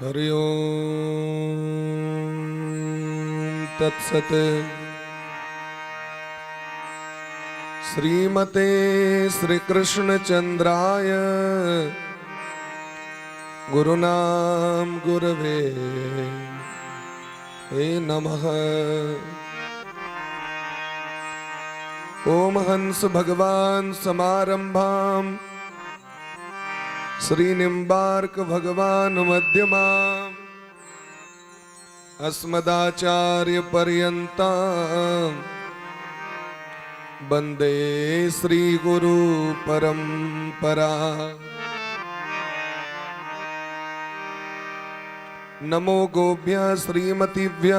हरि ओम तत्सत। श्रीमते श्री कृष्ण चंद्राय गुरुनाम गुरवे हे नमः। ओम हंस भगवान समारंभाम श्री निम्बार्क भगवान मध्यमाम अस्मदाचार्य पर्यंताम वंदे श्री गुरु परंपरा। नमो गोभ्य श्रीमतीभ्य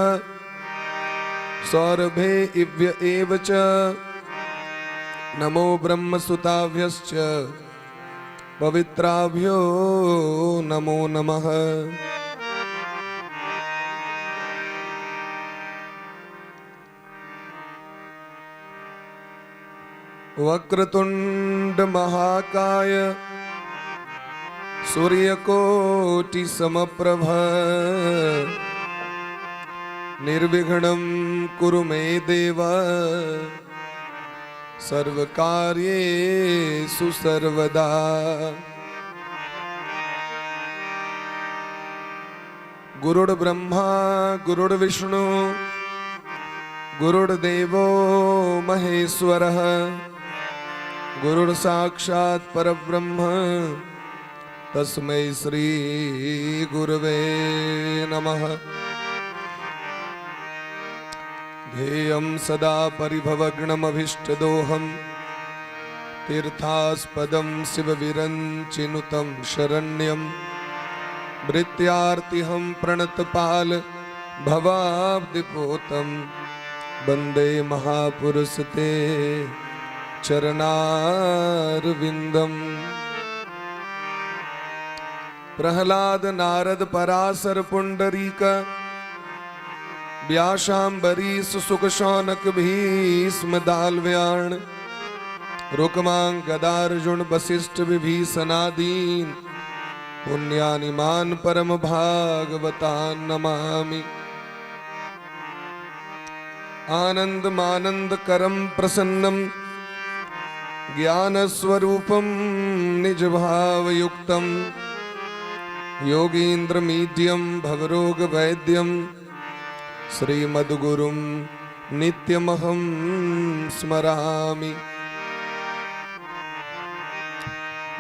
सौरभे इव्य एव च नमो ब्रह्मसुताभ्यश्च पवित्राभ्यो नमो नमः। वक्रतुंड महाकाय सूर्यकोटि समप्रभ निर्विघ्नं कुरु मे देव सर्वकार्येषु सर्वदा। गुरुर्ब्रह्मा गुरुर्विष्णु गुरुर्देवो महेश्वरः गुरुर्साक्षात् परब्रह्म तस्मै श्री गुरवे नमः। ध्येयं सदा परिभवग्नमभीष्टदोहं तीर्थास्पदं शिवविरञ्चिनुतं शरण्यं भृत्यार्तिहं प्रणतपाल भवाब्धिपोतं वन्दे महापुरुषते चरणारविन्दम्। प्रहलाद नारद पराशर पुंडरीक व्यासाम्बरीश सुख शौनक भीष्म दालव्याण रुक्मांग गदार्जुन वशिष्ठ विभीषणादीन पुण्यानिमान परम भागवतान नमामि। आनंदमानंद करम प्रसन्नम ज्ञानस्वरूपं निजभावयुक्तं योगीन्द्रमीड्यं भवरोगवैद्यं श्रीमद्गुरुं नित्यमहं स्मरामि।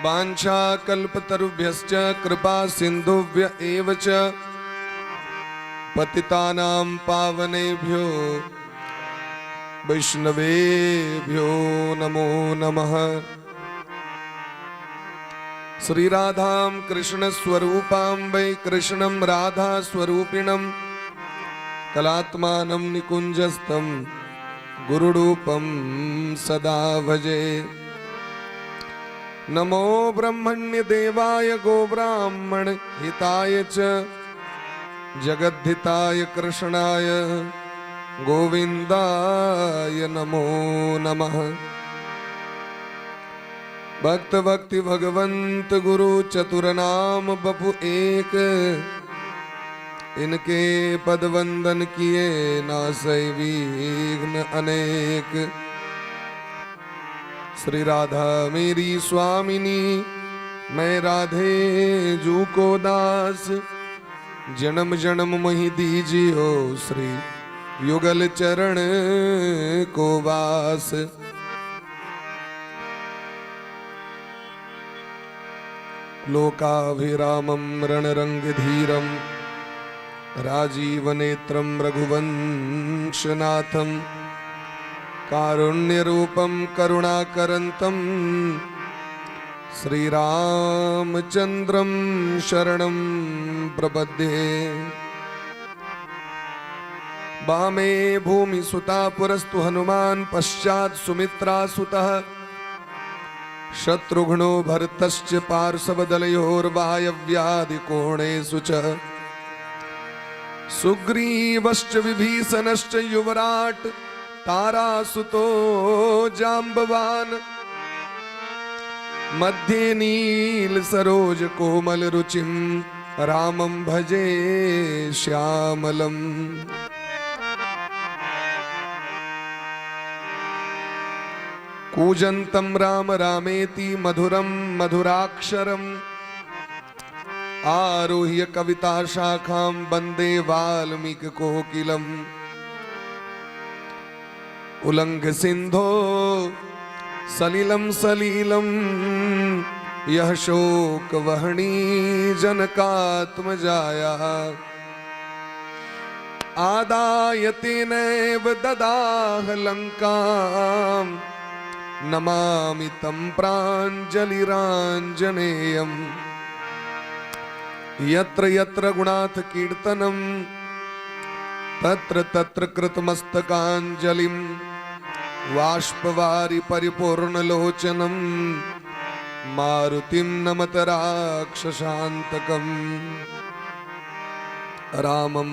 वाञ्छाकल्पतरुभ्यश्च कृपा सिन्धुभ्य एव च पतितानां पावनेभ्यो वैष्णवेभ्यो नमो नमः। श्री राधां कृष्ण स्वरूपां वै कृष्णं राधा स्वरूपिणं कलात्मानं निकुञ्जस्थं गुरुरूपं सदा भजे। नमो ब्रह्मण्य देवाय गोब्राह्मण हिताय च जगद्धिताय कृष्णाय गोविंदाय नमो नमः। भक्त भक्ति भगवंत गुरु चतुर नाम बपु एक, इनके पद वंदन किए नासै विघ्न अनेक। श्री राधा मेरी स्वामिनी, मैं राधे जू को दास, जन्म जन्म मही दीजियो श्री युगल चरण को वास। लोकाभिरामं रणरङ्गधीरं राजीवनेत्रं रघुवंशनाथं कारुण्यरूपं करुणाकरन्तं श्रीरामचन्द्रं शरणं प्रपद्ये। वामे भूमिसुता पुरस्तु हनुमान् पश्चात् सुमित्रासुतः शत्रुघ्नो भरतश्च पार्श्वदलयोर्वायव्यादिकोणेषु च सुग्रीवश्च विभीषणश्च युवराट तारासुतो जाम्बवान् मध्ये नील सरोज कोमल रुचिम रामं भजे श्यामलम्। कूजन्तं राम रामेति मधुरं मधुराक्षरम् आरुह्य कविता शाखां वंदे वाल्मीकि कोकिलम्। उलंघ सिंधो सलिलं सलीलं यह शोक वहणी जनकात्मजाया आदाय तेनैव ददाह लंकां नमामि तं प्राञ्जलिराञ्जनेयम्। यत्र यत्र गुणाथ कीर्तनं तत्र तत्र कृतमस्तकाञ्जलिं बाष्पवारि परिपूर्णलोचनं मारुतिं नमत राक्षसान्तकम्। रामं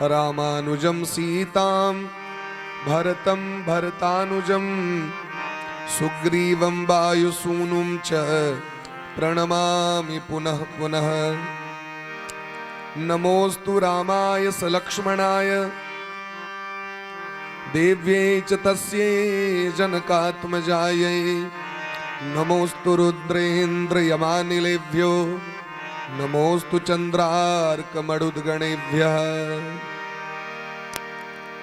रामानुजं सीतां भरतं भरतानुजं सुग्रीवं वायुसूनुं च प्रणमामि पुनः पुनः। नमोऽस्तु रामाय सलक्ष्मणाय देव्यै च तस्यै जनकात्मजायै। नमोऽस्तु रुद्रेन्द्र यमानिलेभ्यो नमोऽस्तु चन्द्रार्कमरुद्गणेभ्यः।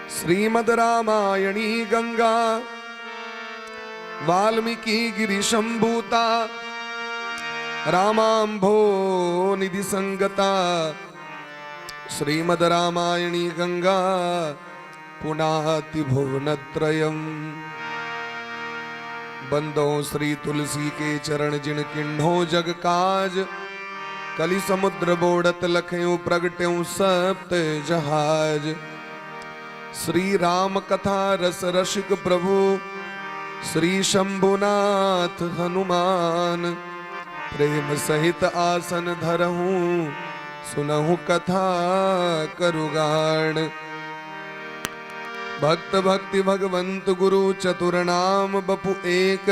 श्रीमद् रामायणी गंगा वाल्मीकि गिरिशंभूता रामाम्भो निधि संगता। श्रीमद् रामायणी गंगा पुनाति भुवनत्रयम्। बंदो श्री तुलसी के चरण जिन किन्हो जग काज। कलि समुद्र बोड़त लखयूं प्रगट्यूं सप्त जहाज। श्री राम कथा रस रसिक प्रभु श्री शंभुनाथ हनुमान। प्रेम सहित आसन धरहूं सुनहु कथा करुगाण। भक्त भक्ति भगवंत गुरु चतुर नाम बपु एक।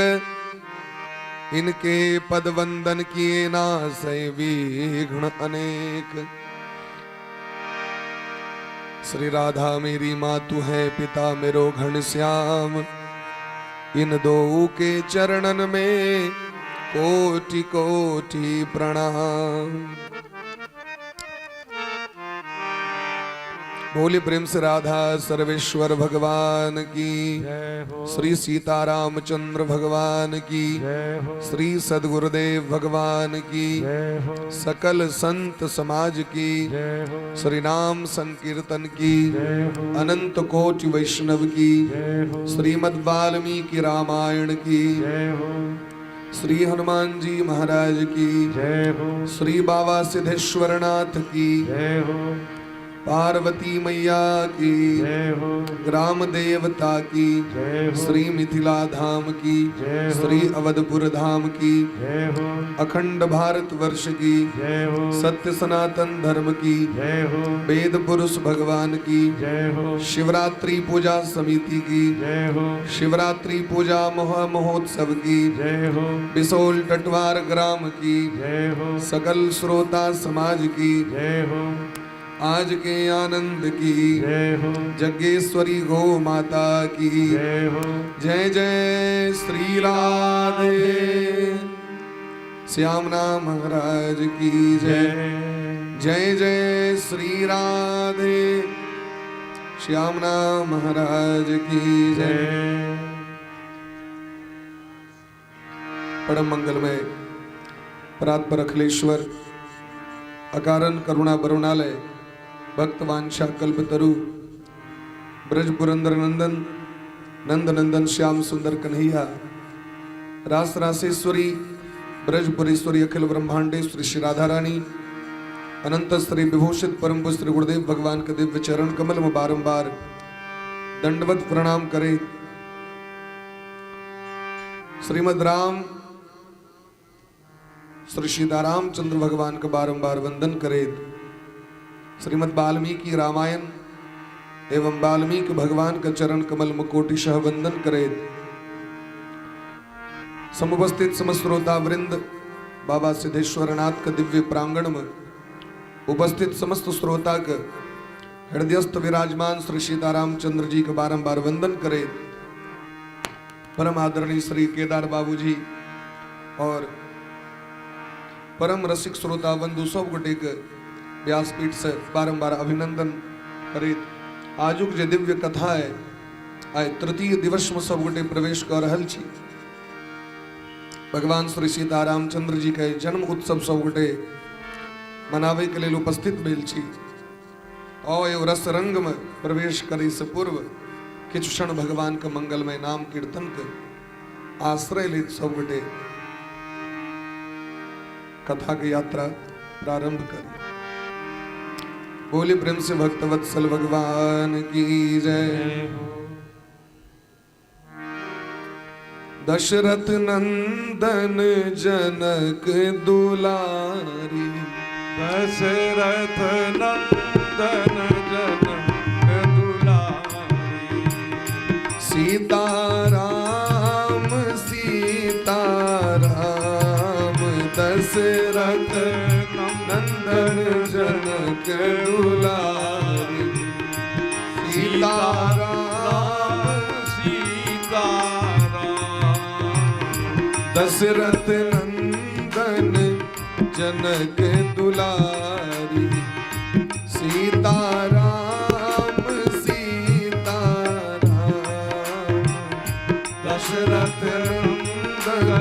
इनके पद वंदन किए नासै विघ्न अनेक। श्री राधा मेरी मातु है पिता मेरो घनश्याम। इन दो के चरणन में कोटि कोटि प्रणाम। बोले प्रेम से राधा सर्वेश्वर भगवान की, जय हो। श्री सीताराम चंद्र भगवान की, जय हो। श्री सदगुरुदेव भगवान की, जय हो। सकल संत समाज की, जय हो। श्री नाम संकीर्तन की, जय हो। अनंत कोटि वैष्णव की, जय हो। श्रीमद् वाल्मीकि रामायण की, जय हो। श्री हनुमान जी महाराज की, जय हो। श्री बाबा सिद्धेश्वरनाथ की, जय हो। पार्वती मैया की, जय हो। ग्राम देवता की, जय हो। श्री मिथिला धाम की, जय हो। श्री अवधपुर धाम की, जय हो। अखंड भारत वर्ष की, जय हो। सत्य सनातन धर्म की, जय हो। वेद पुरुष भगवान की, जय हो। शिवरात्रि पूजा समिति की, जय हो। शिवरात्रि पूजा महा महोत्सव की, जय हो। बिसोल टटवार ग्राम की, जय हो। सकल श्रोता समाज की, जय हो। आज के आनंद की, जय हो। जगेश्वरी गो माता की, जय हो। जय जय श्री राधे। श्याम नाम महाराज की जय। जय। जय जय श्री राधे। श्याम नाम महाराज की जय। जय। परम मंगलमय परात्पर अखिलेश्वर अकारण करुणा वरुणालय भक्त वांछा कल्पतरु ब्रज पुरंदर नंदन नंद नंदन श्याम सुंदर कन्हैया रास रासेश्वरी ब्रजपुरेश्वरी अखिल ब्रह्मांडेश्वरी श्री राधा रानी अनंत श्री विभूषित परम पूज्य श्री गुरुदेव भगवान के दिव्य चरण कमल में बारंबार दंडवत प्रणाम करे। श्रीमद राम श्री सीताराम चंद्र भगवान का बारंबार वंदन करे। श्रीमद वाल्मीकि रामायण एवं वाल्मीकि भगवान का चरण कमल में कोटिशः वंदन करे। समुपस्थित समस्त श्रोता वृंद बाबा सिद्धेश्वरनाथ का दिव्य प्रांगण में उपस्थित समस्त श्रोताके हृदयस्थ विराजमान श्री सीताराम चंद्र जी के बारंबार वंदन करे परम आदरणीय श्री केदार बाबूजी और परम रसिक श्रोता बंधु सब गोटे के व्यासपीठ से बारंबार अभिनंदन करैत आजुक जे दिव्य कथा है आइ तृतीय दिवस में सब गोटे प्रवेश कर रहल छी। भगवान श्री सीताराम चंद्र जी के जन्म उत्सव सब गोटे मनावे के लेल उपस्थित भेल छी। और एगो रस रंग में प्रवेश करे से पूर्व किछु क्षण भगवान के मंगलमय नाम कीर्तन के आश्रय लेत सब गोटे कथा के यात्रा प्रारंभ करी। बोले प्रेम से भक्तवत्सल भगवान की जय। दशरथ नंदन जनक दुलारी, दशरथ नंदन जनक दुलारी, सीता राम सीता राम दशरथ नंदन जनक दुलारी, सीता राम सीता राम दशरथ नंदन जनक दुलारी, सीता राम सीता राम दशरथ नंदन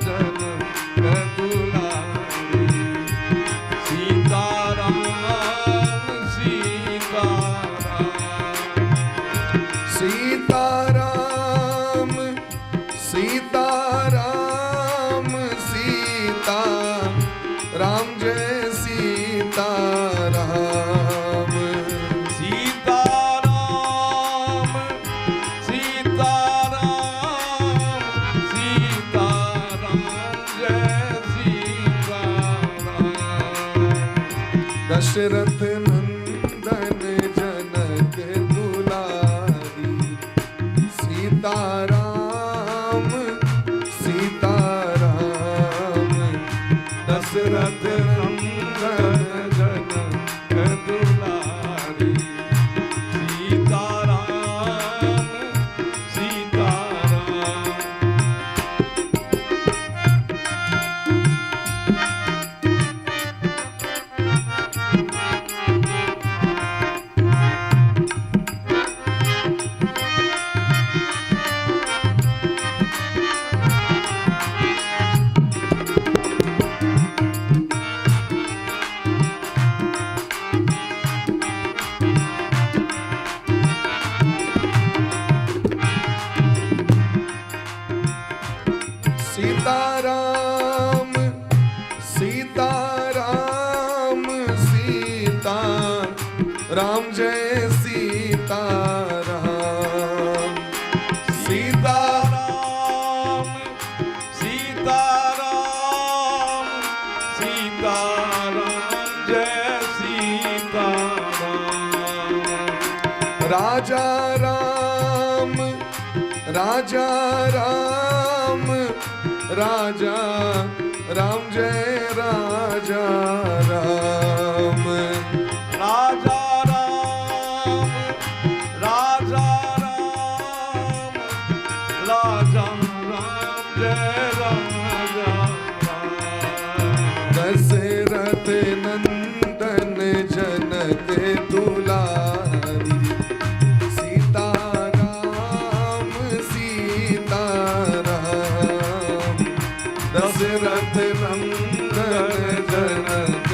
जनक दुलारी, सीता राम सीता राम सीता राम सीता राम सीता राम जय सीता राम सीता राम सीता राम सीता राम जय सीता राम दशरथ नंदन जनक दुलारी, सीता राम सीता राम दशरथ नंदन जनक दुलारी, सीता राम सीता राम। सीता राम सीता राम सीता राम जय सीता राम सीता राम सीता राम सीता राम जय सीता राम राजा राम राजा राम राजा राम जय राजा राम राजा राम राजा राम राजा राम जय राजा राम दशरथ नंदन जनक दुलारी, सीता राम सीता राम दशरथ नंदन जनक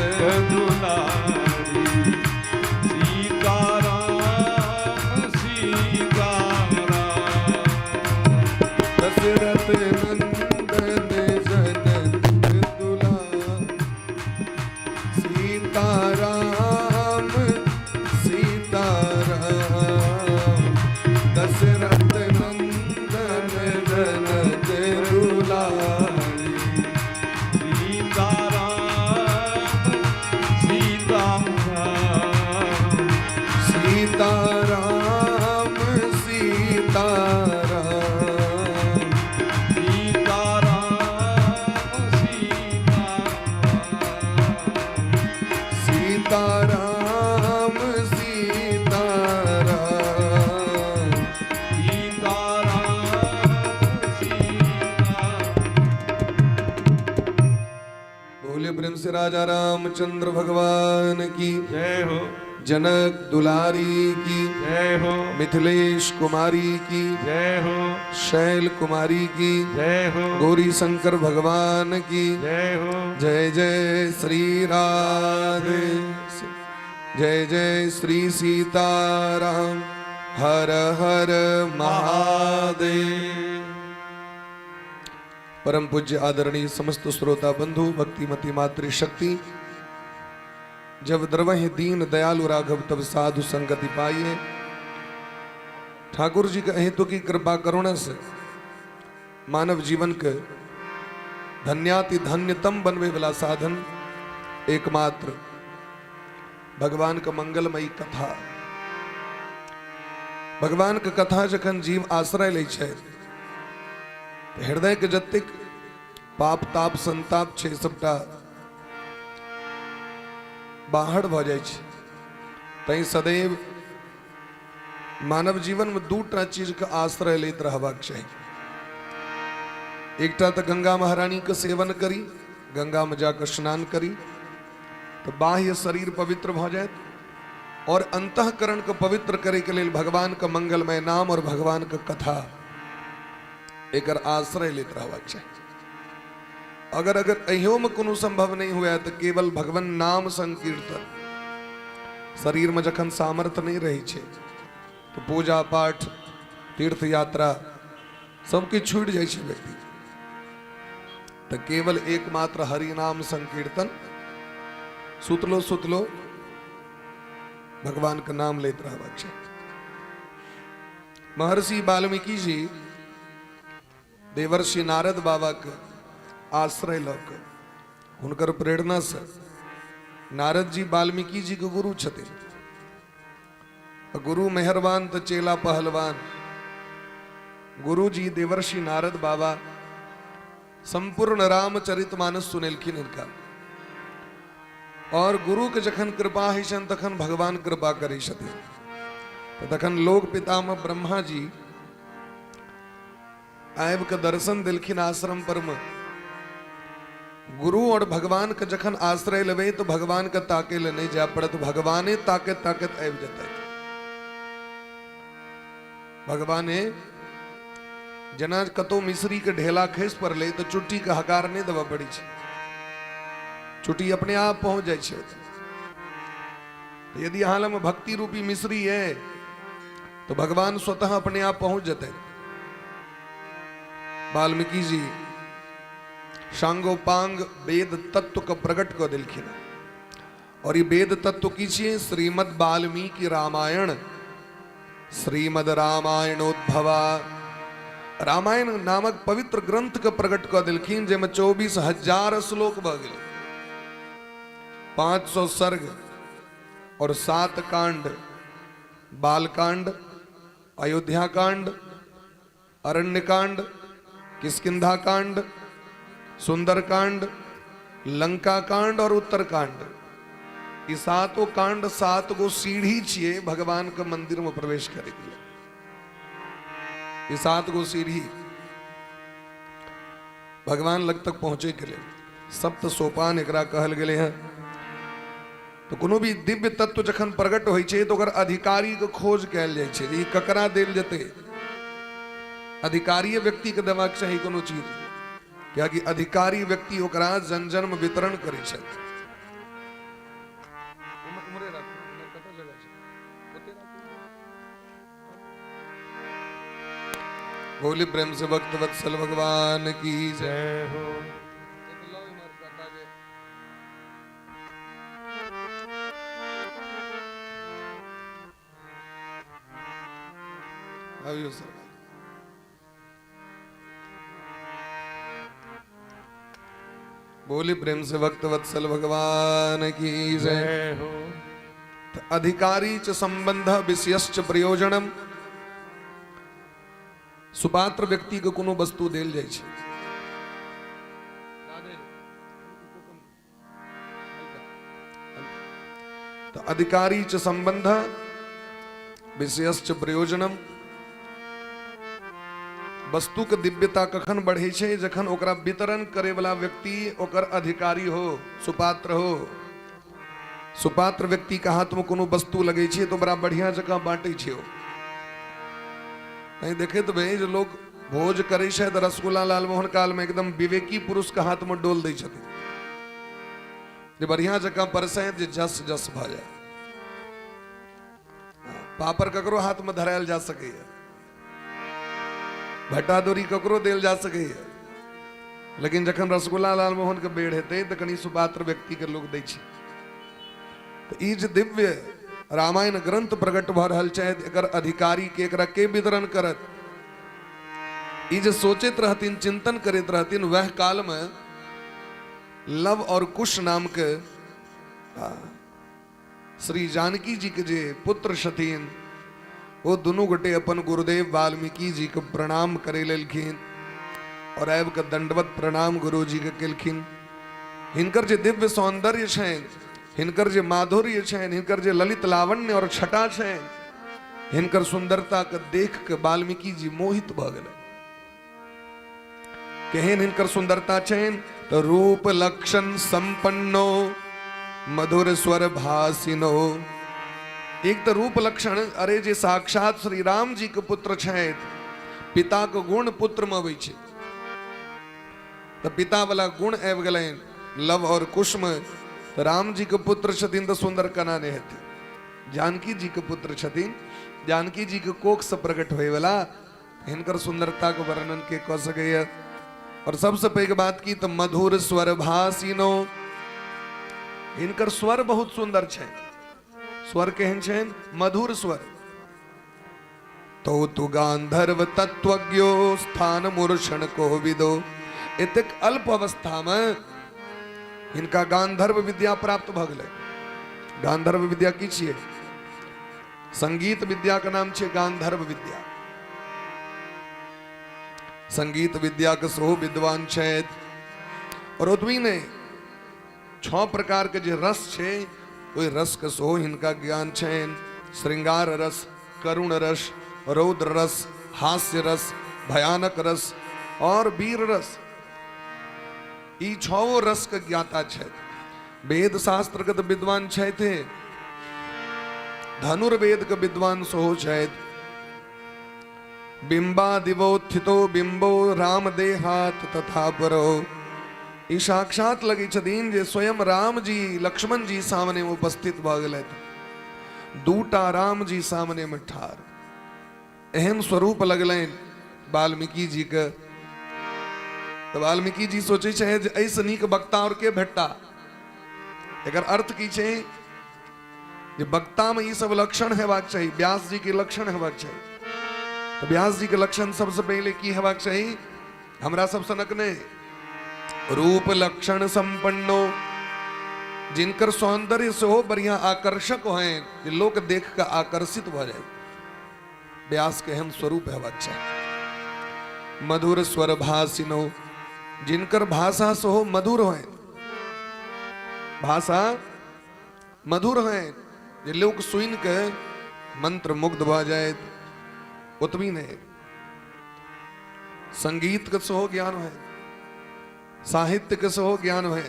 बोले प्रेम से राजा रामचंद्र भगवान की जय हो। जनक दुलारी की जय हो। मिथिलेश कुमारी की जय हो। शैल कुमारी की जय हो। गौरी शंकर भगवान की जय हो। जय जय श्री राधे, जय जय श्री सीताराम, हर हर महादेव। परम पूज्य आदरणीय समस्त श्रोता बंधु, भक्तिमती मातृशक्ति, जब द्रवहि दीन दयालु राघव तब साधु संगति पाइए। ठाकुर जी के हेतु की कृपा करुणा से मानव जीवन के धन्याति धन्यतम बनवे वाला साधन एकमात्र भगवान का मंगलमयी कथा। भगवान के कथा जखन जीव आश्रय लै छै, हृदय के जतेक पाप ताप संताप छै सबटा बाहर भऽ जाइ छै। तैं सदैव मानव जीवन में दूटा चीज के आश्रय लैत रहबाक चाही। एकटा तऽ गंगा महारानी के सेवन करी, गंगा में जाकर स्नान करी तो बाह्य शरीर पवित्र भऽ जायत, और अंतःकरण के पवित्र करे के लेल भगवान के मंगलमय नाम और भगवान के कथा, एकर आश्रय लैत रहबाक चाही। अगर अगर एहियो में कोनो संभव नहीं हुए तो केवल भगवान नाम संकीर्तन। शरीर में जखन सामर्थ्य नहीं रहे छै तो पूजा पाठ, तीर्थ यात्रा सब किछु छूटि जाइ छै व्यक्ति, तो केवल एकमात्र हरि नाम संकीर्तन, सुतलो सुतलो भगवान के नाम लेत रहबाक चाही। महर्षि वाल्मीकि जी देवर्षि नारद बाबा के आश्रय लऽ के हुनकर प्रेरणा से, नारद जी वाल्मीकि जी के गुरु छथिन, गुरु मेहरबान तो चेला पहलवान। गुरु जी देवर्षि नारद बाबा संपूर्ण रामचरितमानस सुनेलखिन हिनका, और गुरु के जखन कृपा होइ छनि तखन भगवान कृपा करै छथिन। तऽ तखन लोक पितामह ब्रह्मा जी आबि के दर्शन देलखिन आश्रम पर में। गुरु और भगवान के जखन आश्रय लेबै तो भगवान के ताके ले नहीं जाय पड़त, भगवाने ताकत ताकत आबि जेतै। भगवाने जेना कतौ मिश्री के ढेला खसि पड़लै तऽ चुट्टी के हकार नहीं देबऽ पड़ै छै, चुट्टी अपने आप पहुंच जाइ छै। यदि अहाँ लग भक्ति रूपी मिश्री है तो भगवान स्वतः अपने आप पहुंच जेतै। वाल्मीकि जी सांगोपांग वेद तत्व के प्रकट कऽ देलखिन। और ये वेद तत्व की छियै? श्रीमद् वाल्मीकि रामायण, श्रीमद् रामायणोद्भवा रामायण नामक पवित्र ग्रंथ के प्रकट कऽ देलखिन, जाहिमे 24,000 श्लोक भऽ गेलै, 500 सर्ग और 7 कांड, बालकांड, अयोध्या कांड, अरण्य कांड, किष्किंधा कांड, सुंदर कांड, लंका कांड और उत्तर कांड। ई सातों कांड 7 गो सीढ़ी छियै भगवान के मंदिर में प्रवेश करे के लिए। ई 7 गो सीढ़ी भगवान लग तक पहुंचे के लिए सप्त सोपान एकरा कहल गेलै हँ। तो कोनो भी दिव्य तत्व जखन प्रकट होइ छै तो ओकर अधिकारी के खोज कयल जाइ छै, ई ककरा देल जेतै। अधिकारी व्यक्ति के देबाक चाही कोनो चीज, कियाकि अधिकारी व्यक्ति ओकरा जन जन्म वितरण करै छथि। बोली प्रेम से भक्त वत्सल भगवान की जय हो। आवियो सर। बोली प्रेम से भक्त वत्सल भगवान की जय हो। अधिकारी च संबंध विषयश्च प्रयोजनम, सुपात्र व्यक्ति के कोनो वस्तु देल जाइ छै। तो अधिकारी च संबंध विषयश्च प्रयोजनम, वस्तुके दिव्यता कखन बढ़ै छै? जखन ओकरा वितरण करैवला व्यक्ति ओकर अधिकारी हो, सुपात्र हो। सुपात्र व्यक्तिके हाथमे कोनो वस्तु लगै छै तऽ बड़ा बढ़िआँ जकाँ बाँटै छै ओ। नहीं देखैत भै जे लोक भोज करै छै तऽ रसगुल्ला लालमोहन कालमे एकदम विवेकी पुरुषके हाथमे डोल दै छथिन जे बढ़िआँ जकाँ परसैत जे जस जस भऽ जाय। पापड़ ककरो हाथमे धरायल जा सकैए, भट्टा-दौरी ककरो देल जा सकैए, लेकिन जखन रसगुल्ला लालमोहन के बेर हेतै तऽ कनि सुपात्र व्यक्ति के लोक दै छै। तऽ ई जे दिव्य रामायण ग्रंथ प्रकट भऽ रहल छै, एकर अधिकारी के, एकरा के वितरण करत, ई जे सोचैत रहथिन, चिंतन करैत रहथिन, वएह काल में लव और कुश नाम के श्री जानकी जी के जे पुत्र छथिन ओ दुनू गोटे अपन गुरुदेव वाल्मीकि जी के प्रणाम करे लेलखिन और आबि के दंडवत प्रणाम गुरु जी के केलखिन। हिनकर जे दिव्य सौंदर्य छनि, हिनकर जे माधुर्य छनि, हिनकर जे ललित लावण्य और छटा छनि, हिनकर सुंदरता के देख के वाल्मीकि जी मोहित भऽ गेलै। केहन हिनकर सुंदरता छनि? तऽ रूप लक्षण संपन्नो मधुर स्वर भासिनो। एक तऽ रूप लक्षण, अरे जे साक्षात श्री राम जी के पुत्र छथि, पिता के गुण पुत्र में अबै छै, तऽ पिता वाला गुण आबि गेलनि लव और कुश में। तऽ राम जी के पुत्र छथिन तऽ सुंदर केना नहि हेतै? जानकी जी के पुत्र छथिन, जानकी जी के कोख से प्रकट होयवला, हिनकर सुंदरता के वर्णन के कऽ सकैए? और सबसे पैघ बात की तऽ मधुर स्वर भासिनो, हिनकर स्वर बहुत सुंदर छै। स्वर केहन छै? मधुर स्वर। तो तु गांधर्व तत्वज्ञो स्थान मूर्षण को विदो। एतेक अल्प अवस्था में हिनका गांधर्व विद्या प्राप्त भऽ गेलै। गांधर्व विद्या की छियै? संगीत विद्या के नाम छै गांधर्व विद्या। संगीत विद्या के सेहो विद्वान छथि। और ओतबी नहि, 6 प्रकार के जे रस छै ओहि रस के सेहो हिनका ज्ञान छनि। श्रृंगार रस, करुण रस, रौद्र रस, हास्य रस, भयानक रस और वीर रस, ई छओ रस के ज्ञाता छथि। वेद शास्त्र के तऽ विद्वान छथि, धनुर्वेद के विद्वान सेहो छथि। बिंबादिवोत्थितो बिंबो राम देहात तथा परो। ई साक्षात लगै छथिन जे स्वयं राम जी लक्ष्मण जी सामने में उपस्थित भऽ गेलथि। दूटा राम जी सामने में ठार, एहन स्वरूप लगलनि वाल्मीकि जी के। तऽ वाल्मीकि जी सोचै छै जे एहिसँ नीक वक्ता और के भेटता। एकर अर्थ की छै जे वक्ता में ई सब लक्षण हेबाक चाही, व्यास जी के लक्षण हेबाक चाही। तऽ व्यास जी के लक्षण सबसे पहिले की हेबाक चाही? हमरा सब सनक नहि, रूप लक्षण संपन्नो, जिनकर सौंदर्य सेहो बढ़िया आकर्षक होइन, जे लोक देख के आकर्षित भऽ जाय, व्यास के एहन स्वरूप हेबाक चाही। मधुर स्वर भाषिनो, जिनकर भाषा सेहो मधुर होइन, भाषा मधुर होइन जे लोक सुनि के मंत्र मुग्ध भऽ जायत। ओतबी नहि, संगीत के सेहो ज्ञान होइ, साहित्य के सेहो ज्ञान होइ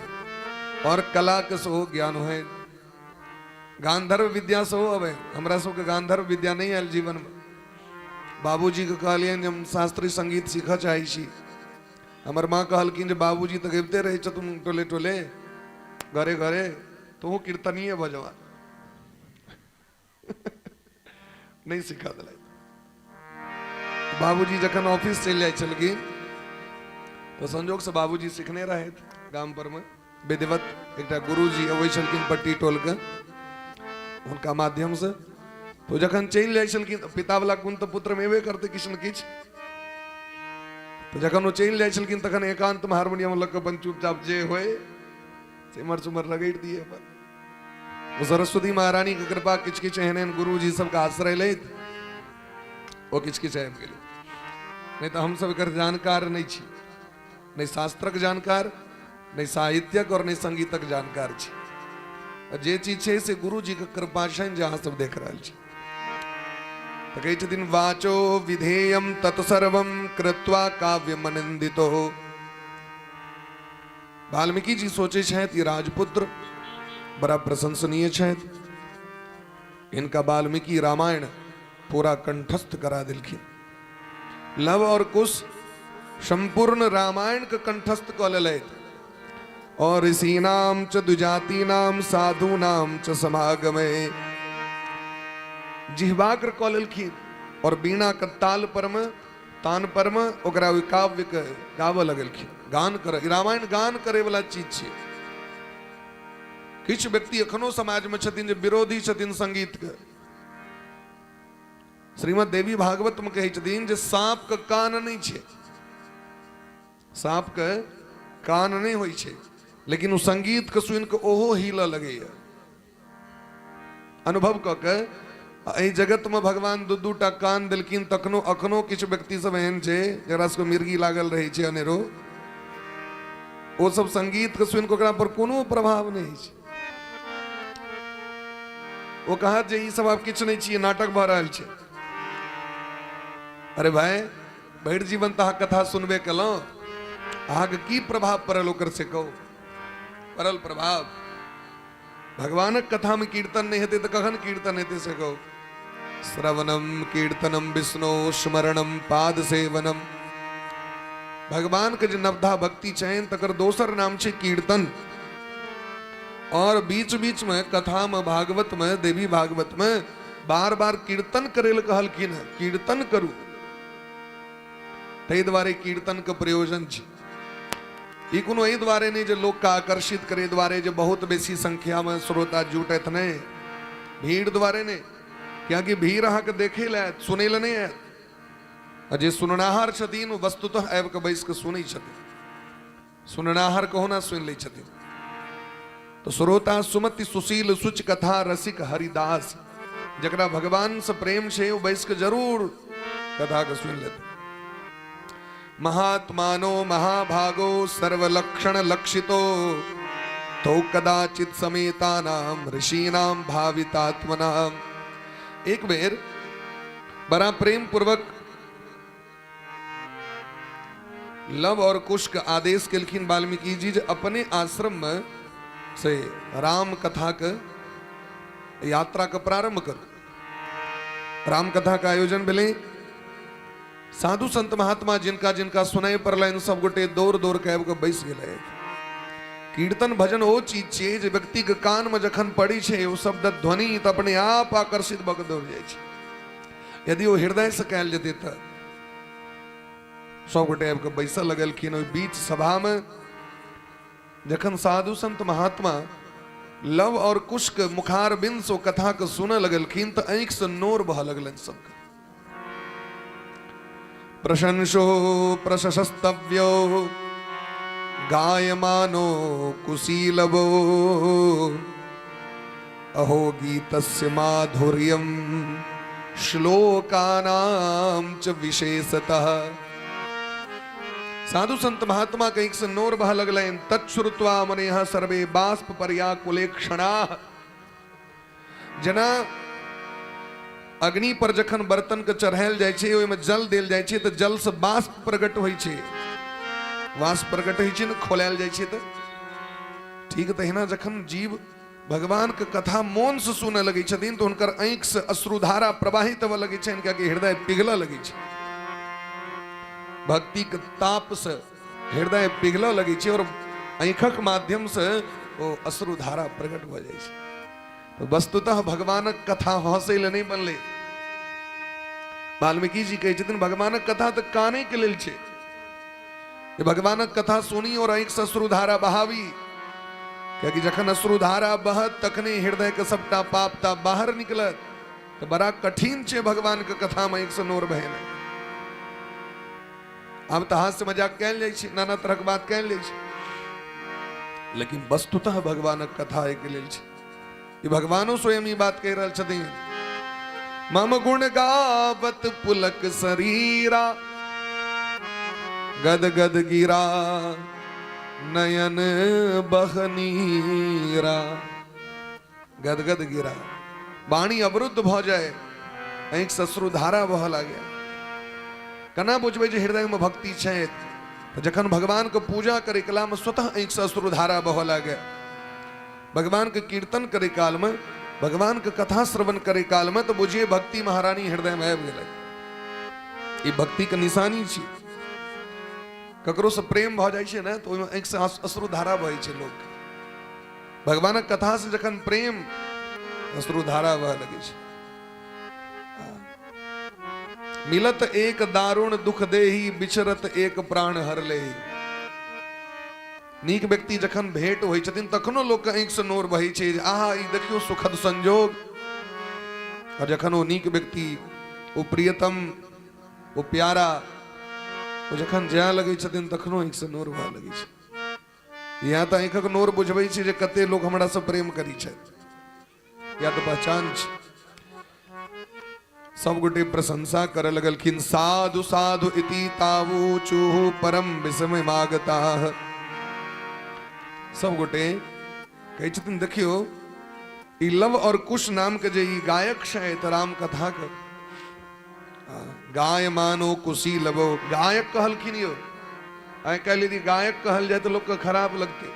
और कला के सेहो ज्ञान होइ। गांधर्व विद्या सेहो अबै। हमरा सबके गांधर्व विद्या नहि आयल जीवनमे। बाबूजीके कहलियनि जे हम शास्त्रीय संगीत सीखऽ चाहै छी। हमर माँ कहलखिन जे बाबूजी तऽ गबिते रहै छथुन टोले टोले घरे घरे, तोहूँ कीर्तनीय भऽ जेबा। नहि सिखा देलथि। बाबूजी जखन ऑफिस चलि जाइ छलखिन तऽ संजोगसँ बाबूजी सिखने रहथि गाम पर मे विधिवत। एकटा गुरुजी अबै छलखिन पट्टी टोलके, हुनका माध्यमसँ। तो जखन चलि जाइ छलखिन, पितावला गुण तऽ पुत्रमे एबे करतै किछु ने किछु, तऽ जखन ओ चलि जाइ छलखिन तखन एकान्तमे हारमोनियम लऽ कऽ अपन चुपचाप जे होइ से इम्हर सुम्हर रगड़ि दिए अपन। ओ सरस्वती महारानी के कृपा, किछु किछु एहन एहन गुरुजी सबके आश्रय लैत ओ किछु किछु आबि गेलै। नहि तऽ हमसब एकर जानकार नहि छी, नहि शास्त्रक जानकार, नहि साहित्यक और नहि संगीतक जानकार छी। जे चीज छै से गुरुजी के कृपा छनि जे अहाँ सब देख रहल छी। तऽ कहै छथिन वाचो विधेयम तत्सर्वम कृत्वा काव्यमनिंदितो। वाल्मीकि जी सोचै छथि ई राजपुत्र बड़ा प्रशंसनीय छथि, इनका वाल्मीकि रामायण पूरा कंठस्थ करा देलखिन। लव और कुश संपूर्ण रामायण के कंठस्थ कऽ लेलथि। और ऋषिनाम च द्विजातीनाम साधूनाम च समागमे जिह्वाग्र कऽ लेलखिन और बीणा के ताल पर में तान पर में ओकरा ओहि काव्य के गाबऽ लगलखिन। गान कर रामायण गान करे वाला चीज छै। किछु व्यक्ति एखनो समाज में छथिन जे विरोधी छथिन संगीत के। श्रीमद देवी भागवत में कहै छथिन जे सांप के कान नहि छै, सांप के कान नहि होइ छै, लेकिन ओ संगीत के सुनि के ओहो हिलऽ लगैया। अनुभव कऽ के एहि जगत में भगवान दू दू टा कान देलखिन, तखनो अखनो किछु व्यक्ति सब एहन छै जकरा सबके मिर्गी लागल रहै छै अनेरो, ओ सब संगीत के सुनि के ओकरा पर कोनो प्रभाव नहि होइ छै। ओ कहत जे ई सब आब किछु नहि छियै, नाटक भऽ रहल छै। अरे भाई, भरि जीवन तऽ अहाँ कथा सुनबे केलहुँ, अहाँके की प्रभाव पड़ल ओकर से कहू? पड़ल प्रभाव? भगवानक कथामे कीर्तन नहि हेतै तऽ कखन कीर्तन हेतै से कहू? श्रवणम कीर्तनम विष्णु स्मरणम पाद सेवनम। भगवान के जे नवधा भक्ति छनि तकर दोसर नाम छै कीर्तन। और बीच बीच में कथा में भागवत में देवी भागवत में बार बार कीर्तन करे लए कहलखिन हँ, कीर्तन करू। ताहि दुआरे कीर्तन के प्रयोजन छै। ई कोनो एहि दुआरे नहि जे लोकके आकर्षित करे दुआरे जे बहुत बेसी संख्यामे श्रोता जुटत, नहि, भीड़ दुआरे नहि, कियाकि भीड़ अहाँके देखै लए आयत, सुनै लए नहि आयत। आ जे सुननाहार छथिन ओ वस्तुतः आबि कऽ बैस कऽ सुनै छथिन, सुननाहार कहुना सुनि लै छथिन। तऽ श्रोता सुमति सुशील सुच कथा रसिक हरिदास, जकरा भगवानसँ प्रेम छै ओ बैस कऽ जरूर कथाके सुनि लेतै। महात्मानो महाभागो सर्वलक्षण लक्षितो तो कदाचित समेतानाम ऋषीणाम भावितात्मनाम। एक बेर बड़ा प्रेम पूर्वक लव और कुश के आदेश केलखिन वाल्मीकि जी जे अपने आश्रम में से राम कथा के यात्रा के प्रारंभ करू। राम कथा के आयोजन भेलै। साधु संत महात्मा जिनका जिनका सुनाई पड़लनि सब गोटे दौड़ दौड़ के आबि कऽ बैस गेलै। कीर्तन भजन ओ चीज छियै जे व्यक्ति के कान में जखन पड़ै छै ओ शब्द ध्वनि तऽ अपने आप आकर्षित भऽ कऽ दौड़ जाइ छै। यदि ओ हृदय से कयल जेतै तऽ सब गोटे आबि कऽ बैसऽ लगलखिन। ओहि बीच सभा में जखन साधु संत महात्मा लव और कुश के मुखार बिंद से ओ कथा के सुनऽ लगलखिन तऽ आँखि से नोर बहऽ लगलनि सबके। प्रशंसो प्रशस्तव्यो गायमानो कुशीलवो अहो गीतस्य माधुर्यं श्लोकानां च विशेषतः। साधु संत महात्मा के से नोर बह लगलनि। तत्श्रुत्वा मुनयः सर्वे बाष्प पर्याकुलेक्षणाः। जेना अग्नि पर जखन बर्तन के चढ़ायल जाइ छै, ओहिमे जल देल जाइ छै, तऽ जल से बाष्प प्रकट होइ छै, वाष्प प्रकट होइ छै ने, खोलायल जाइ छै तऽ ठीक तहिना जखन जीव भगवान के कथा मोन से सुनऽ लगै छथिन तऽ हुनकर आँखि से अश्रुधारा प्रवाहित होबऽ लगै छनि, कियाकि हृदय पिघलऽ लगै छै। भक्ति के ताप से हृदय पिघलऽ लगै छै और आँखिक माध्यम से ओ अश्रुधारा प्रकट भऽ जाइ छै। तऽ वस्तुतः भगवानक कथा हंसै लए नहि बनलै। वाल्मीकि जी कहै छथिन भगवानक कथा तऽ कानै के लेल छै। जे भगवानक कथा सुनी और आँखि से अश्रुधारा बहावी, कियाकि जखन अश्रुधारा बहत तखने हृदय के सबटा पाप ताप बाहर निकलत। तऽ बड़ा कठिन छै भगवान के कथा में आँखि से नोर बहेनाइ। आब तऽ हास्य मजाक कयल जाइ छै, नाना तरहक बात कयल जाइ छै, लेकिन वस्तुतः भगवानक कथा एहिके लेल छै। ई भगवानो स्वयं ई बात कहि रहल छथिन, मम गुण गावत पुलक शरीरा गद गद गिरा नयन बहनीरा। गदगद गिरा, वाणी अवरुद्ध भऽ जाय, आँखिसँ अश्रुधारा बहऽ लागै। केना बुझबै जे हृदयमे भक्ति छै? तऽ जखन भगवानके पूजा करै कालमे स्वतः आँखिसँ अश्रुधारा बहऽ लागै, भगवानके कीर्तन करै कालमे, भगवानके कथा श्रवण करै कालमे, तऽ बुझिए भक्ति महारानी हृदयमे आबि गेलै। ई भक्तिके निशानी छी। ककरोसँ प्रेम भऽ जाइ छै ने, तऽ ओहिमे आँखिसँ अश्रुधारा बहै छै लोक। भगवानक कथासँ जखन प्रेम, अश्रुधारा बहऽ लगै छै। मिलत एक दारुण दुख देही, बिछरत एक प्राण हर लेही। नीक व्यक्ति जखन भेंट होइ छथिन, तखनो लोकके आँखिसँ नोर बहै छै जे आहा, ई देखियौ सुखद संजोग। आओर जखन ओ नीक व्यक्ति, ओ प्रियतम, ओ प्यारा, ओ जखन जाय लगै छथिन, तखनो आँखिसँ नोर बहऽ लगै छै। यहाँ तऽ आँखिक नोर बुझबै छै जे कते लोक हमरासँ प्रेम करै छथि, या तऽ पहचान छै। सब गोटे प्रशंसा करऽ लगलखिन। साधु साधु इति तावूचुः परम विस्मय मागताः। सब गोटे कहै छथिन, देखियौ ई लव और कुश नाम के जे ई गायक छथि राम कथा के, गाय मानो कुशी लबो गायक कहलखिन। यौ, आइ काल्हि यदि गायक कहल जाय तऽ लोकके खराब लगतै।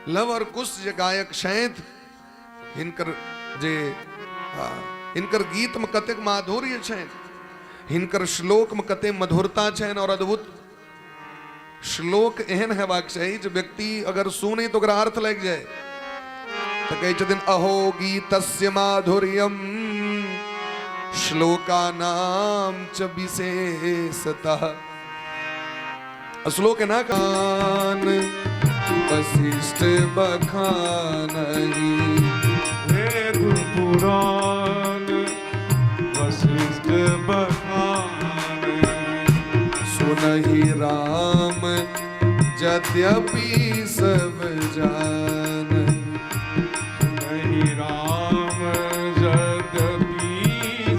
लव और कुश जे गायक छथि, हिनकर जे हिनकर गीतमे कतेक माधुर्य छनि, हिनकर श्लोकमे कतेक मधुरता छनि। और अद्भुत श्लोक एहन हेबाक चाही जे व्यक्ति अगर सुने तऽ ओकरा अर्थ लागि जाय। तऽ कहै छथिन, अहो गीतस्य माधुर्यम श्लोकानाम च विशेषतः। श्लोक एना कान वशिष्ठ बखानही, वेद पुराण वशिष्ठ बखान, सुनहि राम यद्यपि सब जान, सुनहि राम यद्यपि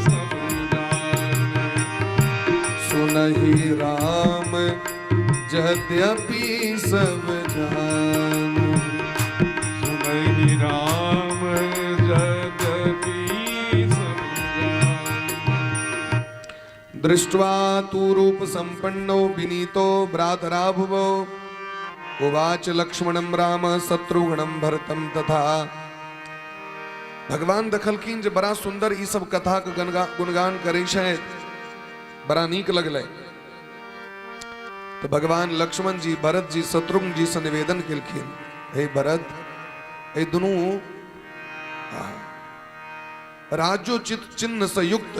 सब जान, सुनहि राम यद्यपि सब जान, सुनहि राम यद्यपि सब जान। दृष्ट्वा तु रूप संपन्नो विनीतो भ्रातरा भुवो, उवाच लक्ष्मणं राम शत्रुघ्नं भरतं तथा। भगवान देखलखिन जे बड़ा सुंदर ई सब कथा के गुणगान करै छथि, बड़ा नीक लगलै। तऽ भगवान लक्ष्मण जी, भरत जी, शत्रुघ्न जी से निवेदन केलखिन, हे भरत, एहि दुनू राजोचित चिन्ह से युक्त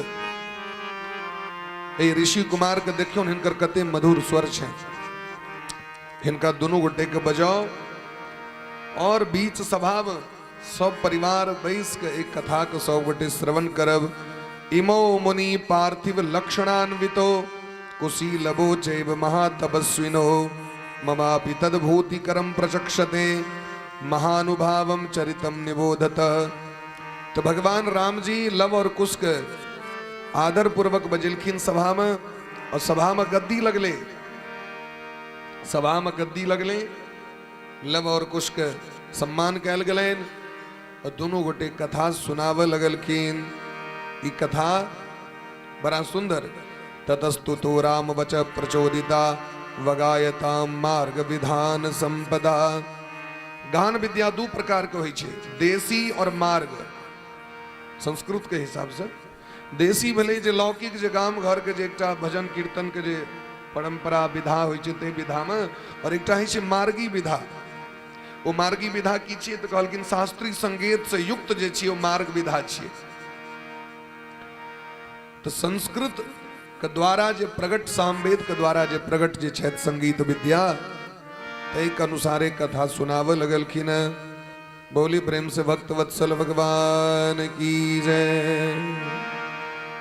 एहि ऋषि कुमार के देखियौ, हिनकर कते मधुर स्वर छै। हिनका दुनू गोटे के बजाओ और बीच सभा में सब परिवार बैस के एक कथा के सब गोटे श्रवण करब। इमो मुनि पार्थिव लक्षणान्वितो कुशीलवो चैव महातपस्विनो, ममापि तद्भूतिकरं प्रचक्षते महानुभावम चरितम निबोधत। तो भगवान राम जी लव और कुश के आदर पूर्वक बजेलखिन सभा में और सभा में गद्दी लगले, सभा में गद्दी लगले। लव और कुश के सम्मान कयल गेलनि और दुनू गोटे कथा सुनाबऽ लगलखिन। ई कथा बड़ा सुंदर। ततस्तु तो राम वच प्रचोदिता वगायताम मार्ग विधान संपदा। गान विद्या दू प्रकार के होइ छै, देसी और मार्ग। संस्कृत के हिसाब से देसी भेलै जे लौकिक, जे गाम घर के जे एकटा भजन कीर्तन के जे परंपरा विधा होइ छै ताहि विधामे, और एकटा होइ छै मार्गी विधा। ओ मार्गी विधा की छियै? तऽ कहलखिन शास्त्रीय संगीत से युक्त जे छियै ओ मार्ग विधा छियै। तऽ संस्कृत के द्वारा जे प्रगट, सामवेद के द्वारा जे प्रगट जे छथि संगीत विद्या, ताहिके अनुसारे कथा सुनाबऽ लगलखिन। बोली प्रेम से भक्त वत्सल भगवान की जय।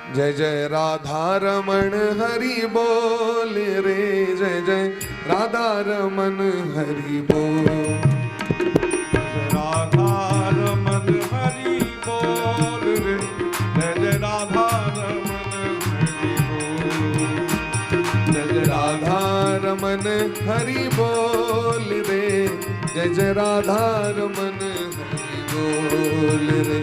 जय जय राधा रमण हरि बोल रे, जय जय राधा रमण हरि बोल, राधा रमन हरि बोल रे, जय जय राधा रमन हरि बोल, जय जय राधा रमन हरि बोल रे, जय जय राधा रमन हरि बोल रे।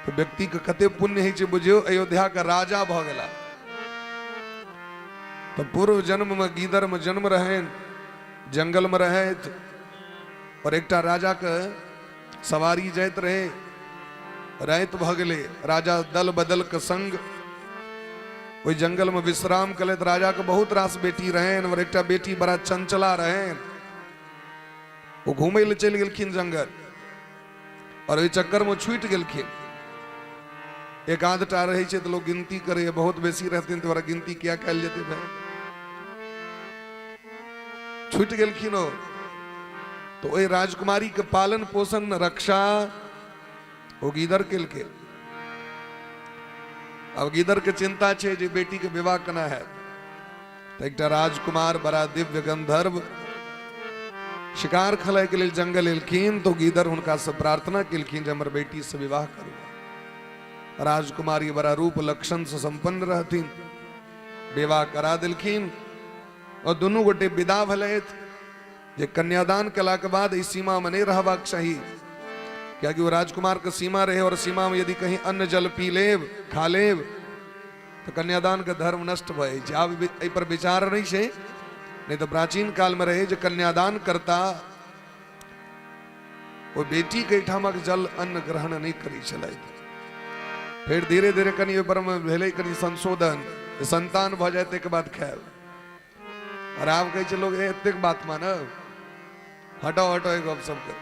तऽ व्यक्तिके कते पुण्य होइ छै बुझियौ, अयोध्याके राजा भऽ गेला। तऽ पूर्व जन्ममे गीदरमे जन्म रहनि, जंगलमे रहथि और एकटा राजाके सवारी जाइत रहे। राति भऽ गेलै, राजा दल बदल के संग ओहि जंगलमे विश्राम केलथि। राजाके बहुत रास बेटी रहनि और एकटा बेटी बड़ा चंचला रहनि। ओ घूमै लए चलि गेलखिन जंगल और ओहि चक्करमे छूटि गेलखिन। एक आधटा रहै छै तऽ लोक गिनती करैए, बहुत बेसी रहथिन तऽ ओकरा गिनती किया कयल जेतै भाय। छूटि गेलखिन ओ, तऽ ओहि राजकुमारीके पालन पोषण रक्षा ओ गीदर केलकै। अब गीदर के चिंता छै जे बेटी के विवाह केना हैत। तऽ एकटा राजकुमार बड़ा दिव्य गंधर्व शिकार खेलाय के लेल जंगल एलखिन, तो गीदर हुनका से प्रार्थना केलखिन जे हमर बेटी से विवाह करू। राजकुमारी बड़ा रूप लक्षण से संपन्न रहथिन, विवाह करा देलखिन और दुनू गोटे विदा भेलथि जे कन्यादान केला के बाद ई सीमा में नहीं रहबाक चाही, कियाकि वो राजकुमार के सीमा रहे और सीमा में यदि कहीं अन्न जल पी लेब खा लेब तो कन्यादान के धर्म नष्ट भऽ जाइ छै। आब एहि पर विचार नहीं छै, नहीं तो प्राचीन काल में रहे जे कन्यादान करता ओ बेटी के एहिठामक जल अन्न ग्रहण नहीं करै छलथि। फेर धीरे धीरे कनि ओहि पर भेलै कनि संशोधन, संतान भऽ जाय ताहिके बाद खायब। और आब कहै छै लोग एतेक बात मानब, हटाओ हटाओ ई गप सबके।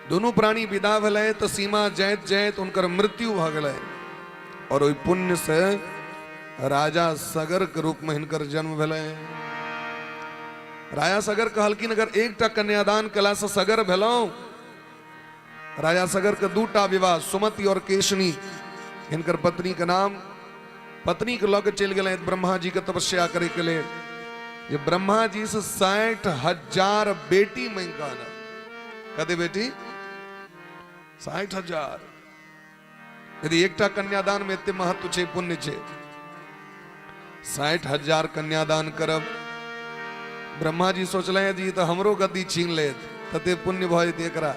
दुनू प्राणी विदा भेलै तऽ सीमा जाइत जाइत हुनकर मृत्यु भऽ गेलै और ओहि पुण्य से राजा सगर के रूप में हिनकर जन्म भेलै। राजा सगर कहलखिन अगर एकटा कन्यादान केला से सगर भेलहुँ। राजा सगर के दूटा विवाह, सुमति और केशनी हिनकर पत्नी के नाम। पत्नी के लऽ के चलि गेलै ब्रह्मा जी के तपस्या करे के लेल जे ब्रह्मा जी से 60,000 बेटी मांगि कऽ आनब। कते बेटी? 60,000। यदि एकटा कन्यादान में एते महत्व छै, पुण्य छै, 60,000 कन्यादान करब। ब्रह्मा जी सोचले जी तऽ हमरो गद्दी छीन लेत, तते पुण्य भऽ जेतै एकरा।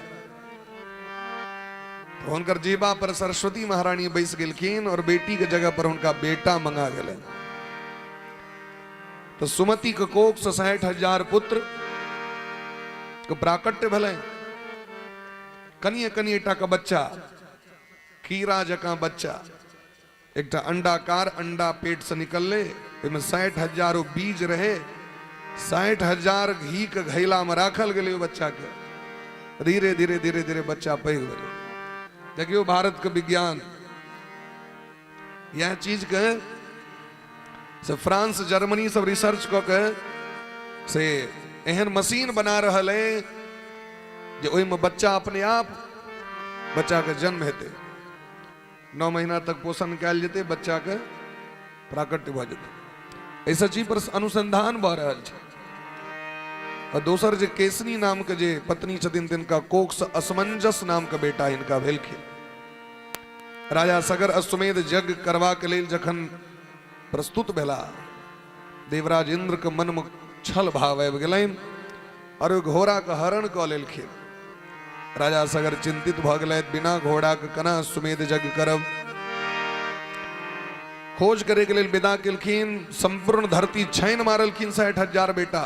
तो हुनकर जीवा पर सरस्वती महारानी बैस गेलखिन और बेटी के जगह पर हुनका बेटा मंगा गेलनि। तो सुमति के कोख से 60,000 पुत्र के प्राकट्य भेलनि। कनिए कनिए टा के बच्चा, कीड़ा जकाँ बच्चा, एकटा अंडाकार अंडा पेट से निकलले, ओहिमे 60,000 ओ बीज रहे। 60,000 घी के घैला में राखल गेलै ओहि बच्चा के। धीरे धीरे धीरे धीरे बच्चा पैघ भेलै। देखियौ भारत के विज्ञान यह चीज के से फ्रांस जर्मनी सब रिसर्च कऽ के से एहन मशीन बना रहल है जे ओहिमे बच्चा अपने आप बच्चा के जन्म हेतै, 9 महीना तक पोषण कयल जेतै, बच्चा के प्राकट्य भऽ जेतै। एहि सब चीज पर अनुसंधान भऽ रहल छै। और दोसर जे केसनी नाम के जे पत्नी छथिन तिनका कोख से असमंजस नाम के बेटा हिनका भेलखिन। राजा सगर अश्वमेध यज्ञ करबाक लेल जखन प्रस्तुत भेला, देवराज इंद्र के मन में छल भाव आबि गेलनि और ओहि घोड़ा के हरण कऽ लेलखिन। राजा सगर चिंतित भऽ गेलथि, बिना घोड़ा के केना अश्वमेध यज्ञ करब। खोज करे के लेल विदा केलखिन, संपूर्ण धरती छानि मारलखिन 60,000 बेटा,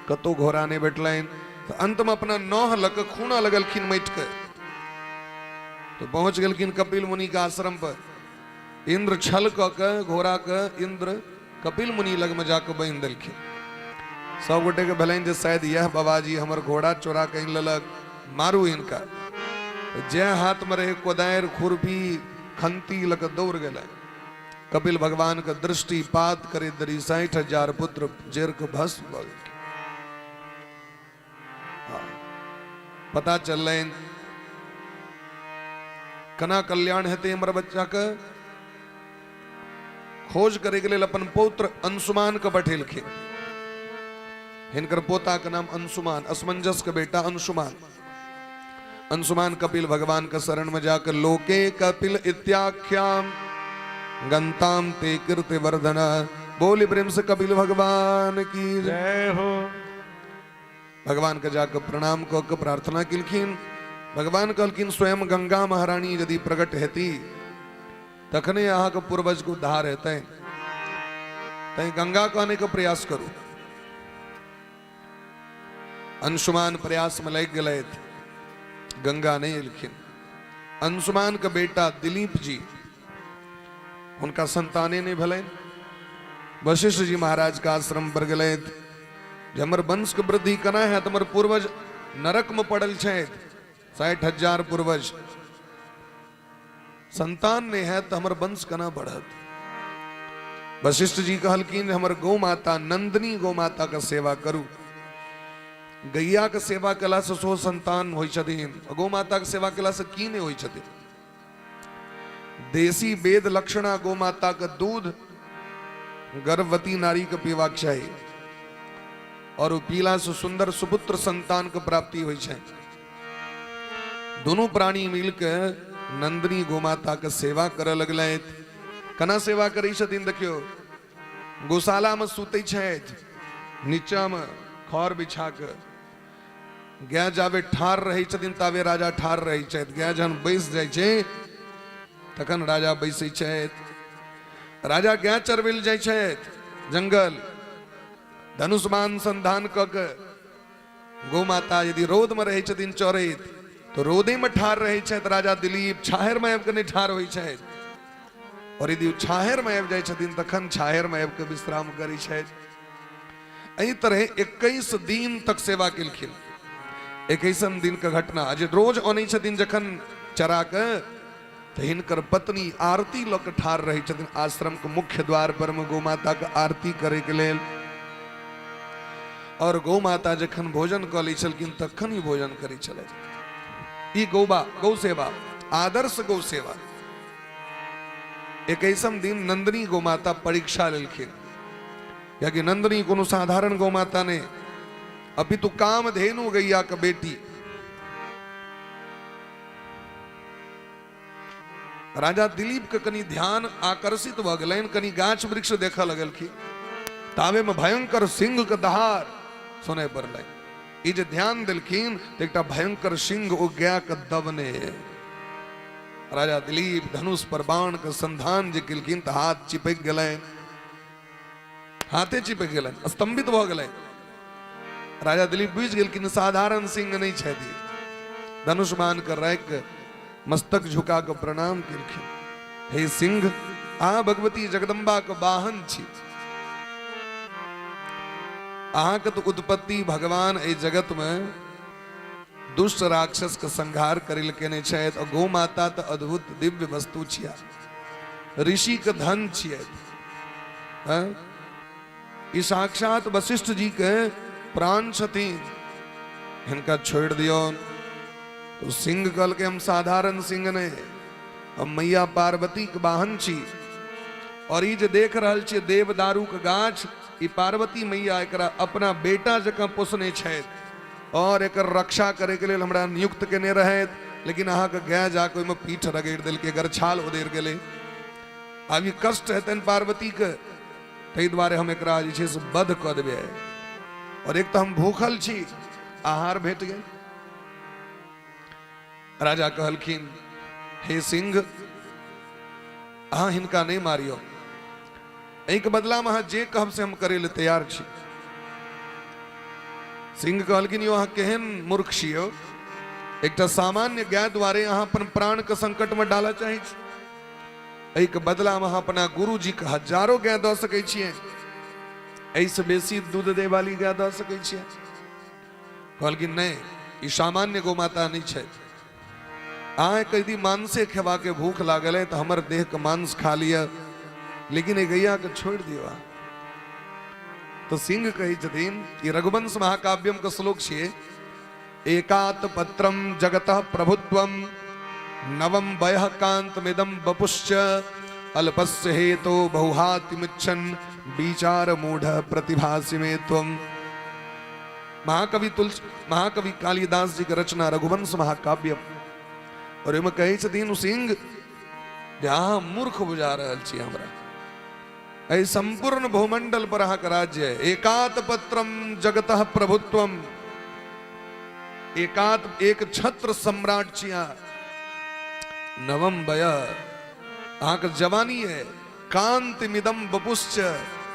कतौ घोड़ा नहि भेटलनि। तऽ अंत में अपना नह लऽ कऽ खूना लगलखिन माटि के, तो पहुंच गेलखिन कपिल मुनि के आश्रम पर। इंद्र छल कऽ के घोड़ा के इंद्र कपिल मुनि लग में जाके बान्हि देलखिन। सब गोटे के भेलनि जे शायद यह बाबाजी हमर घोड़ा चोरा के आनि लेलक, मारू हिनका। जे हाथ में रहे कोदारि खुरपी खंती लऽ के दौड़ गेलै। कपिल भगवान के दृष्टिपात करे दरी 60,000 पुत्र जर के भस्म भऽ गेल। पता चललनि केना कल्याण हेतै हमर बच्चा के। खोज करे के लेल अपन पौत्र अंशुमान के पठेलखिन। हिनकर पोता के नाम अंशुमान, असमंजस के बेटा अंशुमान। अंशुमान कपिल भगवान के शरण में जाकर लोके कपिल इत्याख्याम गंताम ते कीर्ति वर्धन। बोली प्रेम से कपिल भगवान की जय हो। भगवान के जाकर प्रणाम कऽ के प्रार्थना केलखिन। भगवान कहलखिन स्वयं गंगा महारानी यदि प्रकट हेती तखने अहाँके पूर्वजके उद्धार हेतै, तैं गंगा के आनैके प्रयास करू। अंशुमान प्रयास में लागि गेलथि, गंगा नहीं एलखिन। अंशुमान के बेटा दिलीप जी, हुनका संताने नहीं भेलनि। वशिष्ठ जी महाराज के आश्रम पर गेलथि जे हमर वंश के वृद्धि केना हैत, हमर पूर्वज नरक में पड़ल छथि, 60,000 पूर्वज, संतान नहीं है तो हमर वंश केना बढ़त। वशिष्ठ जी कहलखिन हमर गौ माता नंदनी गौ माता के सेवा करू। गैया के सेवा कला से सो संतान होइ छथिन, गौ माता के सेवा कला से की नहीं होइ छथिन। देसी वेद लक्षणा गौ माता के दूध गर्भवती नारी के पीबाक चाही और ओ पीला से सुंदर सुपुत्र संतान के प्राप्ति होइ छै। दोनों प्राणी मिलके नंदनी गोमाता के सेवा करे लगलथि। केना सेवा करै छथिन देखियौ, गौशाला में सुतै छथि, नीचा में खर बिछा के, गाय जाबे ठार रहै छथिन ताबे राजा ठार रहै छथि, गाय जहन बैस जाइ छै तखन राजा बैसै छथि। राजा गाय चरबै लए जाइ छथि जंगल, धनुष बाण संधान कऽ के। गौ माता यदि रौद में रहै छथिन चरैत तो रौदे में ठार रहै छथि राजा दिलीप, छाहरि में आबि कऽ नहि ठार होइ छथि। और यदि छाहरि में आबि जाइ छथिन तखन छाहरि में आबि कऽ विश्राम करै छथि। एहि तरह 21 दिन तक सेवा केलखिन। 21 दिन के घटना जे रोज अनै छथिन जखन चरा के, तऽ हिनकर पत्नी आरती लऽ के ठार रहै छथिन आश्रम के मुख्य द्वार पर में गौ माता के आरती करे के लेल। और गौ माता जखन भोजन कऽ लै छलखिन तखन ही भोजन करै छलथि। ई गौबा गौ सेवा, आदर्श गौ सेवा। 21 दिन नंदनी गौ माता परीक्षा लेलखिन, कियाकि नंदनी कोनो साधारण गौ माता नहीं, अपितु कामधेनु गैया के बेटी। राजा दिलीप के कनी ध्यान आकर्षित भऽ गेलनि, कनी गाछ वृक्ष देखऽ लगलखिन, ताबे में भयंकर सिंह के दहाड़ सुनय पड़लै। ई जे ध्यान देलखिन तऽ एकटा भयंकर सिंह ओ गाय के दबने। राजा दिलीप धनुष पर बाण के संधान जे केलखिन तऽ हाथ चिपकि गेलनि, हाथे चिपकि गेलनि, स्तंभित भऽ गेलनि। राजा दिलीप बुझि गेलखिन साधारण सिंह नहि छथि। धनुष बाण के राखि मस्तक झुका के प्रणाम केलखिन, हे सिंह, अहाँ भगवती जगदम्बा के वाहन छी, अहाँके तऽ उत्पत्ति भगवान एहि जगत में दुष्ट राक्षस के संहार करै लए केने छथि, और गौ माता तऽ अद्भुत दिव्य वस्तु छिया, ऋषि के धन छियै, हँ? ई साक्षात वशिष्ठ जी के प्राण छथिन, हिनका छोड़ि दियौ। तो सिंह कहलकै हम साधारण सिंह नहि, हम मैया पार्वती के वाहन छी, और ई जे देख रहल छियै देवदारू के गाछ, ई पार्वती मैया एकरा अपना बेटा जकाँ पोसने छथि और एकर रक्षा करे के लेल हमरा नियुक्त केने रहथि, लेकिन अहाँके गाय जाके ओहिमे पीठ रगड़ि देलकै, एकर छाल उधेर गेलै, आब ई कष्ट हेतनि पार्वती के, ताहि दुआरे हम एकरा जे छै से वध कऽ देबै। और एक तऽ हम भूखल छी, आहार भेट गेल। राजा कहलखिन हे सिंह, अहाँ हिनका नहि मारियौ, एहिके बदलामे अहाँ जे कहब से हम करै लए तैयार छी। सिंह कहलखिन यौ अहाँ केहन मूर्ख छी यौ, एकटा सामान्य गाय दुआरे अहाँ अपन प्राणके संकटमे डालऽ चाहै छी, एहिके बदलामे अहाँ अपना गुरुजीके हजारो गाय दऽ सकै छियै, एहिसँ बेसी दूध दै वाली गाय दऽ सकै छियै। कहलखिन नहि, ई सामान्य गौ माता नहि छथि, अहाँके यदि मांसे खेबाके भूख लागल है तऽ हमर देहके मांस खा लिअ, लेकिन एहि गैयाके छोड़ि दियौ अहाँ। तऽ सिंह कहै छथिन, ई रघुवंश महाकाव्यम के श्लोक छियै, एकात पत्रम जगतः प्रभुत्वम नवम वयः कांतमिदं वपुश्च अल्पस्य हेतो बहुहातिमिच्छन् विचार मूढ़ प्रतिभासि मे त्वम। महाकवि तुलसी महाकवि कालिदास जी के रचना रघुवंश महाकाव्य, और ओहिमे कहै छथिन सिंह जे अहाँ मूर्ख बुझा रहल छी हमरा, एहि संपूर्ण भूमंडल पर अहाँके राज्य है। एकात पत्रम जगतः प्रभुत्वम, एकात एक छत्र सम्राट छी अहाँ। नवम वय अहाँके जवानी है, कांतिमिदम बपुश्च,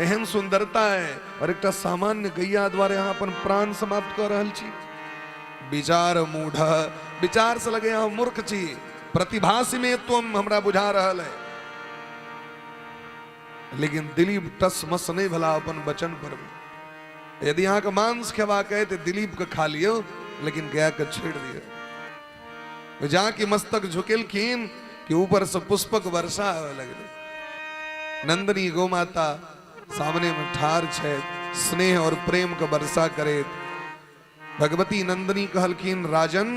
एहन सुंदरता है, और एकटा सामान्य गैया द्वारे अहाँ अपन प्राण समाप्त कऽ रहल छी। विचार मूढ़, विचार से लगे अहाँ मूर्ख छी। प्रतिभासी में तुम हमरा बुझा रहल है। लेकिन दिलीप टस मस नहीं भला अपन वचन पर। यदि अहाँके मांस खेबाक है तो दिलीप के खा लियो, लेकिन गाय के छोड़ दियो। जाके मस्तक झुकेलखिन कि ऊपर से पुष्पक वर्षा आवे लगले। नंदनी गौ माता सामने में ठार छै, स्नेह और प्रेम के वर्षा करे। भगवती नंदनी कहलखिन, राजन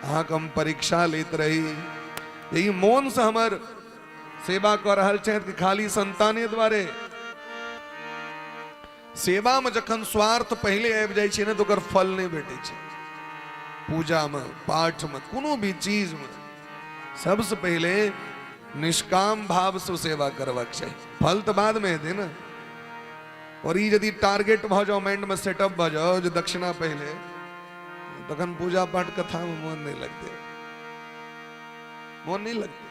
अहाँके हम परीक्षा लेत रही, यही मोन से हमर सेवा कऽ रहल छथि कि खाली संताने द्वारे। सेवा में जखन स्वार्थ पहिले आबि जाइ छै ने तऽ ओकर फल नहि भेटै छै। पूजा में, पाठ में, कोनो भी चीज में सबसे पहिले निष्काम भाव से सेवा करबाक चाही, फल तऽ बाद में हेतै ने। और ई यदि टारगेट भऽ जाओ, माइंड में सेटअप भऽ जाओ जे दक्षिणा पहिले, तखन पूजा पाठ कथा में मोन नहीं लगते, मोन नहीं लगते।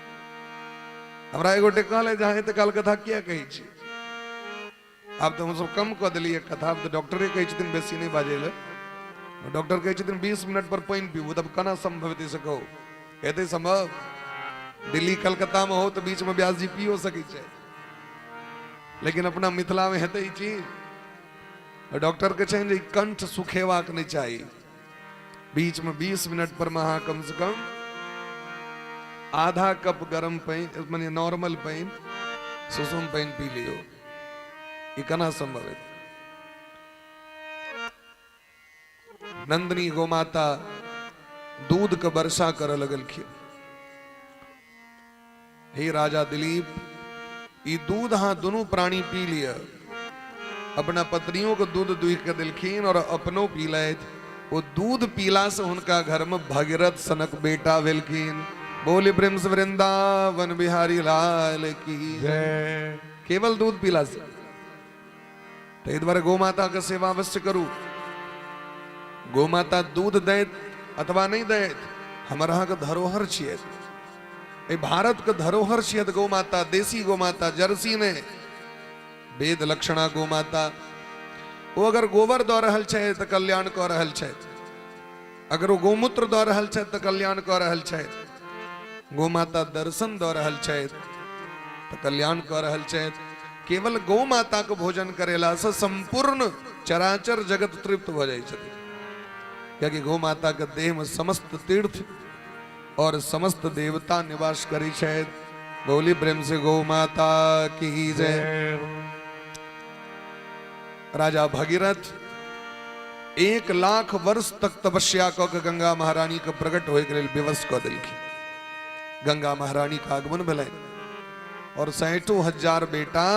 हमरा एगोटे कहले जे अहाँ एते काल कथा किया कहै छी, आब तऽ हमसब कम कऽ देलियै कथा, आब तऽ डॉक्टरे कहै छथिन बेसी नहि बाजै लए। डॉक्टर कहै छथिन 20 मिनट पर पानि पीबू, तब केना संभव हेतै से कहू, हेतै संभव? दिल्ली कलकत्ता में हो तऽ बीच में व्यास जी पियो सकै छै, लेकिन अपना मिथिला में हेतै ई चीज? डॉक्टर के छनि जे कंठ सुखेबाक नहि चाही, बीच में 20 मिनट पर में अहाँ कम से कम आधा कप गरम पानि, माने नॉर्मल पानि, सुसुम पानि पी लियौ। ई केना संभव हेतै? नंदनी गोमाता दूध के वर्षा करऽ लगलखिन। हे राजा दिलीप, ई दूध अहाँ दुनू प्राणी पी लिअ। अपना पत्नियों के दूध दुहि के देलखिन और अपनो पी लथि। ओ दूध पीला से हुनका घर में भगीरथ सनक बेटा भेलखिन। बोले प्रेम से वृंदावन बिहारी लाल की जय। केवल दूध पीला से। ताहि दुआरे गौ माता के सेवा अवश्य करू। गौ माता दूध दैत अथवा नहि दैत, हमर अहाँके धरोहर छियै। एहि भारत के धरोहर छियै गौ माता, देसी गौ माता, जर्सी नहि, वेद लक्षणा गौ माता। ओ अगर गोबर दऽ रहल छै तऽ कल्याण कऽ रहल छै, अगर ओ गोमूत्र दऽ रहल छै तऽ कल्याण कऽ रहल छै, गौ माता दर्शन दऽ रहल छै तऽ कल्याण कऽ रहल छै। केवल गौ माता के भोजन करेला से संपूर्ण चराचर जगत तृप्त भऽ जाइ छथिन, कियाकि गौ माता के देह में समस्त तीर्थ और समस्त देवता निवास करै छथि। बोली प्रेम से गौ माता की जय। राजा भगीरथ 1 लाख वर्ष तक तपस्या कऽ के गंगा महारानी के प्रकट होय के लेल विवश कऽ देलखिन। गंगा महारानी के आगमन भेलनि और 60,000 बेटा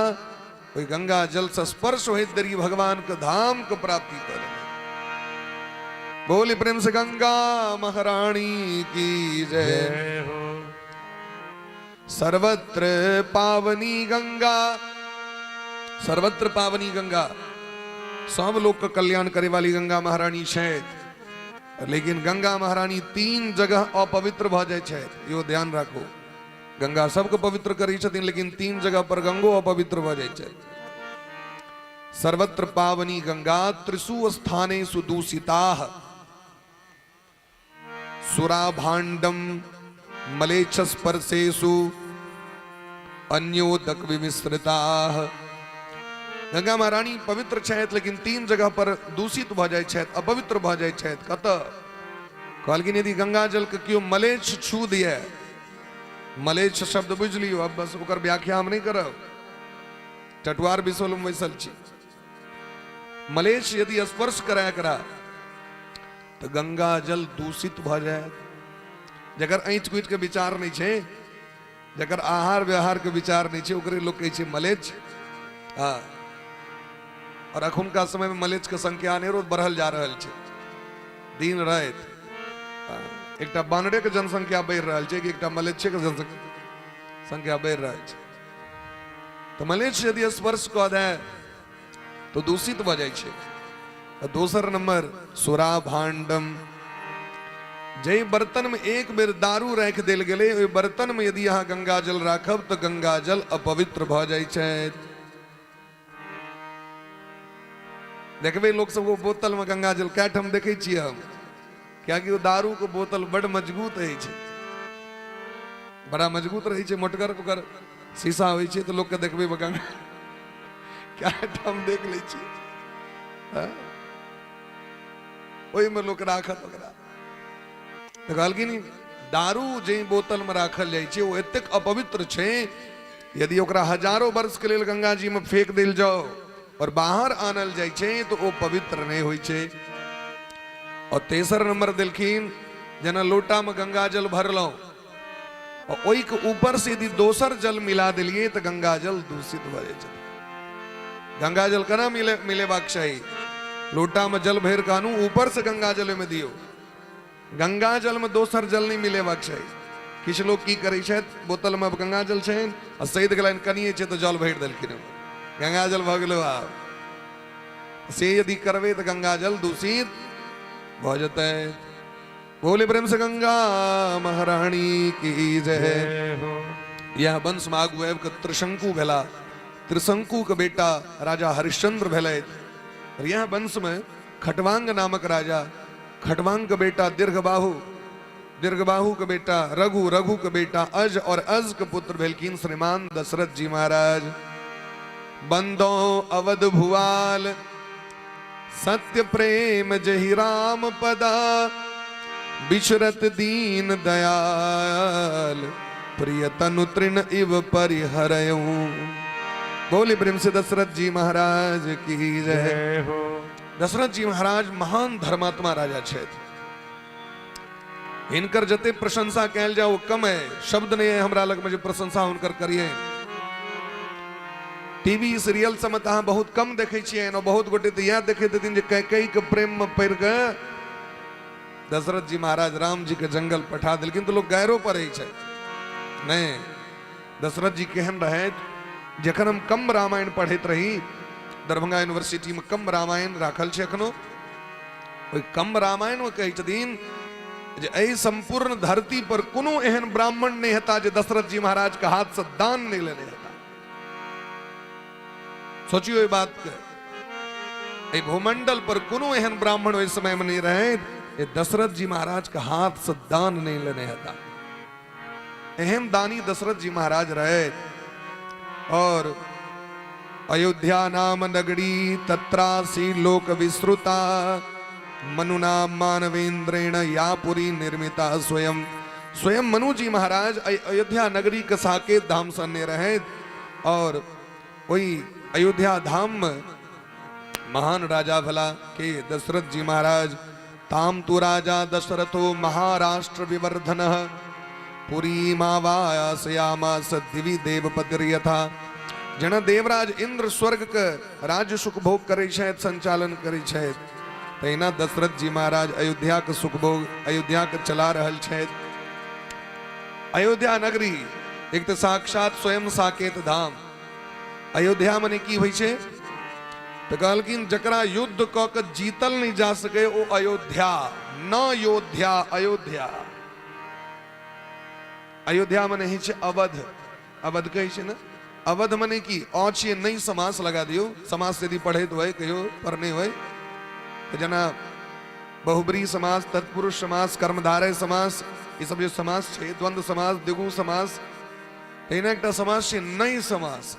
ओहि गंगा जल से स्पर्श होइत देरी भगवान के धाम के प्राप्ति कऽ लेलनि। बोली प्रेम से गंगा महारानी की जय। जय हो। सर्वत्र पावनी गंगा, सर्वत्र पावनी गंगा, सब लोग के कल्याण करे वाली गंगा महारानी छथि। लेकिन गंगा महारानी 3 जगह अपवित्र भऽ जाइ छथि, इहो ध्यान राखू। गंगा सबके पवित्र करै छथिन, लेकिन 3 जगह पर गंगो अपवित्र भऽ जाइ छथि। सर्वत्र पावनी गंगा त्रिषु स्थानेषु दूषिताः, सुराभाण्डम मलेच्छ स्पर्शेषु अन्योदक विमिश्रिताः। गंगा महारानी पवित्र छथि, लेकिन 3 जगह पर दूषित भऽ जाइ छथि, अपवित्र भऽ जाइ छथि। कतऽ? कहलखिन यदि गंगा जल के केओ मलेच्छ छू दिए, मलेच्छ शब्द बुझि लियौ, अब बस ओकर व्याख्या हम नहि करब, टटुआर बिसोल में बैसल छी। मलेच्छ यदि स्पर्श कराय एकरा तऽ गंगा जल दूषित भऽ जायत। जकर ऐंच कुटि के विचार नहि छै, जकर आहार व्यवहार के विचार नहि छै, ओकरे लोक कहै छै मलेच्छ। हँ, और अखुनका समय में मलेच्छ के संख्या अनेरो बढ़ल जा रहल छै दिन राति। हँ, एकटा बानरे के जनसंख्या बढ़ि रहल छै कि एकटा मलेच्छे के जनसंख्या बढ़ि रहल छै। तऽ मलेच्छ यदि स्पर्श कऽ दे तऽ दूषित भऽ जाइ छै। दोसर नंबर सुरा भांडम, जाहि बर्तन में एक बेर दारू राखि देल गेलै, ओहि बर्तन में यदि अहाँ गंगा जल राखब तऽ गंगा जल अपवित्र भऽ जाइ छै। देखबै लोक सब बोतल में गंगा जल कए ठाम देखै छियै हम, कियाकि ओ दारू के बोतल बड मजबूत होइ छै, बड़ा मजबूत रहै छै, मोटगर ओकर शीशा होइ छै, तऽ लोकके देखबै में गंगा कए ठाम देख लै छियै। ओहिमे लोक राखत ओकरा। तऽ कहलखिन दारू जे बोतल में राखल जाइ छै ओ एतेक अपवित्र छै, यदि ओकरा हजारो वर्ष के लेल गंगा जी में फेंक देल जाओ और बाहर आनल जाइ छै तो ओ पवित्र नहीं होइ छै। और तेसर नंबर देलखिन, जेना लोटा में गंगा जल भरलहुँ और ओहि के ऊपर से यदि दोसर जल मिला देलिए तो गंगा जल दूषित भऽ जाइ छै। गंगा जल केना मिलेबाक चाही? लोटा में जल भरि कऽ आनू, ऊपर से गंगा जल ओहिमे दियौ। गंगा जल में दोसर जल नहीं मिलेबाक चाही। किछु लोग की करै छथि, बोतल में गंगा जल छनि आ सैद गेलनि, कनिए छै तऽ जल भरि देलखिन, गंगा जल भऽ गेलै। आब से यदि करबै तऽ गंगा जल दूषित भऽ जेतै। बोले प्रेम से गंगा महारानी की जय हो। यह वंश में आगू आबि कऽ त्रिशंकु भेला, त्रिशंकु के बेटा राजा हरिश्चंद्र भेलथि। और यह वंश में खटवांग नामक राजा, खटवांग के बेटा दीर्घबाहु, दीर्घबाहु के बेटा रघु, रघु के बेटा अज, और अज के पुत्र भेलखिन श्रीमान दशरथ जी महाराज। बंदो अवध भुआल सत्य प्रेम जहि राम पदा, बिछरत दीन दयाल प्रिय तनु तृण इव परिहरयऊ। बोले प्रेम से दशरथ जी महाराज की जय हो। दशरथ जी महाराज महान धर्मात्मा राजा छथि। हिनकर जते प्रशंसा कयल जाए ओ कम है, शब्द नहीं है हमरा लग में जे प्रशंसा हुनकर करिए। टीवी सीरियल सब में अहाँ बहुत कम देखै छियै, और बहुत गोटे तऽ इएह देखैत हेथिन जे कैकेयी के प्रेम में पड़ि कऽ दशरथ जी महाराज राम जी के जंगल पठा देलखिन, तऽ लोक गायरो पढ़ै छै। नहि, दशरथ जी केहन रहथि, जखन हम कम्ब रामायण पढ़ैत रही, दरभंगा यूनिवर्सिटी में कम्ब रामायण राखल छै एखनो, ओहि कम्ब रामायण में कहै छथिन जे एहि संपूर्ण धरती पर कोनो एहन ब्राह्मण नहि हेता जे दशरथ जी महाराज के हाथ से दान नहि लेने हेता। सोचियो एहि बात के, एहि भूमंडल पर कोनो एहन ब्राह्मण ओहि समय में नहीं रहे जे दशरथ जी महाराज के हाथ से दान नहीं लेने हेता। एहन दानी दशरथ जी महाराज रहे। और अयोध्या नाम नगरी तत्रासी लोक विश्रुता, मनुना मानवेंद्रेण या पुरी निर्मिता स्वयं। स्वयं मनु जी महाराज अयोध्या नगरी के साकेत धाम सन्ने रहे और वही अयोध्या धाम में महान राजा भला के दशरथ जी महाराज। ताम तु राजा दशरथो महाराष्ट्र विवर्धन, पुरी मावासयामास दिवि देवपतिर्यथा। जेना देवराज इंद्र स्वर्ग के राज्य सुख भोग करै छथि, संचालन करै छथि, तहिना दशरथ जी महाराज अयोध्या के सुख भोग अयोध्या के चला रहल छथि। अयोध्या नगरी एक तऽ साक्षात स्वयं साकेत धाम। अयोध्या मने की होइ छै? तऽ कहलखिन जकरा युद्ध कऽ के जीतल नहि जा सके ओ अयोध्या, न योध्या, अयोध्या। अयोध्या मने होइ छै अवध, अवध कहै छै ने, अवध मने की अ छियै नहि समास लगा दियौ, समास यदि पढ़ैत होइ कहियो पढ़ने होइ तऽ जेना बहुब्री समास, तत्पुरुष समास, कर्मधारय समास, ई सब जे समास छै, द्वंद्व समास, द्विगु समास, तहिना एकटा समास छै नहि समास।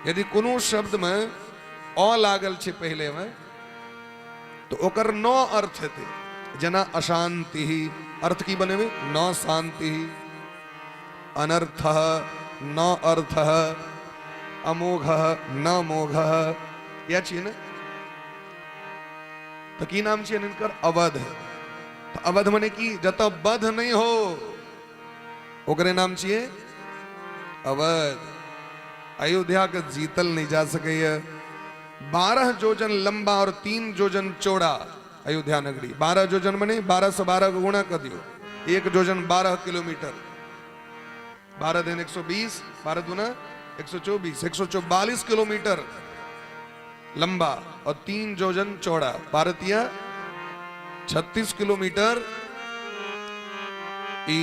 यदि कोनो शब्दमे अ लागल छै पहिले मे तऽ ओकर न अर्थ हेतै। जेना अशांति, अर्थ की बनेबै? न शांति, अनर्थ न अर्थ, अमोघ न मोघ, इएह छियै ने। तऽ की नाम छियनि हिनकर? अवध। तऽ अवध मने की? जतऽ बध नहि हो ओकरे नाम छियै अवध। अयोध्या के जीतल नहीं जा सकैया। 12 जोजन लंबा और 3 जोजन चौड़ा अयोध्या नगरी। 12 जोजन मने 12 से 12 के गुणा कर दियो, 1 जोजन 12 किलोमीटर, 12 दिन 120, 12 दूना 124, 144 किलोमीटर लंबा और 3 जोजन चौड़ा, भारतीय 36 किलोमीटर ई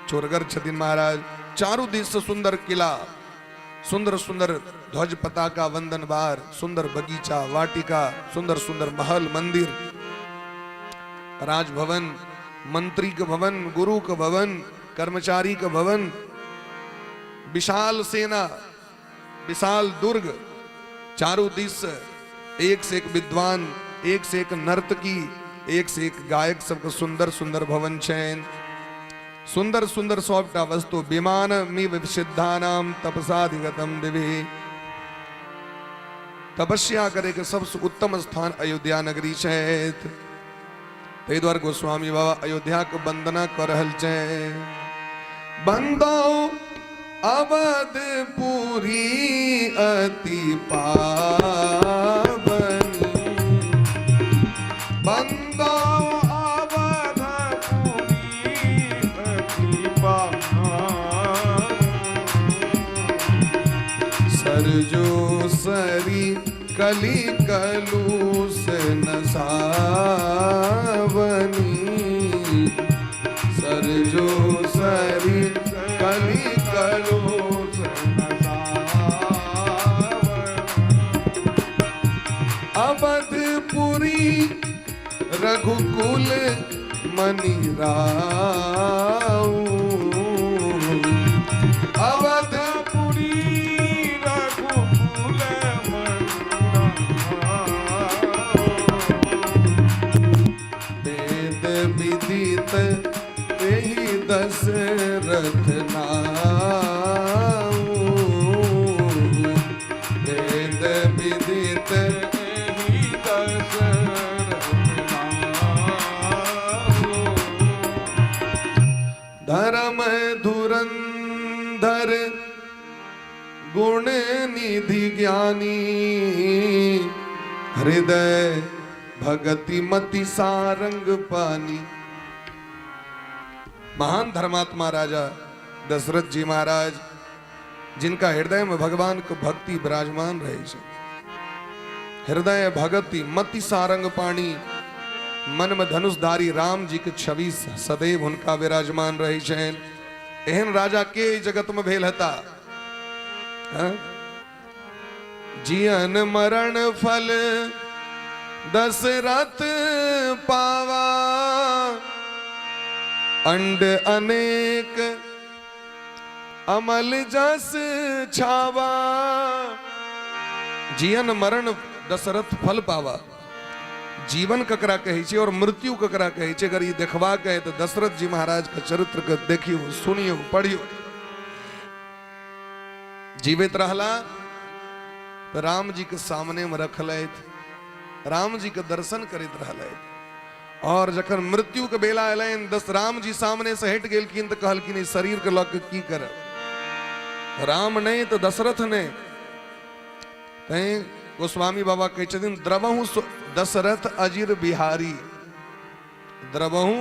चोरगर छथिन महाराज। चारू दिस से सुंदर किला, सुंदर सुंदर ध्वज पताका वंदनवार, सुंदर बगीचा वाटिका, सुंदर सुंदर महल मंदिर, राजभवन, मंत्री के भवन, गुरु के भवन, कर्मचारी के भवन, विशाल सेना, विशाल दुर्ग, चारों दिस एक से एक विद्वान, एक से एक नर्तकी, एक से एक गायक, सबके सुंदर सुंदर भवन छैन, सुंदर सुंदर सबटा वस्तु। विमान मिव सिद्धानाम तपसाधिगतम दिवि। तपस्या करे के सबसे उत्तम स्थान अयोध्या नगरी छथि। ताहि दुआरे गोस्वामी बाबा अयोध्या के वंदना कऽ रहल छै। बंदो अवधपुरी अति पावनी, बंदो अवधपुरी अति पावनी। सरजू सरी कली कलूस नसावनी, सरजू सरी कली कलूस अवधपुरी रघुकुल मणि राऊ, अवधपुरी रघुकुल मणि। वेद विदित तेहि दशरथ नाऊ, वेद विदित एहि दशरथ नाऊ। धर्म धुरंधर गुण निधि ज्ञानी, हृदय भगति मति सारंग पानी। महान धर्मात्मा राजा दशरथ जी महाराज, जिनका हृदय में भगवान के भक्ति विराजमान रहे छै। हृदय भगति मति सारंग पानी, मन में धनुषधारी राम जी के छवि सदैव हुनका विराजमान रहे छनि। एहन राजा के जगत में भेल हता? हाँ? जियन मरण फल दशरथ पावा, अंड अनेक अमल जस छावा। जियन मरण दशरथ फल पावा। जीवन ककरा कहै छै और मृत्यु ककरा कहै छै, अगर ई देखबाक है तऽ दशरथ जी महाराज के चरित्र के देखियौ, सुनियौ, पढ़ियौ। जीवित रहला तऽ राम जी के सामने में रखलथि, राम जी के दर्शन करैत रहलथि, और जखन मृत्यु के बेला एलनि, दस राम जी सामने से हटि गेलखिन तऽ कहलखिन ई शरीर के लऽ के की करब, राम नहि तऽ दशरथ नहि। तैं गोस्वामी बाबा कहै छथिन द्रवहु सो दशरथ अजिर बिहारी, द्रवहु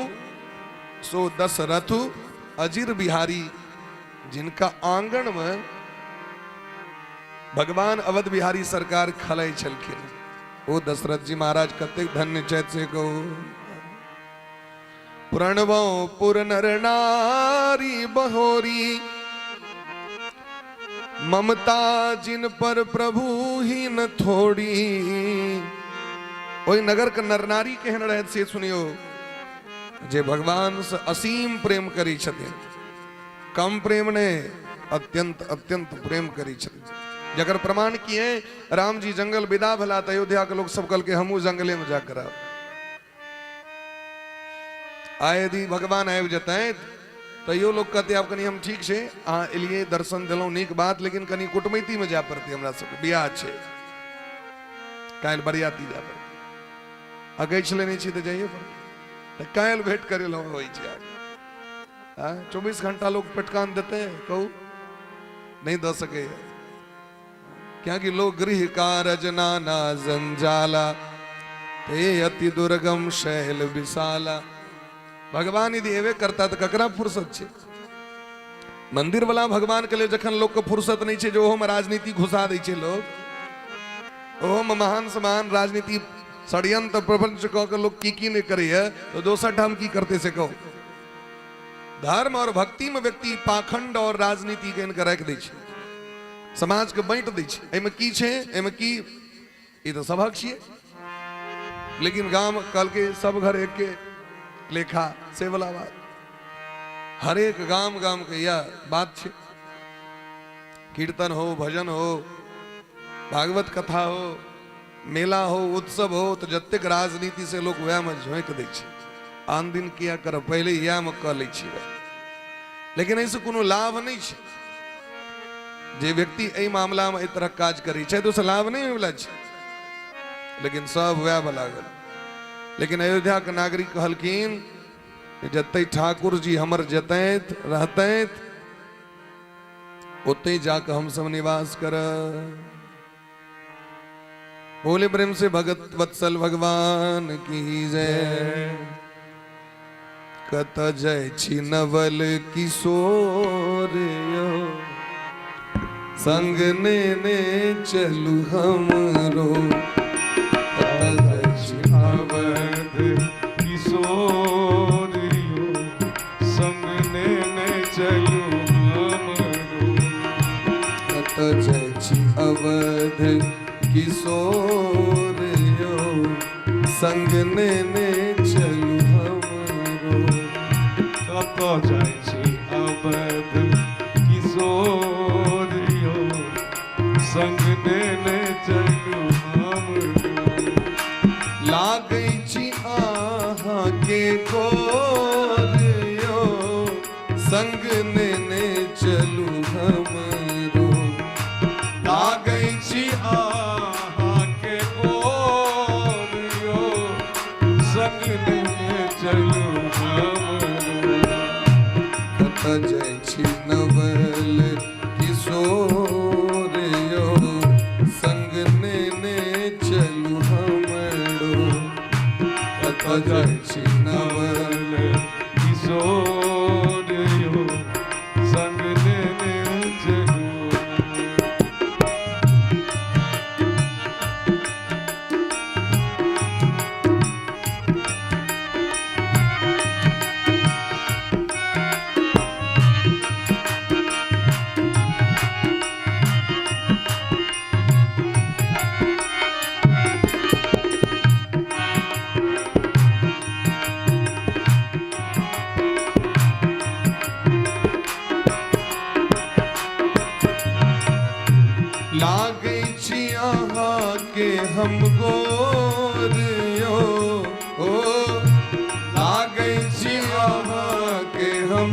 सो दशरथ अजिर बिहारी, जिनका आंगन में भगवान अवध बिहारी सरकार खलै छलखिन, ओ दशरथ जी महाराज कतेक धन्य छथि से कहू। प्रणवो पुर नर नारी बहोरी, ममता जिन पर प्रभु ही न थोड़ी। ओहि नगर के नर नारी केहन रहत से सुनियो, जे भगवान से असीम प्रेम करै छथिन, कम प्रेम ने, अत्यंत अत्यंत प्रेम करै छथिन। जकर प्रमाण की है, राम जी जंगल विदा भला तऽ अयोध्या के लोग सब कहलकै हमहूँ जंगले में जाकर आब। आइ यदि भगवान आबि जेतै तैयो लोग कहते आब कनि हम ठीक छै, अहाँ एलियै दर्शन देलहुँ नीक बात, लेकिन कनि कुटमैती में जाय पड़तै, हमरा सबके बियाह छै काल्हि, बरियाती जाय पड़तै, आ गछि लेने छी तऽ जाइए पड़तै, तऽ काल्हि भेंट करै लए होइ छै। 24 घंटा लोग पेटकान देते कहू नहीं दऽ सकैए, क्योंकि लोग गृह कारज नाना जंजाला, ते अति दुर्गम शैल विशाला। भगवान यदि एबे करता तऽ ककरा फुर्सत छै? मंदिर वाला भगवान के लिए जखन लोग के फुर्सत नहीं छै, जे ओहो में राजनीति घुसा दै छै लोग, ओहो में महान से महान राजनीति षड्यंत्र प्रपंच कऽ के लोग की की नहीं करैया, तो दोसर ठाम की करते से कहू। धर्म और भक्ति में व्यक्ति पाखंड और राजनीति के इनके राखि दै छै, समाज के बांटि दै छै। एहिमे की छै, एहिमे की, ई तऽ सभक छियै। लेकिन गाम कहलकै सब घर एके लेखा, से वाला बात हरेक गाम गाम के यह बात छै। कीर्तन हो, भजन हो, भागवत कथा हो, मेला हो, उत्सव हो, तऽ जतेक राजनीति से लोक वएह में झोंकि दै छै। आन दिन किया करब, पहिले इएह में कऽ लै छियै। लेकिन एहिसँ कोनो लाभ नहि छै। जे व्यक्ति एहि मामलामे एहि तरहक काज करै छै तऽ ओहिसँ लाभ नहि होयवला छै। लेकिन सब वएह में लागल। लेकिन अयोध्याके नागरिक कहलखिन जतै ठाकुर जी हमर जतैत रहतैत ओतै जाके हमसब निवास करब। बोले प्रेम से भगत वत्सल भगवान की जय। कत जय छी नवल किशोर यो, संग नेने चलू हमरो। कत जय छी अवध किशोर यो, संग नेने चलू हमरो। कत जय छी अवध किशोर यो, संग नेने चलू हमरो। कत जाइ छी अवध किशोर यो, संग नेने चलू हमरो। लागै छी अहाँके गोर यो, संग नेने चलू हमरो। लागै छी अहाँके गोर यो, संग नेने चलू हमरो। कत जाइ छी नवल किशोर यो, संग नेने चलू हमरो। कत जाइ छी नवल किशोर यो, संग नेने चलू। लागै छी अहाँके हम गोर यो, ओ लागै छी अहाँके हम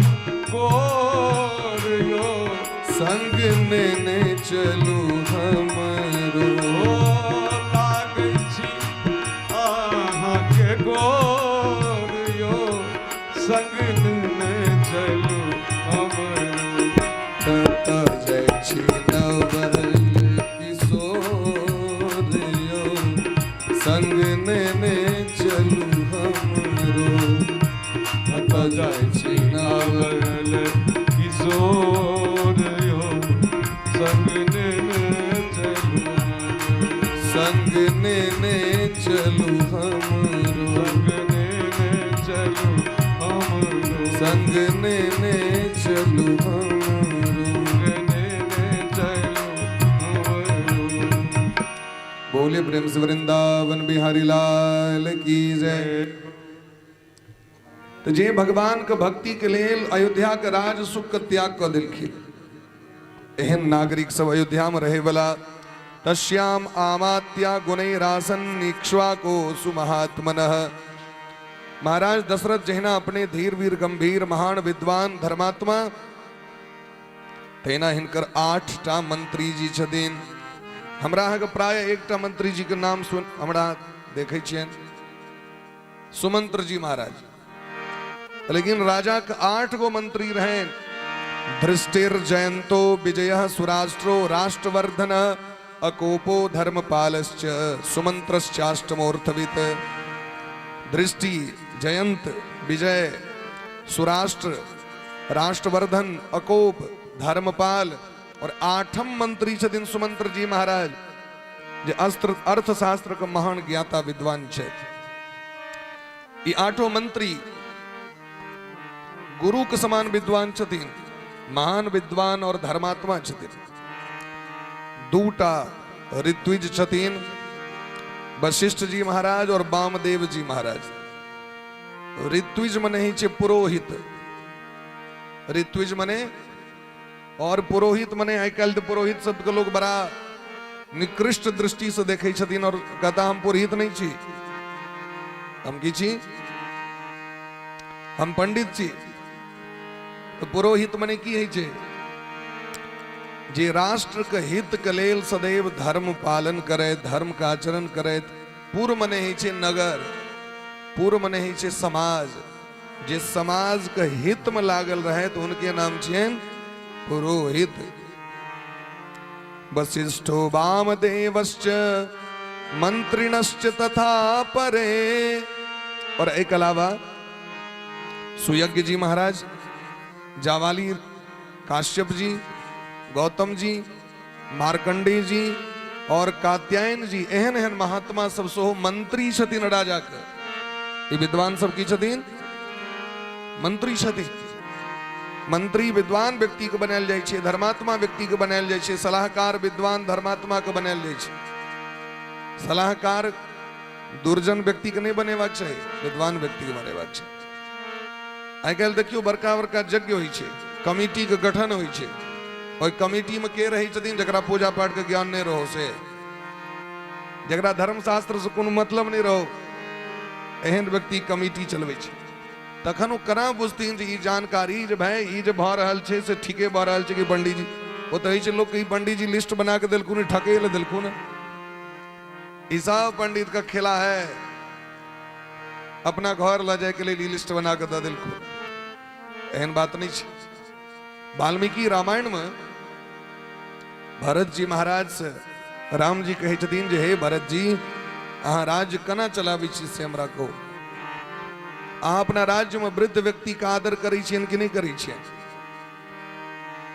गोर यो, संग नेने चलू हमरो। ओ लागै छी अहाँके गोर यो, संग नेने चलू हमरो। कत जाइ छी नवल किशोर यो, संग नेने चलू हमरो। कत जाइ छी नवल नवल किशोर यो, संग नेने चलू हमरो। संग नेने चलू हमरो। संग नेने चलू हमरो। संग नेने चलू हमरो। संग नेने चलू हमरो। बोले प्रेम से वृंदावन बिहारी लाल की जय। तऽ जे भगवान के भक्ति के लेल अयोध्या के राज सुख के त्याग कऽ देलखिन, एहन नागरिक सब अयोध्या में रहे वाला। तस्याम आमात्या गुणैरासन इक्ष्वाको सुमहात्मनः। महाराज दशरथ जहिना अपने धीर वीर गंभीर महान विद्वान धर्मात्मा, तहिना हिनकर 8टा मंत्री जी छथिन। हमरा अहाँके प्राय एकटा मंत्री जी के नाम सुन हमरा देखै छियनि, सुमंत्र जी महाराज। लेकिन राजा के 8 गो मंत्री रहन। धृष्टिर जयंतो विजय सुराष्ट्रो राष्ट्रवर्धन अकोपो धर्मपालश्च सुमंत्रश्चाष्टमोर्थवित। दृष्टि, जयंत, विजय, सुराष्ट्र, राष्ट्रवर्धन, अकोप, धर्मपाल और 8म मंत्री छथिन सुमंत्र जी महाराज, जे अस्त्र अर्थशास्त्र के महान ज्ञाता विद्वान छथि। ई 8 मंत्री गुरु के समान विद्वान छथिन, महान विद्वान और धर्मात्मा छथिन। दूटा ऋत्विज छथिन, वशिष्ठ जी महाराज और वामदेव जी महाराज। ऋत्विज मने ही छे पुरोहित, ऋत्विज मने और पुरोहित मने आइ काल्हि तऽ पुरोहित शब्द के लोग बड़ा निकृष्ट दृष्टि से देखै छथिन और कहता हम पुरोहित नहीं छी, हम की छी, हम पंडित छी। तऽ पुरोहित मने की होइ छै? जे राष्ट्र के हित के लेल सदैव धर्म पालन करे, धर्म के आचरण करे। पुर मने होइ छै नगर, पुर मने होइ छै समाज। जे समाज के हित में लागल रहे तो उनके नाम छियनि पुरोहित। वशिष्ठो वामदेवश्च मंत्रिणश्च तथा परे। और एक अलावा सुयज्ञ जी महाराज, जावाली काश्यप जी, गौतम जी, मार्कंडेय जी और कात्यायन जी, एहन एहन महात्मा सब सेहो मंत्री छथिन राजा के। ई विद्वान सब की छथिन? मंत्री छथिन। मंत्री विद्वान व्यक्ति के बनायल जाइ छै, धर्मात्मा व्यक्ति के बनायल जाइ छै, सलाहकार विद्वान धर्मात्मा के बनायल जाइ छै। सलाहकार दुर्जन व्यक्ति के नहि बनेबाक चाही, विद्वान व्यक्ति के बनेबाक चाही। आइ काल्हि देखियौ बड़का बड़का यज्ञ होइ छै, कमिटी के गठन होइ छै, ओहि कमिटी में के रहै छथिन? जकरा पूजा पाठ के ज्ञान नहि रहो से, जकरा धर्मशास्त्र से कोनो मतलब नहि रहो, एहन व्यक्ति कमिटी चलबै छै। तखन ओ केना बुझथिन जे ई जानकारी जे भाय ई जे भऽ रहल छै से ठीके भऽ रहल छै कि पंडीजी? ओ तऽ होइ छै लोक ई पंडीजी लिस्ट बना के देलखुन, ठकै लए देलखुन, ई सब पंडित का खेला है, अपना घर लऽ जायके लेल ई लिस्ट बना के दऽ देलखुन। एहन बात नहि छै। वाल्मीकि रामायण में भरत जी महाराज से राम जी कहै छथिन जे हे भरत जी, अहाँ राज्य केना चलाबै छी से हमरा कहू। अहाँ अपना राज्य में वृद्ध व्यक्ति के आदर करै छियनि कि नहि करै छियनि?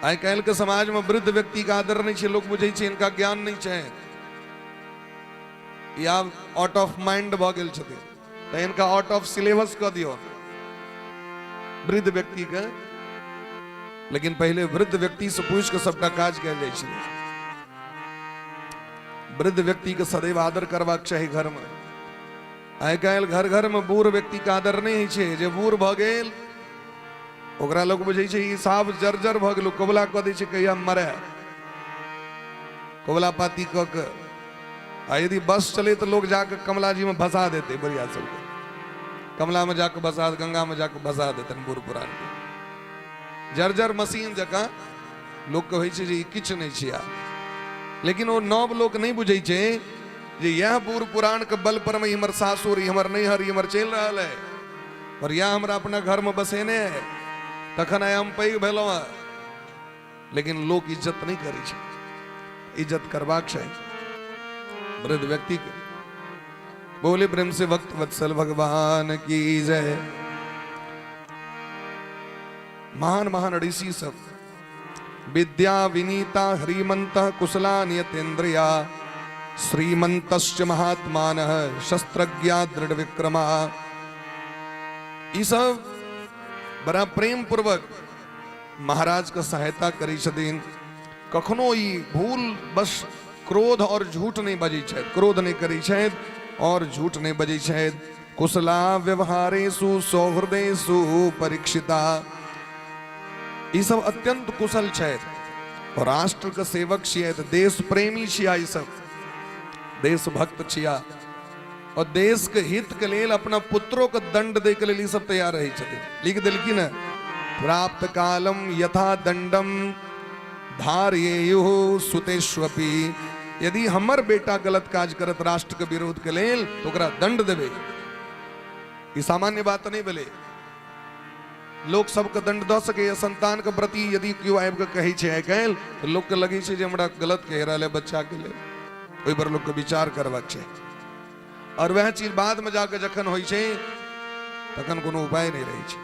आइ काल्हि के समाज में वृद्ध व्यक्ति के आदर नहि छै। लोक बुझै छै हिनका ज्ञान नहि छै, ई आब आउट ऑफ माइंड भऽ गेल छथिन, तऽ हिनका आउट ऑफ सिलेबस कऽ दियौ वृद्ध व्यक्ति के। लेकिन पहिले वृद्ध व्यक्ति से पूछि कऽ सबटा काज कयल जाइ छलै। वृद्ध व्यक्ति के सदैव आदर करबाक चाही घर में। आइ काल्हि घर घर में बूढ़ व्यक्ति के आदर नहि होइ छै। जे बूढ़ भऽ गेल ओकरा लोक बुझै छै ई साफ जर्जर भऽ गेल, कबुला कऽ दै छै कहिया मरे, कबुला पाती कऽ के। आ यदि बस चले तऽ लोक जाके कमला जी में भसा देते, बुढ़िया सबके कमला में जाके भसा, गंगा में जाके भसा देतनि बूढ़ पुरान के। जर्जर मशीन जकाँ लोकके होइ छै जे ई किछु नहि छै आब। लेकिन ओ नव लोक नहि बुझै छै जे इएह बूढ़ पुरानके बल पर मे ई हमर सासुर, ई हमर नैहर, ई हमर चलि रहल है और इएह हमरा अपना घरमे बसेने है, तखन आइ हम पैघ भेलहुँ हँ। लेकिन लोक इज्जत नहि करै छै। इज्जत करबाक चाही वृद्ध व्यक्तिके। बोले प्रेम से भक्त वत्सल भगवान की जय। महान महान ऋषि सब विद्या विनीता ह्रीमंत कुशला नियतेन्द्रिया श्रीमंतश्च महात्मान शस्त्रज्ञा दृढ़ विक्रमा, ई सब बड़ा प्रेम पूर्वक महाराज के सहायता करै छथिन। कखनो ई भूल बस क्रोध और झूठ नहि बजै छथि, क्रोध नहि करै छथि और झूठ नहि बजै छथि। कुशला व्यवहारेषु सौहृदेषु परीक्षिता, ई सब अत्यंत कुशल छथि, राष्ट्र के सेवक छियै, देश प्रेमी छिया, ई सब देशभक्त छिया और देश के हित के लेल अपना पुत्रों के दंड दे के लेल ई सब तैयार रहै छथिन। लिख देलखिन है प्राप्त कालम यथा दंडम धारयेयुः सुतेष्वपि। यदि हमर बेटा गलत काज करत राष्ट्र के विरोध के लेल तो ओकरा दंड देबै। ई सामान्य बात नहीं भेलै। लोक सबके दंड दऽ सकैए संतान के प्रति यदि केओ आबि कऽ कहै छै आइ काल्हि तऽ लोकके लगै छै जे हमरा गलत कहि रहल है बच्चा के लेल। ओहि पर लोकके विचार करबाक चाही और वएह चीज बादमे जाके जखन होइ छै तखन कोनो उपाय नहि रहै छै।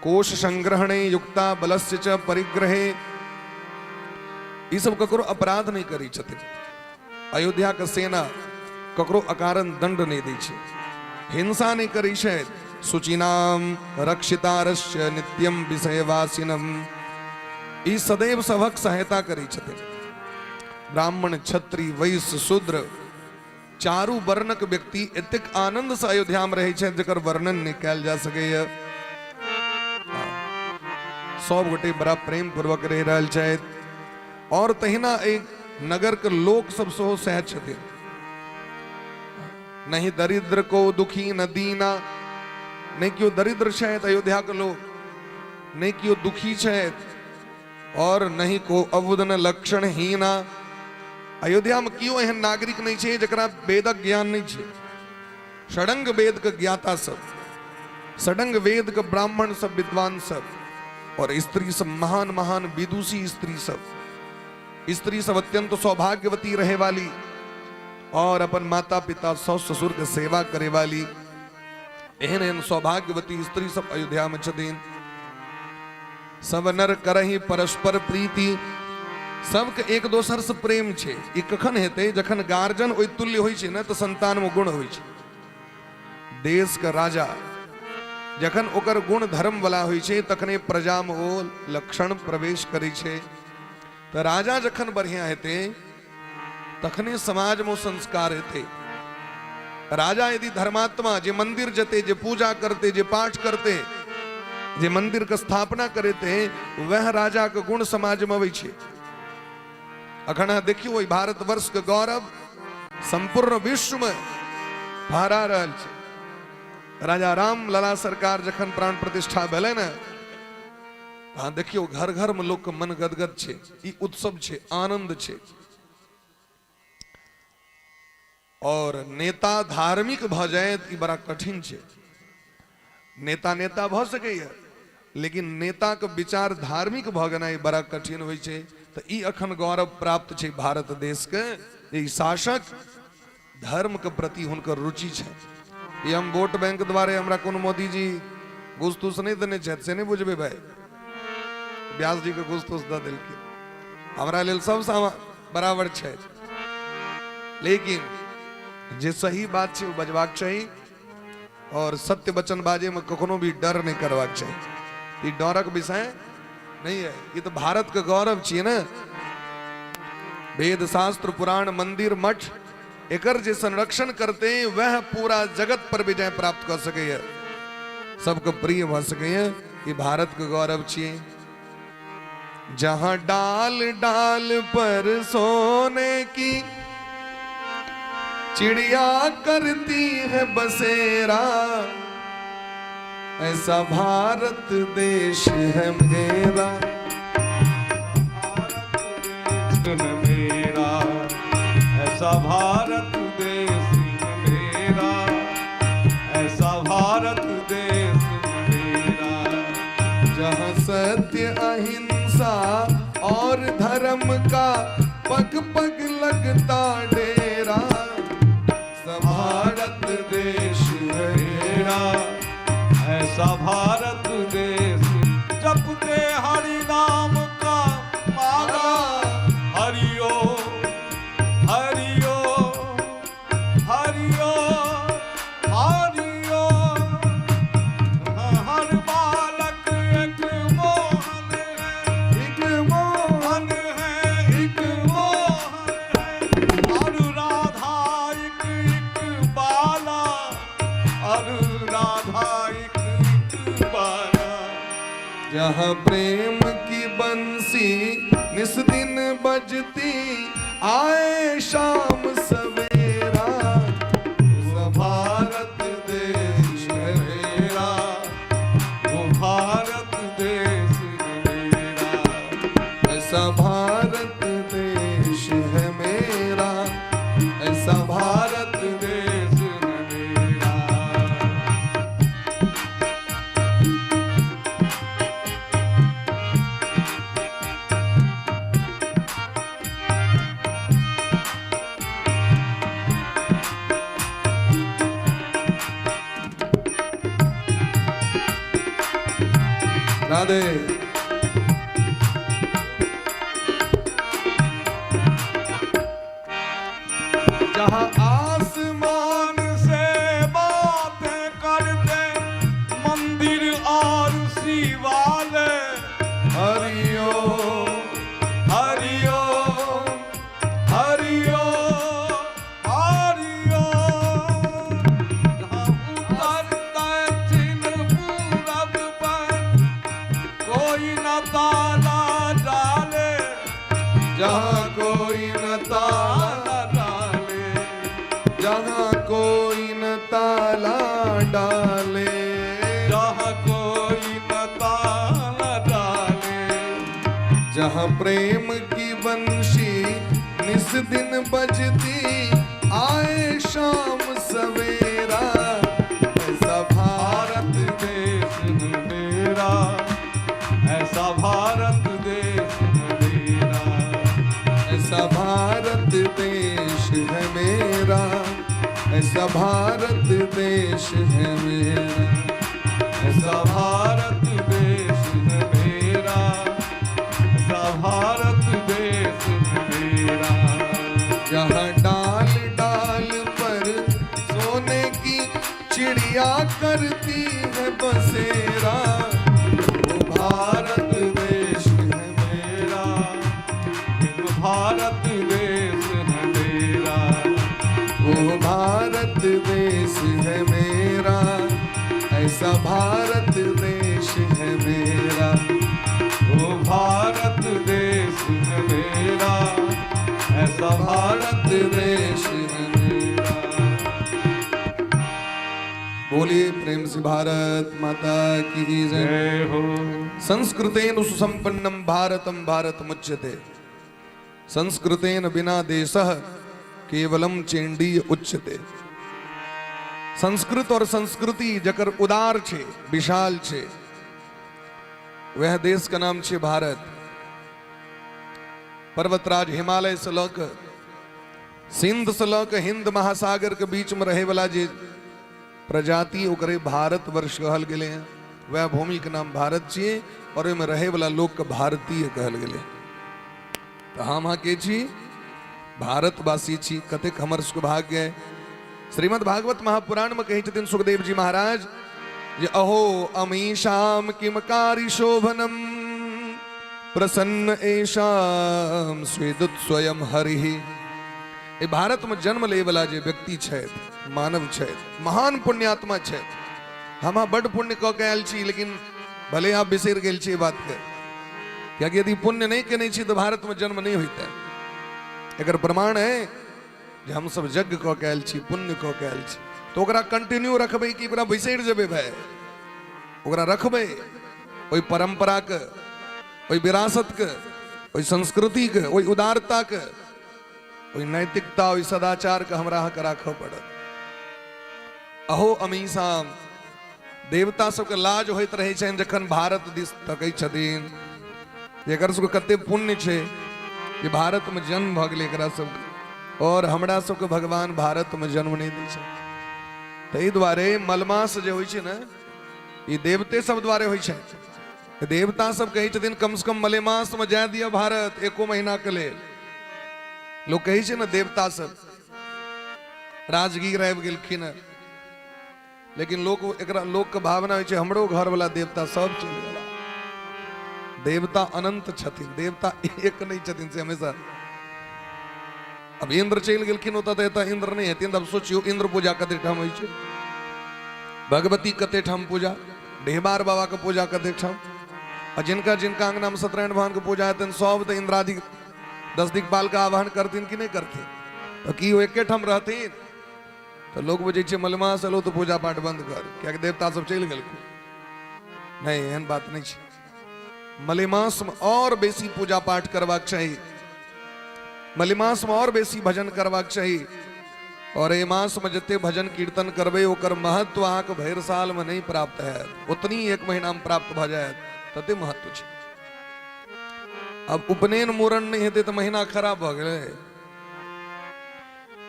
कोश संग्रहणे युक्ता बलस्य च परिग्रहे, ई सब ककरो अपराध नहि करै छथिन। अयोध्या के सेना ककरो अकारण दंड नहि दै छै, हिंसा नहि करै छथि। शुचिनाम रक्षितारस्य नित्यम विषयवासिनम। ई सदैव सभक सहायता करै छथिन। ब्राह्मण, क्षत्रिय, वैश्य, शूद्र चारू वर्णक व्यक्ति एतेक आनंद से अयोध्या में रहै छथि जकर वर्णन नहि कयल जा सकैए। सब गोटे बड़ा प्रेम पूर्वक रहि रहल छथि। और तहिना एहि नगर के लोक सब सेहो सएह छथिन। नहीं दरिद्र को दुखी न दीना, नहीं केओ दरिद्र छथि अयोध्या के लोक, नहीं केओ दुखी छथि, और नहीं को अवुद न लक्षण हीना। अयोध्या में केओ एहन नागरिक नहीं छै जकरा वेदक ज्ञान नहीं छै। षडंग वेद के ज्ञाता सब, षडंग वेद के ब्राह्मण सब, विद्वान सब, और स्त्री सब महान महान विदुषी स्त्री सब, स्त्री सब अत्यंत सौभाग्यवती रहे वाली और अपन माता पिता सास ससुर के सेवा करे वाली, एहन एहन सौभाग्यवती स्त्री सब अयोध्या में छथिन। सब नर करही परस्पर प्रीति, सबके एक दोसर से प्रेम छै। ई कखन हेतै? जखन गार्जन ओहि तुल्य होइ छै ने, तऽ संतान में गुण होइ छै। देश के राजा जखन ओकर गुण धर्म वाला होइ छै तखने प्रजा में ओ लक्षण प्रवेश करै छै। तऽ राजा जखन बढ़िया हेतै तखने समाज में ओ संस्कार हेतै। राजा यदि धर्मात्मा, जे मंदिर जते, जे पूजा करते, जे पाठ करते, जे मंदिर के स्थापना करेते, वह राजा के गुण समाज में अबै छै। अखन अहाँ देखियौ, ओहि भारतवर्ष के गौरव संपूर्ण विश्व में फहरा रहल छै। राजा राम लला सरकार जखन प्राण प्रतिष्ठा भेलै ने, अहाँ देखियौ घर घर में लोक के मन गदगद छै। ई उत्सव छै, आनंद छै। और नेता धार्मिक भऽ जाए ई बड़ा कठिन छै। नेता नेता भऽ सकैए, लेकिन नेताके विचार धार्मिक भऽ गेनाइ बड़ा कठिन होइ छै। तऽ ई अखन गौरव प्राप्त छै भारत देशके, ई शासक धर्मके प्रति हुनकर रुचि छै। ई हम वोट बैंक द्वारे हमरा कोनो मोदीजी घूस तूस नहि देने छथि, से नहि बुझबै भाई। व्यास जी के घूस तूस दऽ देलखिन, हमरा लेल सब बराबर छै। लेकिन जे सही बात छै ओ बजबाक चाही और सत्य वचन बाजे में कखनो भी डर नहीं करबाक चाही। ई डरक विषय नहीं है, ई तो भारत के गौरव छियै ने। वेद शास्त्र पुराण मंदिर मठ एकर जे संरक्षण करते वह पूरा जगत पर विजय प्राप्त कर सकैए, सबके प्रिय भऽ सकैए। ई भारत के गौरव छियै। जहां डाल डाल पर सोने की चिड़िया करती है बसेरा, ऐसा भारत देश है मेरा। भारत देश है मेरा, ऐसा भारत देश है मेरा, ऐसा भारत देश है मेरा। जहाँ सत्य अहिंसा और धर्म का पग पग लगता डेरा, भारत देश है मेरा, ऐसा भारत देश। जपते हरि नाम का माला, हरिओ हरिओ हरिओ हरिओ। हर बालक एक मोहन है, एक मोहन मोहन है, एक मोहन है। और राधा एक एक बाला, और राधा एक एक बाला। जहाँ प्रेम की बंसी निस दिन बजती आए शाम सवेरा, वो भारत देश है मेरा, वो भारत देश है मेरा। ऐसा भारत देश है मेरा, ऐसा भारत भारत देश है मेरा। राधे। जहाँ आसमान मान से बातें करते, हरि ओम हरि ओम हरि ओम हरि ओम। जहाँ उत्तर दक्षिण पूरब पर कोई न ताला डाले, जहाँ कोई न ताला ताला डाले, जहाँ कोई न ताला डाले, जहाँ कोई न ताला डाले, जहाँ प्रेम की बंशी निस दिन बजती आए शाम सवेरा, ऐसा भारत भारत देश है मेरा, ऐसा भारत देश है मेरा, ऐसा भारत देश है मेरा, ऐसा भारत देश है मेरा, ऐसा भारत देश है मेरा, ऐसा भारत देश है मेरा। जहाँ डाल डाल पर सोने की चिड़िया करती है बसेरा, वो भारत देश है मेरा, हिंद भारत देश है मेरा, वो भारत देश है मेरा, ऐसा भारत देश है मेरा, वो भारत देश है मेरा, ऐसा भारत देश है मेरा। बोलिए प्रेम से भारत माता की जय। जय हो। संस्कृतेन सुसंपन्नम भारतम भारत मुच्यते, संस्कृतेन बिना देशः केवलम चेंडी उच्यते। संस्कृत और संस्कृति जकर उदार छे, विशाल छे, वह देश का नाम छे भारत। पर्वतराज हिमालय से लऽ कऽ सिंध से लऽ कऽ हिंद महासागर के बीच में रहे वाला जे प्रजाति ओकरे भारत वर्ष कहल गेलै हँ। वह भूमि के नाम भारत छियै और ओहिमे रहे वाला लोक के भारतीय कहल गेलै। तऽ हम अहाँ के छी? भारतवासी छी। कतेक हमर सौभाग्य है। श्रीमद् भागवत महापुराण में कहै छथिन सुखदेव जी महाराज जे अहो अमीषाम किम कारी शोभनम प्रसन्न एषाम स्वेदुत स्वयं हरिः। एहि भारत में जन्म लै वाला जे व्यक्ति छथि, मानव छथि, महान पुण्यात्मा छथि। हम अहाँ बड्ड पुण्य कऽ के आयल छी, लेकिन भले अहाँ बिसरि गेल छी एहि बातके, कियाकि यदि पुण्य नहि केने छी तऽ भारत में जन्म नहि होइते। एकर प्रमाण है जे हमसब यज्ञ कऽ के आयल छी, पुण्य कऽ के आयल छी, तऽ ओकरा कंटिन्यू रखबै कि ओकरा बिसरि जेबै भाय? ओकरा रखबै, ओहि परम्पराके, ओहि विरासतके, ओहि संस्कृतिके, ओहि उदारताके, ओहि नैतिकता, ओहि सदाचारके हमरा अहाँके राखऽ पड़त। अहो अमीषाम, देवता सबके लाज होइत रहै छनि जखन भारत दिस तकै छथिन, एकर सबके कते पुण्य छै कि भारतमे जन्म भऽ गेलै एकरा सबके, और हमरा सबके भगवान भारतमे जन्म नहि दै छै। ताहि दुआरे मलमास जे होइ छै ने, ई देवते सब दुआरे होइ छै। देवता सब कहै छथिन कम से कम मलेमास में जाय दिअ भारत एको महीना के लेल। लोक कहै छै ने देवता सब राजगीर आबि गेलखिन हँ, लेकिन लोक एकरा लोक के भावना होइ छै हमरो घर वाला देवता सब चलि गेला। देवता अनंत छथिन, देवता एक नहि छथिन से हमेशा। अब इंद्र चलि गेलखिन ओतऽ तऽ एतऽ इंद्र नहि हेथिन। अब सोचियौ इंद्र पूजा कते ठाम होइ छै, भगवती कते ठाम पूजा, ढेबार बाबा के पूजा कते ठाम, आ जिनका जिनका अंगना में सत्यनारायण भगवान के पूजा हेतनि सब तऽ इंद्रादि दस दिक्पाल के आह्वान करथिन कि नहि करथिन? तऽ की ओ एके ठाम रहथिन? तऽ लोक बुझै छै मलमास एलो तऽ पूजा पाठ बंद कर, कियाकि देवता सब चलि गेलखिन। नहि, एहन बात नहि छै। मलेमास में और बेसी पूजा पाठ करबाक चाही, मलेमास में और बेसी भजन करबाक चाही, और एहि मास में जते भजन कीर्तन करबै ओकर महत्व अहाँके भरि साल में नहि प्राप्त हैत, ओतनी एक महीना में प्राप्त भऽ जायत, तते महत्व छै। अब उपनयन मूड़न नहि हेतै तऽ महीना खराब भऽ गेलै।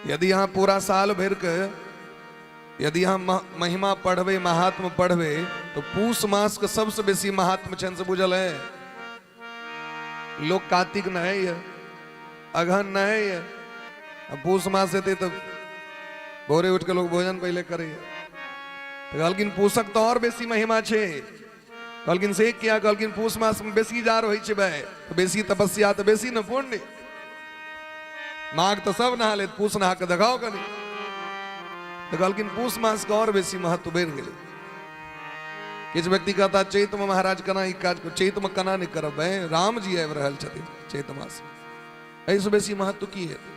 यदि अहाँ पूरा साल भरि के यदि अहाँ महिमा पढ़बै, महात्म पढ़बै, तऽ पूस मास के सबसे बेसी महात्म छनि से बुझल है। लोक कार्तिक नहाइए, अगहन नहाइए, आ पूस मास हेतै तऽ भोरे उठि कऽ लोक भोजन पहिले करैए। तऽ कहलखिन पूसक तऽ आओर बेसी महिमा छै। कहलखिन से किया? कहलखिन पूस मास में बेसी जाड़ होइ छै भाई, तऽ बेसी तपस्या तऽ बेसी ने पुण्य। माघ तऽ सब नहा लेत, पूस नहा कऽ देखाओ कनि। तऽ कहलखिन पूस मास के और बेसी महत्व बढ़ि गेलै। किछु व्यक्ति कहता चैत में महाराज केना ई काज, चैत में केना नहि करब भाई, राम जी आबि रहल छथिन चैत मास, एहिसँ बेसी महत्व की हेतै?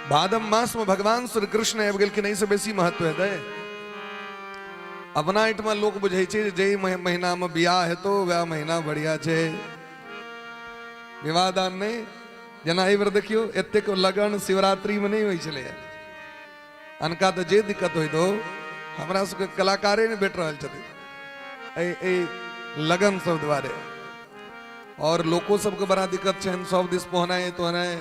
भादव मास में भगवान श्री कृष्ण आबि गेलखिन, एहिसँ बेसी महत्व हेतै? अपना एहिठमा लोक बुझै छै जे जाहि महीनामे बियाह हेतौ वएह महीना बढ़िया छै, विवाह दान नहि। जेना एहि बेर देखियौ एतेक लगन शिवरात्रिमे नहि होइ छलैए, अनका तऽ जे दिक्कत होइत हो, हमरा सबके कलाकारे नहि भेट रहल छथिन एहि एहि लगन सब दुआरे। और लोको सबके बड़ा दिक्कत छनि, सब दिस पहुँनाइ तोहनाइ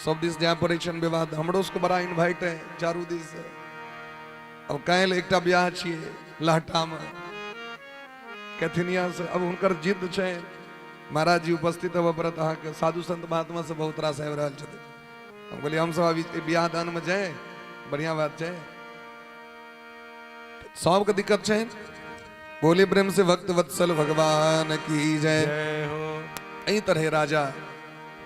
सब दिस जाय पड़ै छनि विवाह। हमरो सबके बड़ा इन्वाइट है चारू दिस। अब काल्हि एकटा बियाह छियै लहटामे कैथिनिया से, अब हुनकर जिद्द छै महाराज जी उपस्थित होबऽ पड़त अहाँके, साधु संत महात्मा सब बहुत रास आबि रहल छथिन। हम कहलियै हमसब अभी बियाह दानमे जाए, बढ़िया बात छै, सबके दिक्कत छै। बोले प्रेम से भक्त वत्सल भगवान की जय। जय हो। एहि तरह राजा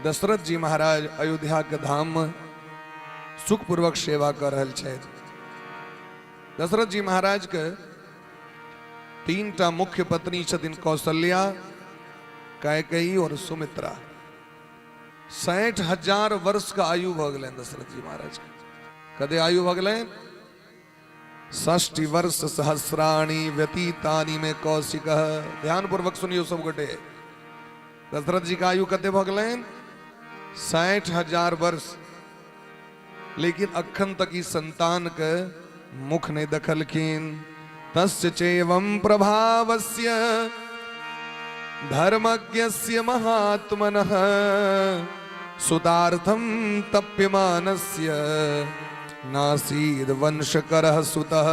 दशरथ जी महाराज अयोध्या के धाम में सुखपूर्वक सेवा कर रहल छथि। दशरथ जी महाराज के तीन टा मुख्य पत्नी छथिन, कौशल्या, कैकेयी और सुमित्रा। 60,000 वर्ष का आयु भऽ गेलनि दशरथ जी महाराज के। कते आयु भऽ गेलनि? षष्टि वर्ष सहस्राणी व्यतीतानि में कौशिक। ध्यान पूर्वक सुनियो सब गोटे, दशरथ जी का आयु कते भऽ गेलनि? 60,000 वर्ष। लेकिन अखन तक ई संतान के मुख नहीं देखलखिन। तस्य चैवं प्रभावस्य धर्मज्ञस्य महात्मनः सुतार्थं तप्यमानस्य नासीद वंशकरः सुतः।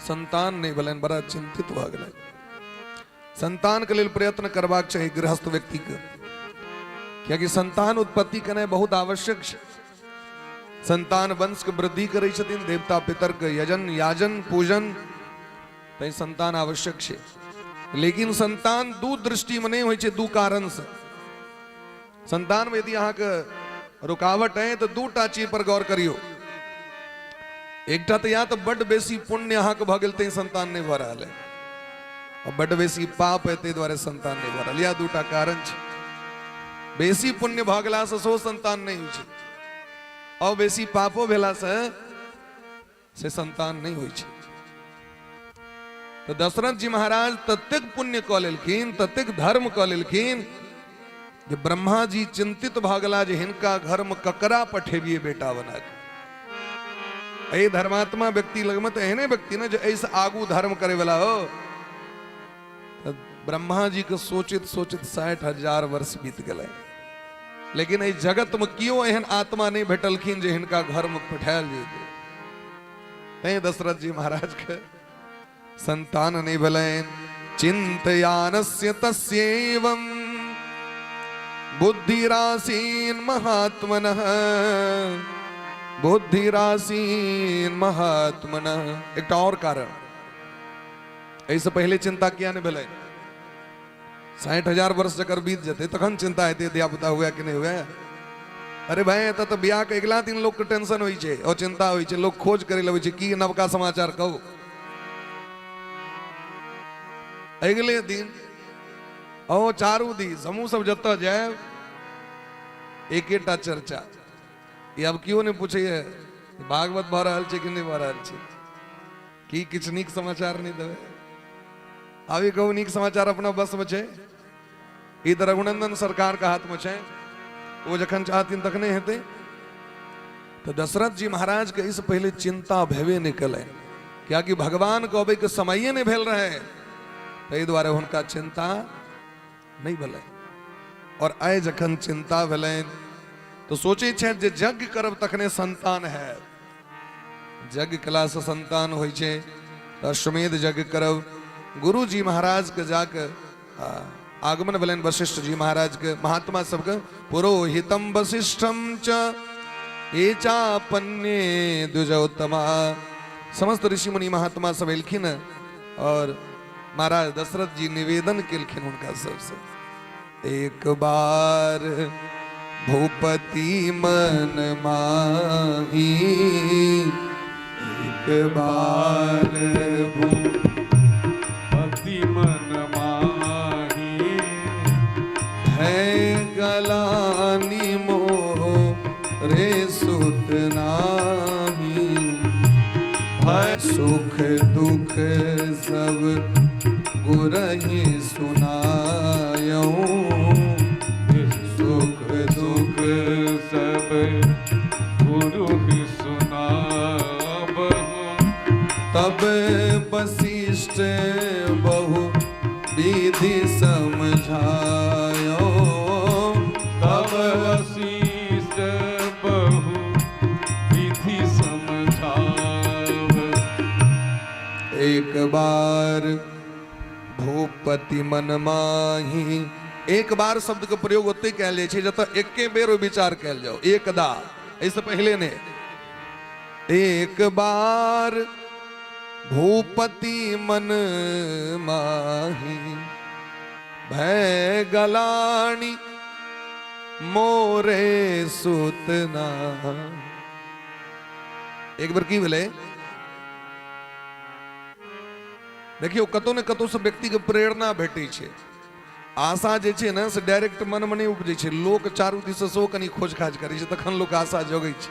संतान नहीं भेलनि, बड़ा चिंतित भऽ गेलनि। संतान के लेल प्रयत्न करबाक चाही गृहस्थ व्यक्ति के, कियाकि संतान उत्पत्ति केनाइ बहुत आवश्यक छै। संतान वंश के वृद्धि करै छथिन, देवता पितर के यजन याजन पूजन, तैं संतान आवश्यक छै। लेकिन संतान दू दृष्टि में नहीं होइ छै, दू कारण से। संतान में यदि अहाँके रुकावट है तो दू टा चीज पर गौर करियो। एकटा तो या तो बड बेसी पुण्य अहाँके भऽ गेल तैं संतान नहीं भऽ रहल है, और बड बेसी पाप है ताहि दुआरे संतान नहीं भऽ रहल। या दूटा कारण छै। बेसी पुण्य भऽ गेलासँ सेहो संतान नहीं होइ छै, और बेसी पापो भेलासँ से संतान नहीं होइ छै। तो दशरथ जी महाराज ततेक पुण्य कऽ लेलखिन, ततेक धर्म कऽ लेलखिन जे ब्रह्मा जी चिंतित भऽ गेला जे हिनका घर में ककरा पठेबिए बेटा बना के। एहि धर्मात्मा व्यक्ति लगमे तऽ एहने व्यक्ति ने जे एहिसँ आगू धर्म करे वाला हो। तऽ ब्रह्मा जी के सोचित सोचित 60,000 वर्ष बीत गेलै, लेकिन एहि जगत में केओ एहन आत्मा नहीं भेटलखिन जे हिनका घर में पठायल जेतै। तैं दशरथ जी महाराज के संतान नहीं भेलनि। चिंतयानस्य तस्यैवं बुद्धिरासीन महात्मनः, बुद्धिरासीन महात्मनः। एकटा और कारण, एहिसँ पहिले चिंता किया नहीं भेलै? 60,000 वर्ष जकर बीत जेतै तखन चिंता हेतै धियापुता हुए कि नहीं हुए। अरे भाई, एतऽ तऽ बियाह के अगिला दिन लोक के टेंशन होइ छै और चिंता होइ छै, लोक खोज करे लगै छै की नवका समाचार कहू। अगिले दिन ओ चारू दिस हमहूँ सब जतऽ जायब एकेटा चर्चा। ई आब केओ नहि पूछैए भागवत भऽ रहल छै कि नहि भऽ रहल छै, की किछु नीक समाचार नहि देबै। आब ई कहू नीक समाचार अपना बसमे छै? ई तऽ रघुनंदन सरकार के हाथमे छै, ओ जखन चाहथिन तखने हेतै। तऽ दशरथ जी महाराज के एहिसँ पहिले चिंता भेबे नहि केलनि, कियाकि भगवान के अबै के समये नहि भेल रहै, ताहि दुआरे हुनका चिंता नहि भेलनि। और आइ जखन चिंता भेलनि तऽ सोचै छथि जे यज्ञ करब तखने संतान हैत। यज्ञ कयलासँ संतान होइ छै, तऽ अश्वमेध यज्ञ करब। गुरुजी महाराज के जाके आगमन भेलनि वशिष्ठ जी महाराज के, महात्मा सबके पुरोहितम वशिष्ठम च ये चापन्ये द्विजोत्तमा, समस्त ऋषि मुनि महात्मा सब एलखिन और महाराज दशरथ जी निवेदन केलखिन हुनका सबसे, एक बार भूपति मन माही, एक बार भूपति मन माही, है गलानी मोह रे सुत नाही, भय सुख दुख सब गुरहि सुनायऊं, सुख दुख सब गुरु ही सुनाबहु। तब वशिष्ठ बहु विधि समझायो, तब वशिष्ठ बहु विधि समझाव। एक बार भूपति मन माही, एक बार शब्द के प्रयोग ओते कयल जाइ छै जतऽ एके बेर ओ विचार कयल जाओ, एकदा, एहिसँ पहिले ने। एक बार भूपति मन माही, भय गलानी मोरे सुतना। एक बेर की भेलै देखियौ, कतौ ने कतौ से व्यक्ति के प्रेरणा भेटै छै। आशा जे छै ने से डायरेक्ट मन में नहि उपजै छै, लोक चारू दिस से सेहो कनि खोज खाज करै छै तखन लोक आशा जगै छै।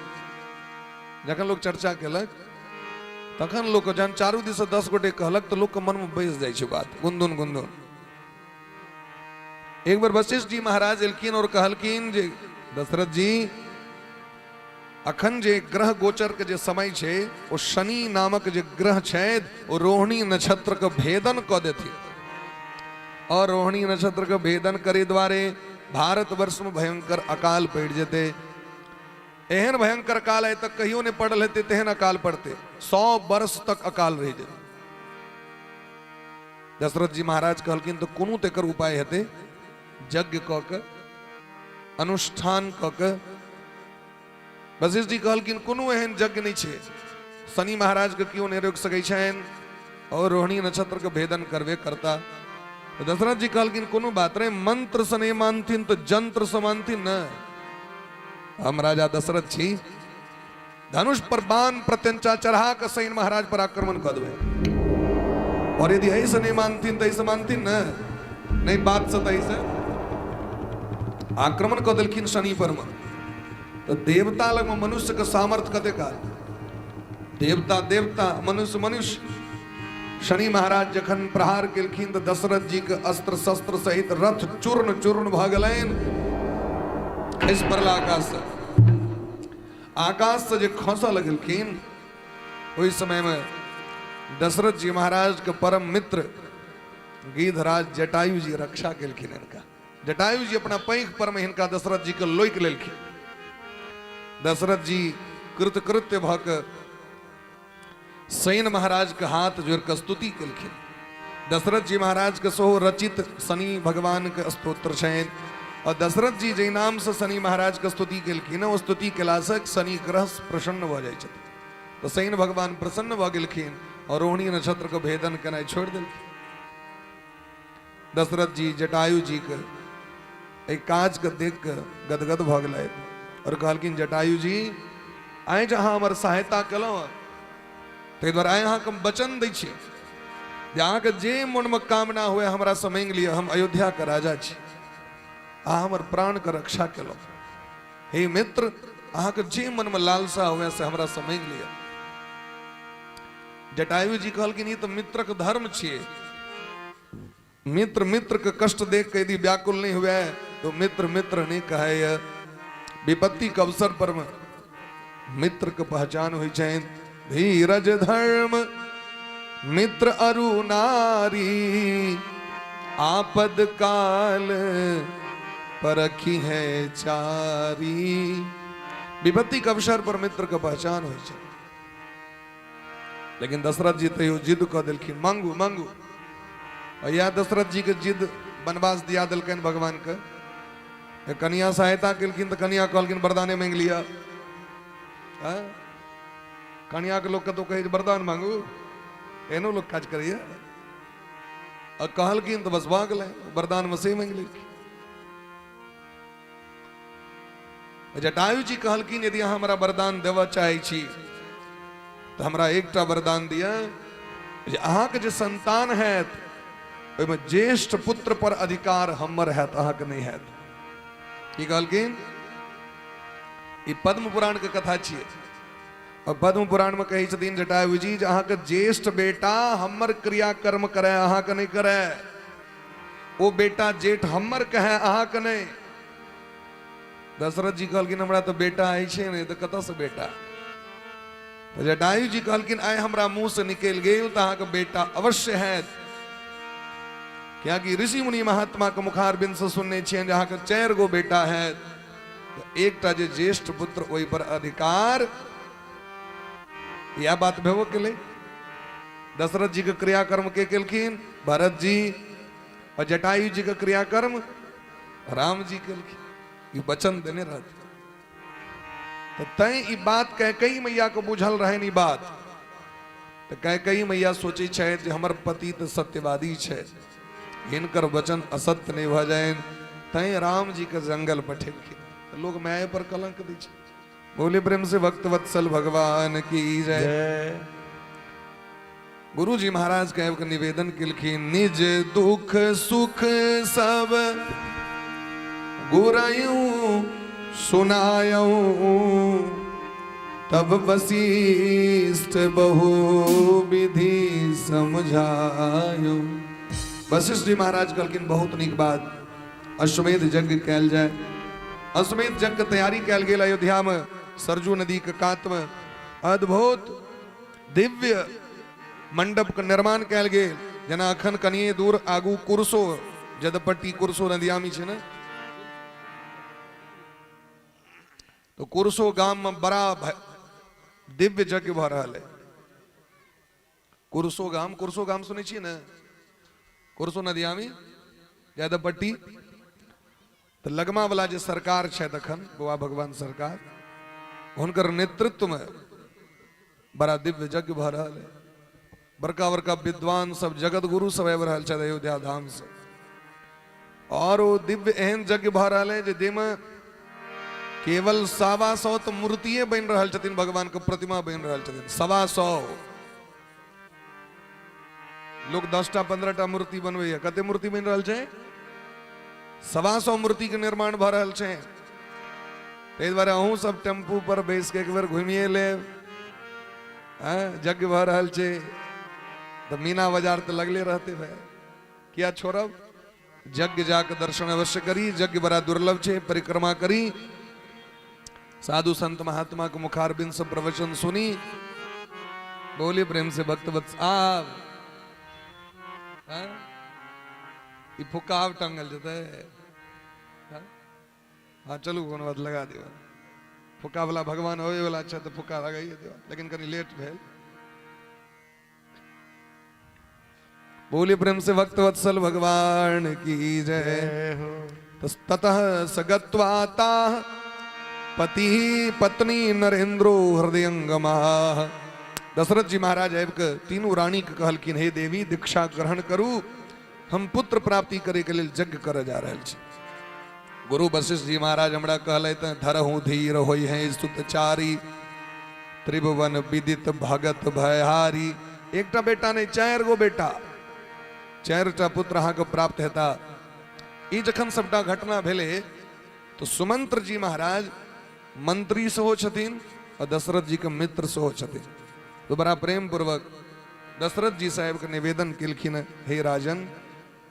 जखन लोक चर्चा केलक तखन लोक जहन चारू दिस से 10 गोटे कहलक तऽ लोकके मनमे बैस जाइ छै बात, गुनधुन गुनधुन। एक बेर वशिष्ठ जी महाराज एलखिन और कहलखिन जे दशरथ जी, अखन जे ग्रह गोचर के जे समय छै ओ शनि नामक जे ग्रह छथि ओ रोहिणी नक्षत्र के भेदन कऽ देथिन, और रोहिणी नक्षत्र के भेदन करे द्वारे भारतवर्ष में भयंकर अकाल पड़ि जेतै। एहन भयंकर अकाल आइ तक कहियो नहि पड़ल हेतै तेहन अकाल पड़तै, 100 वर्ष तक अकाल रहि जेतै। दशरथ जी महाराज कहलखिन तऽ कोनो तऽ एकर उपाय हेतै, यज्ञ कऽ के अनुष्ठान कऽ के। वशिष्ठ जी कहलखिन कोनो एहन यज्ञ नहि छै, शनि महाराज के केओ नहि रोकि सकै छनि और रोहिणी नक्षत्र के भेदन करबे करता। तऽ दशरथ जी कहलखिन कोनो बात नहि, मंत्र से नहि मानथिन तऽ जंत्र से मानथिन ने। हम राजा दशरथ छी, धनुष पर बाण प्रत्यंचा चढ़ा कऽ शनि महाराज पर आक्रमण कऽ देबै, और यदि एहि से नहि मानथिन तऽ एहि से मानथिन ने, नहि बात से तऽ एहि से आक्रमण कऽ देलखिन शनि पर मे। तऽ देवता लगमे मनुष्य के सामर्थ्य कते काल, देवता देवता मनुष्य मनुष्य। शनि महाराज जखन प्रहार केलखिन तऽ दशरथ जी के अस्त्र शस्त्र सहित रथ चूर्ण चूर्ण भऽ गेलनि, खसि पड़ला आकाश से। आकाश से जे खसऽ लगलखिन ओहि समय में दशरथ जी महाराज के परम मित्र गिद्धराज जटायु जी रक्षा केलखिन हिनका। जटायु जी अपना पैंख पर में हिनका दशरथ जी के लोकि लेलखिन। दशरथ जी कृतकृत्य भऽ के सैन महाराज के हाथ जोड़ के स्तुति केलखिन। दशरथ जी महाराज के सेहो रचित शनि भगवान के स्तोत्र छनि, और दशरथ जी जाहि नाम से शनि महाराज के स्तुति केलखिन ओ स्तुति केलासँ शनि ग्रह प्रसन्न भऽ जाइ छथिन। तऽ शनि भगवान प्रसन्न भऽ गेलखिन और रोहिणी नक्षत्र के भेदन केनाइ छोड़ि देलखिन। दशरथ जी जटायु जी के एहि काज के देख के गदगद भऽ गेलथि और कहलखिन जटायु जी, आइ जे अहाँ हमर सहायता केलहुँ ताहि दुआरे आइ अहाँके हम वचन दै छी जे अहाँके जे मोनमे कामना हुए हमरासँ मांगि लिअ, हम अयोध्याके राजा छी, अहाँ हमर प्राणके रक्षा केलहुँ। हे मित्र, अहाँके जे मनमे लालसा हुए से हमरासँ मांगि लिअ। जटायु जी कहलखिन ई तऽ मित्रक धर्म छियै, मित्र मित्र के कष्ट देख के यदि व्याकुल नहीं हुए तो मित्र मित्र नहीं कहे। विपत्ति के अवसर पर में मित्र के पहचान हुई छै। धीरज धर्म मित्र अरु नारी, आपद काल परखी है चारी। विपत्ति के अवसर पर मित्र के पहचान हुई छै। लेकिन दशरथ जी तैयो जिद कऽ देलखिन, मांगू मांगू। और यह दशरथ जी के जिद वनवास दिया देलकनि भगवान के। कनिया सहायता केलखिन तऽ कनिया कहलखिन वरदाने मांगि लिअ। कनिया के लोग कतौ कहै वरदान मांगू, एहनो लोग काज करैया। आ कहलखिन तऽ बस भऽ गेलै, वरदानमे से मांगि लेलखिन। जटायु जी कहलखिन यदि अहाँ हमरा वरदान देबऽ चाहै छी तऽ हमरा एकटा वरदान दिअ जे अहाँके जे संतान हैत ओहिमे ज्येष्ठ पुत्र पर अधिकार हमर हैत, अहाँके नहि हैत। की कहलखिन? ई पद्म पुराण के कथा छियै। और पद्म पुराण में कहै छथिन जटायु जी जे अहाँके ज्येष्ठ बेटा हमर क्रियाकर्म करे, अहाँके नहि करे। ओ बेटा जेठ हमर कहे, अहाँके नहि। दशरथ जी कहलखिन हमरा तऽ बेटा अछि नहि, तऽ कतऽसँ बेटा? तऽ जटायु जी कहलखिन आइ हमरा मुँह से निकलि गेल तऽ अहाँके बेटा अवश्य हैत, कियाकि ऋषि मुनि महात्मा के मुखारबिंद से सुनने छियनि जे अहाँके 4 गो बेटा हैत, तऽ एकटा जे ज्येष्ठ पुत्र ओहि पर अधिकार। इएह बात भेबो केलै। दशरथ जी के क्रियाकर्म के केलखिन? भरत जी। और जटायु जी के क्रियाकर्म राम जी केलखिन। ई वचन देने रहथिन। तऽ तैं ई बात कैकई मैया के बुझल रहनि ई बात। तऽ कैकई मैया सोचै छथि जे हमर पति तऽ सत्यवादी छथि, हिनकर वचन असत्य नहि भऽ जाइन, तैं राम जी के जंगल पठेलखिन। तऽ लोग माय पर कलंक दै छै। बोले प्रेम से भक्त वत्सल भगवान की जय। जय। गुरु जी महाराज के आबि कऽ निवेदन केलखिन, निज दुख सुख सब गुरयू सुनायऊ, तब वशिष्ठ बहु विधि समझायऊ। वशिष्ठ जी महाराज कहलखिन बहुत नीक बात, अश्वमेध यज्ञ कयल जाय। अश्वमेध यज्ञ के तैयारी कयल गेल अयोध्या में सरजू नदी के कात में। अद्भुत दिव्य मंडप के निर्माण कयल गेल। जेना अखन कनिए दूर आगू कुरसो जदपट्टी कुरसो नदियामी छै ने, तो कुरसो गाम में बड़ा दिव्य यज्ञ भऽ रहल है। कुरसो गाम, कुरसो गाम सुनै छियै ने, कुरसो नदियामी जदपट्टी। तऽ लगमा वाला जे सरकार छथि अखन गोवा भगवान सरकार, हुनकर नेतृत्व में बड़ा दिव्य यज्ञ भऽ रहल है। बड़का बड़का विद्वान सब, जगत गुरु सब आबि रहल छथि अयोध्या धाम से। और ओ दिव्य एहन यज्ञ भऽ रहल है जे जाहिमे केवल 125 तऽ मूर्तिये बनि रहल छथिन, भगवान के प्रतिमा बनि रहल छथिन 125। लोग 10टा 15टा मूर्ति बनबैया, कते मूर्ति बनि रहल छै? 125 मूर्ति के निर्माण भऽ रहल छै। ताहि दुआरे अहूँ सब टेम्पू पर बैस के एक बेर घुमिए लेब। यज्ञ भऽ रहल छै तऽ मीना बाजार तऽ लगले रहते भाई, किया छोड़ब? यज्ञ जाके दर्शन अवश्य करी, यज्ञ बड़ा दुर्लभ छै, परिक्रमा करी, साधु संत महात्मा के मुखारबिंद से प्रवचन सुनी। बोलिए प्रेम से भक्त वत्स। आब ई फुक्का आब टंगल जेतै? हाँ चलू कोनो बात लगा दियौ। फुक्का वाला भगवान होए वाला छै तऽ फुक्का लगाइए दियौ, लेकिन कनि लेट भेल। बोलिए प्रेम से भक्त वत्सल भगवान की जय। ततः सगत्वाता पति पत्नी नरेंद्रो हृदयंगमा। दशरथ जी महाराज आबि कऽ तीनू रानी के कहलखिन, हे देवी दीक्षा ग्रहण करू, हम पुत्र प्राप्ति करे के लेल यज्ञ करऽ जा रहल छी। गुरु वशिष्ठ जी महाराज हमरा कहलथि, धरहु धीर होई है सुतचारी, त्रिभुवन विदित भगत भयहारी। एकटा बेटा नहीं, 4 गो बेटा, 4टा पुत्र अहाँके प्राप्त हेता। ई जखन सबटा घटना भेलै तो सुमंत्र जी महाराज मंत्री सेहो छथिन और दशरथ जी के मित्र सेहो छथिन, तो बड़ा प्रेम पूर्वक दशरथ जी साहेब के निवेदन केलखिन, हे राजन,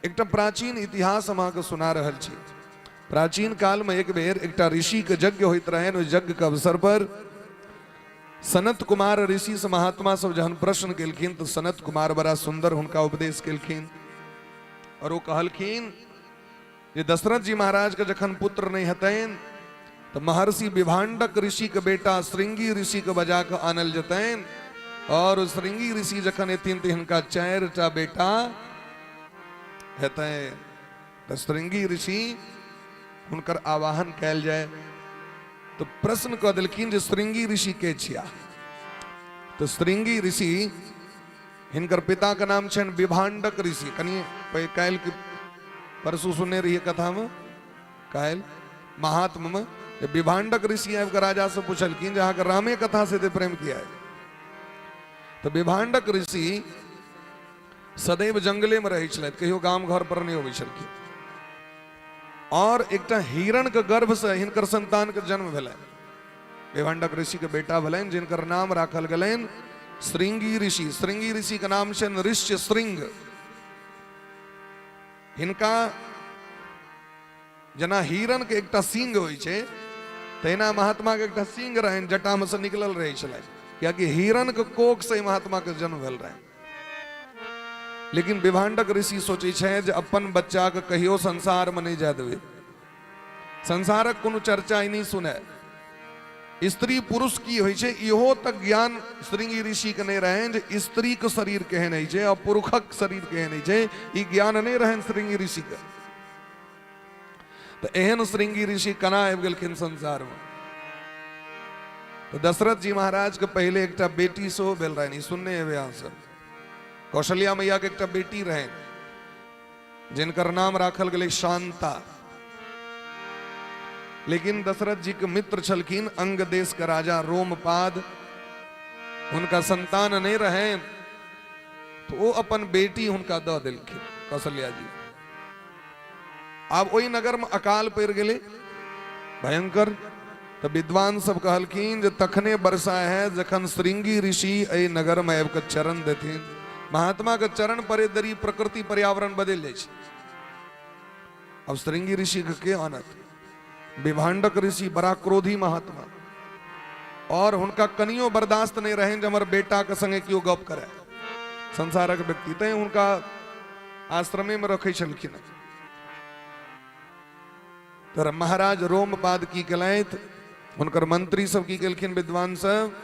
एकटा प्राचीन इतिहास हम अहाँके सुना रहल छी। प्राचीन काल में एक बेर एकटा ऋषि के यज्ञ होइत रहनि। ओहि यज्ञ के अवसर पर सनत कुमार ऋषि से महात्मा सब जहन प्रश्न केलखिन तो सनत कुमार बड़ा सुंदर हुनका उपदेश केलखिन और वो कहलखिन जे दशरथ जी महाराज के जखन पुत्र नहीं हेतनि तो महर्षि विभांडक ऋषि के बेटा श्रृंगी ऋषि के बजा के आनल जेतनि और श्रृंगी ऋषि जखन एथिन तो हिनका 4टा बेटा हेतनि। तो श्रृंगी ऋषि हुनकर आवाहन कयल जाय तो प्रश्न कऽ देलखिन जे श्रृंगी ऋषि के छिया? तो श्रृंगी ऋषि हिनकर पिता के नाम छनि विभांडक ऋषि। कनि काल्हि परसू सुनने रहिए कथा में, काल्हि महात्म में विभांडक ऋषि आबि कऽ राजा से पुछलखिन जे अहाँके रामे कथा से एते प्रेम किया है। तऽ विभांडक ऋषि सदैव जंगले में रहै छलथि, कहियो गाम घर पर नहि अबै छलखिन। और एकटा हिरण के गर्भ से हिनकर संतान के जन्म भेलनि। विभांडक ऋषि के बेटा भेलनि जिनकर नाम राखल गेलनि श्रृंगी ऋषि। श्रृंगी ऋषि के नाम छनि ऋष्य श्रृंग। हिनका जेना हिरण के एकटा सींग होइ छै तहिना महात्मा के एकटा सींग रहनि, जटा में से निकलल रहै छलनि, कियाकि हिरण के कोख से महात्मा के जन्म भेल रहनि। लेकिन विभांडक ऋषि सोचै छै जे अपन बच्चा के कहियो संसार में नहीं जाय देबै, संसारक कोनो चर्चा ही नहीं सुने, स्त्री पुरुष की होइ छै इहो तक ज्ञान श्रृंगी ऋषि के नहीं रहनि जे स्त्री के शरीर केहन होइ छै और पुरुषक शरीर केहन होइ छै, ई ज्ञान नहीं रहनि श्रृंगी ऋषि के। तऽ एहन श्रृंगी ऋषि केना आबि गेलखिन संसार में? तऽ दशरथ जी महाराज के पहिले एकटा बेटी सेहो भेल रहनि, सुनने हेबै अहाँ सब। कौशल्या मैया के एकटा बेटी रहनि जिनकर नाम राखल गेलै शांता। लेकिन दशरथ जी के मित्र छलखिन अंग देश के राजा रोमपाद, हुनका संतान नहीं रहे तो वो अपन बेटी हुनका दऽ देलखिन कौशल्या जी। आब ओहि नगर में अकाल पड़ि गेलै भयंकर। तऽ विद्वान सब कहलखिन जे तखने वर्षा है जखन श्रृंगी ऋषि एहि नगर में आबि कऽ चरण देथिन। महात्मा के चरण पड़े देरी प्रकृति पर्यावरण बदलि जाइ छै। अब श्रृंगी ऋषि के के आनत? विभांडक ऋषि बड़ा क्रोधी महात्मा और हुनका कनियो बर्दाश्त नहीं रहे जे हमर बेटा के संगे केओ गप करे, संसारक व्यक्ति, तैं हुनका आश्रमे में रखै छलखिन। तर महाराज रोमपाद की केलथि, हुनकर मंत्री सब की केलखिन, विद्वान सब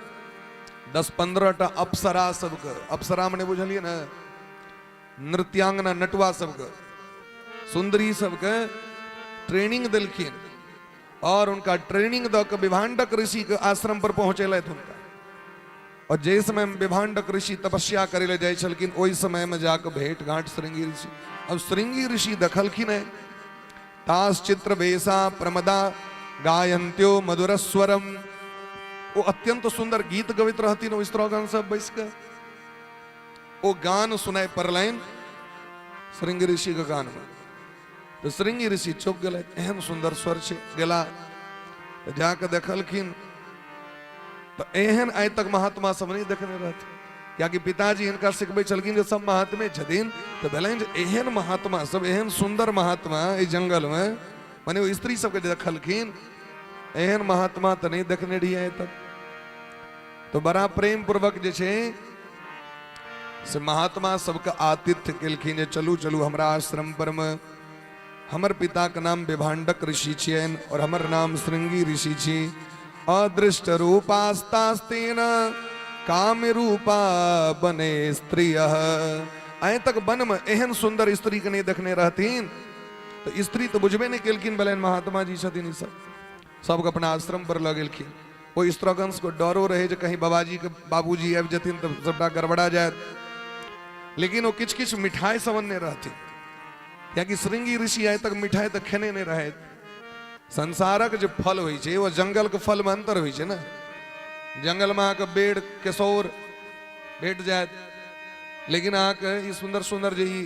10-15 टा अप्सरा सबके, अप्सरा मने बुझलियै ने, नृत्यांगना नटुआ सबके, सुंदरी सबके ट्रेनिंग देलखिन और उनका ट्रेनिंग दऽ के विभांडक ऋषि के आश्रम पर पहुंचेलथि हुनका। और जे समय में विभांडक ऋषि तपस्या करे ले जाइ छलखिन ओहि समय में जाके भेंट घाट श्रृंगी ऋषि। अब श्रृंगी ऋषि देखलखिन है तास चित्र वेशा प्रमदा गायंत्यो मधुरस्वरम, वो अत्यंत सुंदर गीत गबैत रहथिन ओ स्त्रोगण सब बैस के, ओ गान सुनाय पड़लनि श्रृंगी ऋषि के गान में। तो श्रृंगी ऋषि चौंक गेलै, एहन सुंदर स्वर छै। गेला तऽ जाके देखलखिन तऽ एहन आइ तक महात्मा सब नहि देखने रहथिन, कियाकि पिताजी हिनका सिखबै छलखिन जे सब महात्मे छथिन। तऽ भेलनि जे एहन महात्मा सब, एहन सुंदर महात्मा एहि जंगल में, माने ओ स्त्री सबके जे देखलखिन एहन महात्मा तऽ नहि देखने रहियै आइ तक। तो बड़ा प्रेम पूर्वक जे छै से महात्मा सबके आतिथ्य केलखिन जे चलू चलू हमरा आश्रम पर में, हमर पिता के नाम विभांडक ऋषि छियनि और हमर नाम श्रृंगी ऋषि छी। अदृष्ट रूपास्तास्तेन काम रूपा बने स्त्रिय, आइ तक वन में एहन सुंदर स्त्री के नहीं देखने रहथिन। तो स्त्री तो बुझबे नहीं केलखिन, भेलनि महात्मा जी छथिन ई सब, सबके अपना आश्रम पर लऽ गेलखिन। ओहि स्त्रगंश को डरो रहे जे कहीं बाबाजी के बाबूजी आबि जेथिन तऽ सबटा गड़बड़ा जायत, लेकिन ओ किछु किछु मिठाई सब अनने रहथिन, कियाकि श्रृंगी ऋषि आइ तक मिठाई तऽ खेने नहि रहथि। संसारक जे फल होइ छै ओ जंगल के फल में अंतर होइ छै ने। जंगल में अहाँके बेर केसौर भेट जायत, लेकिन अहाँके ई सुंदर सुंदर जे ई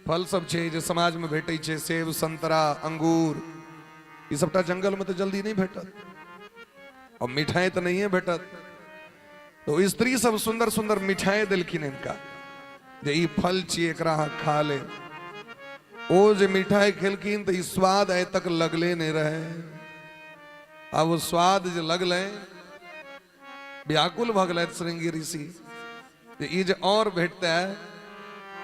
फल सब छै जे समाज में भेटै छै, सेब संतरा अंगूर, ई सबटा जंगल में तऽ जल्दी नहि भेटत, और मिठाई तऽ नहिए भेटत। तो स्त्री सब सुंदर सुंदर मिठाई देलखिन हिनका जे ई फल छी एकरा अहाँ खा ले। ओ जे मिठाई खेलखिन तऽ ई स्वाद आइ तक लगले नहि रहे। आब ओ स्वाद जे लगलै व्याकुल भऽ गेलथि श्रृंगी ऋषि जे ई जे और भेटतै।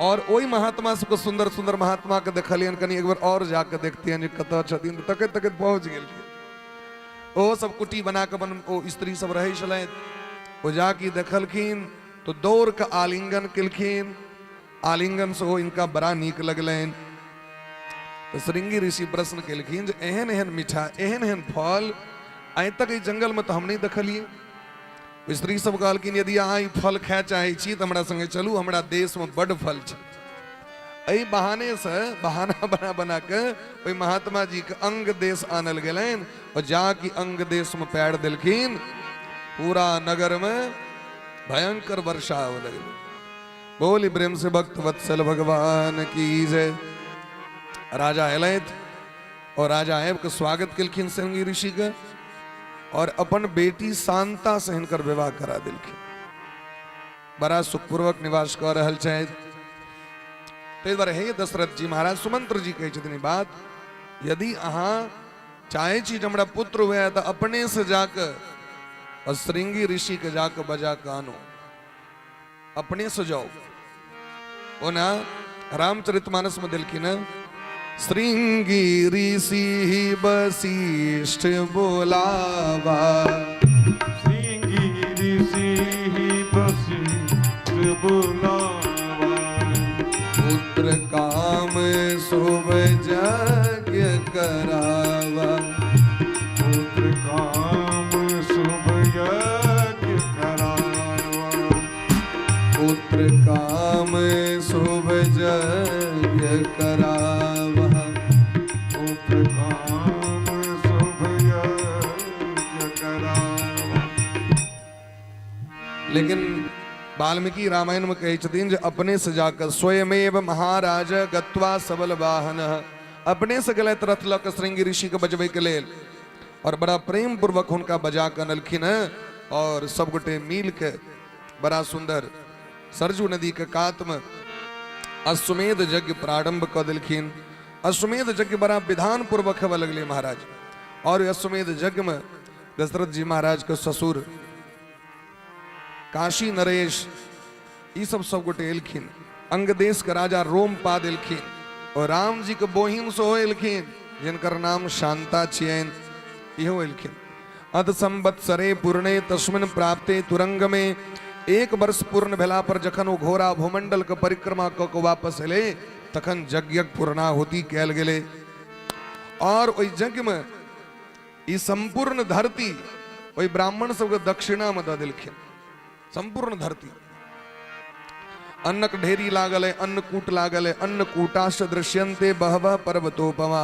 और ओहि महात्मा सबके सुंदर सुंदर महात्मा के देखलियनि, कनि एक बेर और जाके देखतियनि जे कतऽ छथिन, तऽ तकैत तकैत पहुँच गेलखिन। ओ सब कुटी बना कऽ अपन ओ स्त्री सब रहै छलथि, ओ जाके देखलखिन तो दौड़ के आलिंगन केलखिन। आलिंगन से ओ इनका बड़ा नीक लगलनि। तऽ श्रृंगी ऋषि प्रश्न केलखिन जे एहन एहन मीठा एहन एहन फल आइ तक एहि जंगल में तऽ हम नहि देखलियै, स्त्री सब कहलखिन, यदि अहाँ ई फल खाय चाहै छी तऽ हमरा संगे चलू, हमरा देशमे बड्ड फल छै। एहि बहाने से बहाना बना बना के ओहि महात्मा जी के अंग देश आनल गेलनि और जाकि अंग देश में पैर देलखिन, पूरा नगर में भयंकर वर्षा होए लगलै। बोली प्रेम से भक्त वत्सल भगवान की जय। राजा एलथि और राजा आबि के स्वागत केलखिन श्रृंगी ऋषि के और अपन बेटी शांता से हिनकर विवाह करा देलखिन। बड़ा सुखपूर्वक निवास कऽ रहल छथि। ताहि दुआरे हे दशरथ जी महाराज, सुमंत्र जी कहै छथिन ई बात, यदि अहाँ चाहै छी जे हमरा पुत्र हुए तऽ अपने से जाकऽ और श्रृंगी ऋषि के जाकऽ बजा कऽ आनू, अपने से जाओ। ओना रामचरितमानस में देलखिन, श्रृंगी ऋषि वशिष्ठ बोलावा, श्रृंगी ऋषि वशिष्ठ बोलावा, पुत्र काम शुभ यज्ञ करावा, पुत्र काम शुभ यज्ञ करावा, पुत्र काम शुभ यज्ञ करावा, पुत्र काम शुभ यज्ञ करावा। लेकिन वाल्मीकि रामायण में कहै छथिन जे अपने से जाकर स्वयमेव महाराज गत्वा सबल वाहन, अपने से गेलथि रथ लऽ कऽ श्रृंगी ऋषि के बजबै के लेल और बड़ा प्रेम पूर्वक हुनका बजा कऽ अनलखिन हैं और सब गोटे मिल के बड़ा सुंदर सरजू नदी के कात में अश्वमेध यज्ञ प्रारंभ कऽ देलखिन। अश्वमेध यज्ञ बड़ा विधान पूर्वक हेबऽ लगलै महाराज। और अश्वमेध यज्ञ में दशरथ जी महाराज के ससुर काशी नरेश ई सब सब गोटे एलखिन। अंगदेश के राजा रोमपाद एलखिन और राम जी के बोहिन सेहो एलखिन जिनकर नाम शांता छियनि, इहो एलखिन। अध संवत्सरे पूर्णे तस्मिन प्राप्ते तुरंग में, एक वर्ष पूर्ण भेला पर जखन ओ घोड़ा भूमंडल के परिक्रमा कऽ के वापस एलै तखन यज्ञक पूर्णाहुति कयल गेलै। और ओहि यज्ञ में ई संपूर्ण धरती ओहि ब्राह्मण सबके दक्षिणा में दऽ देलखिन। संपूर्ण धरती अन्नक ढेरी लागल है, अन्नकूट लागल है, अन्नकूटाश्च दृश्यन्ते बहवः पर्वतोपमा।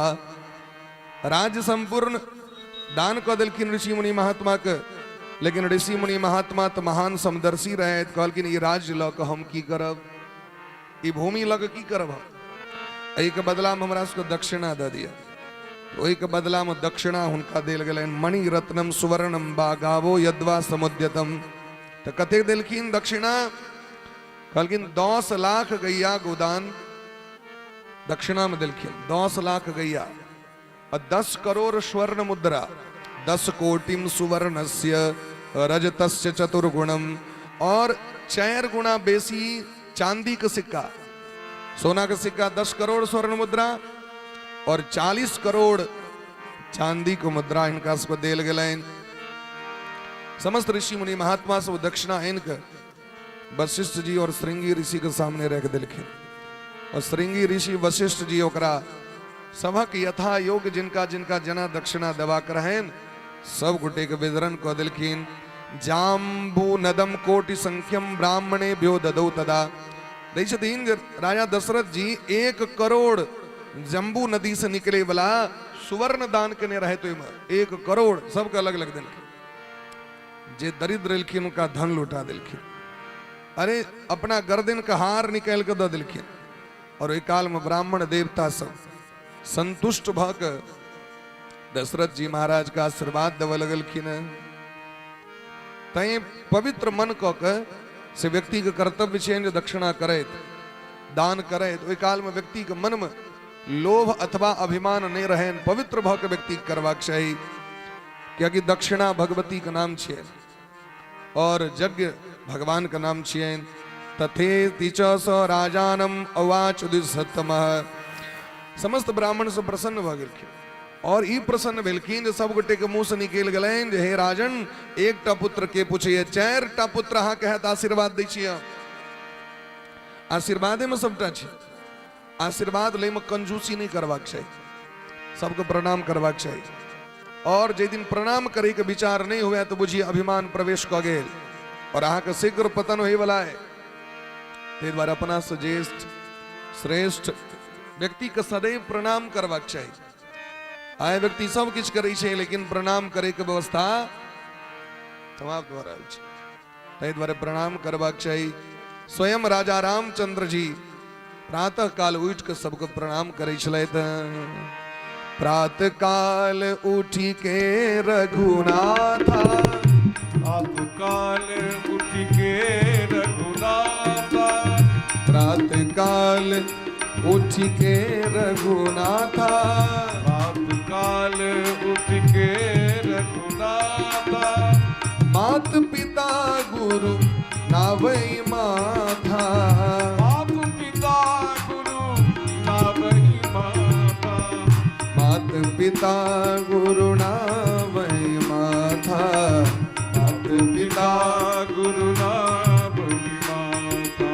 राज्य संपूर्ण दान कऽ देलखिन ऋषि मुनि महात्मा के, लेकिन ऋषि मुनि महात्मा तऽ महान समदर्शी रहे, कहलखिन ई राज्य लऽ कऽ हम की करब, ई भूमि लऽ कऽ की करब हम, एहिके बदलामे हमरा सबके दक्षिणा दऽ दिअ। ओहिके बदलामे दक्षिणा हुनका देल गेलनि मणि रत्नम सुवर्णम बा गावो यद्वा समुद्यतम। तऽ कतेक देलखिन दक्षिणा? कहलखिन 10 लाख गैया गोदान दक्षिणामे देलखिन, 10 लाख गैया आ 10 करोड़ स्वर्ण मुद्रा, 10 कोटिम सुवर्णस्य रजतस्य चतुर्गुणम, और 4 गुणा बेसी चांदी के सिक्का, सोना के सिक्का 10 करोड़ स्वर्ण मुद्रा और 40 करोड़ चांदी के मुद्रा हिनका सबके देल गेलनि। समस्त ऋषि मुनि महात्मा सब दक्षिणा आनि के वशिष्ठ जी और श्रृंगी ऋषि के सामने रख देलखिन और श्रृंगी ऋषि वशिष्ठ जी ओकरा सभक यथा योग्य जिनका जिनका जना दक्षिणा देबाक रहनि सब गोटे के वितरण कऽ देलखिन। जाम्बू नदम कोटि संख्यम ब्राह्मणे भ्यो ददौ तदा। दै छथिन जे राजा दशरथ जी 1 करोड़ जम्बू नदी से निकले वाला सुवर्ण दान केने रहै, ओहिमे 1 करोड़ सबके अलग अलग देलखिन। जे दरिद्र एलखिन हुनका धन लौटा देलखिन, अरे अपना गर्दन के हार निकालि के दऽ देलखिन। और ओहि काल में ब्राह्मण देवता सब संतुष्ट भऽ के दशरथ जी महाराज के आशीर्वाद देबऽ लगलखिन। तैं पवित्र मन कऽ के से व्यक्ति के कर्तव्य छै जे दक्षिणा करैत दान करैत ओहि काल में व्यक्ति के मन में लोभ अथवा अभिमान नहीं रहनि, पवित्र भऽ के व्यक्ति के करबाक चाही, कियाकि दक्षिणा भगवती के नाम छियै और यज्ञ भगवान के नाम छियनि। तथेति च स राजानम अवाच द्विसत्तमः। समस्त ब्राह्मण सब प्रसन्न भऽ गेलखिन और ई प्रसन्न भेलखिन जे सब गोटे के मुंह से निकलि गेलनि जे हे राजन, एकटा पुत्र के पूछैया, 4टा पुत्र अहाँके हैत, आशीर्वाद दै छी। आशीर्वादे में सबटा छै, आशीर्वाद लै में कंजूसी नहीं करबाक चाही, सबके प्रणाम करबाक चाही। और जे दिन प्रणाम करे के विचार नहीं हुए तो बुझिए अभिमान प्रवेश कऽ गेल। आओर अहाँके शीघ्र पतन होइवला है। ताहि दुआरे अपनासँ ज्येष्ठ श्रेष्ठ व्यक्तिके सदैव प्रणाम करबाक चाही। आइ व्यक्ति सब किछु करै छै, लेकिन प्रणाम करैके व्यवस्था समाप्त भऽ रहल छै। ताहि दुआरे प्रणाम करबाक चाही। स्वयं राजा रामचंद्र जी प्रातः काल उठि कऽ सबके प्रणाम करै छलथि। प्रात काल उठि के रघुनाथा, प्रात काल उठि के रघुनाथा, प्रात काल उठि के रघुनाथा, प्रात काल उठि के रघुनाथा, मात पिता गुरु नावै माथा, मात पिता गुरु नावै माथा, मात पिता गुरु नावै माथा, मात पिता गुरु नावै माथा,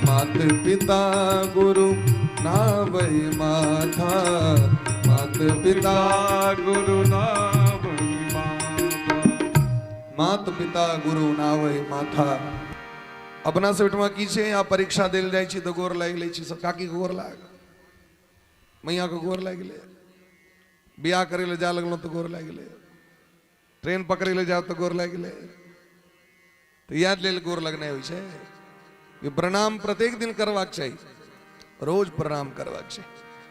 मात पिता गुरु नावै माथा, मात पिता गुरु नावै माथा, मात पिता गुरु नावै माथा। अपना सब ओहिठमा की छै, आ परीक्षा देल जाइ छी तऽ गोर लागि लै छी सब, काकीके गोर लाग, मैयाके गोर लागि ले, बियाह करै लए जाय लगलहुँ तऽ गोर लागि ले, ट्रेन पकड़ै लए जाउ तऽ गोर लागि ले। तऽ इएह लेल गोर लगनाइ होइ छै कि प्रणाम प्रत्येक दिन करबाक चाही, रोज प्रणाम करबाक चाही।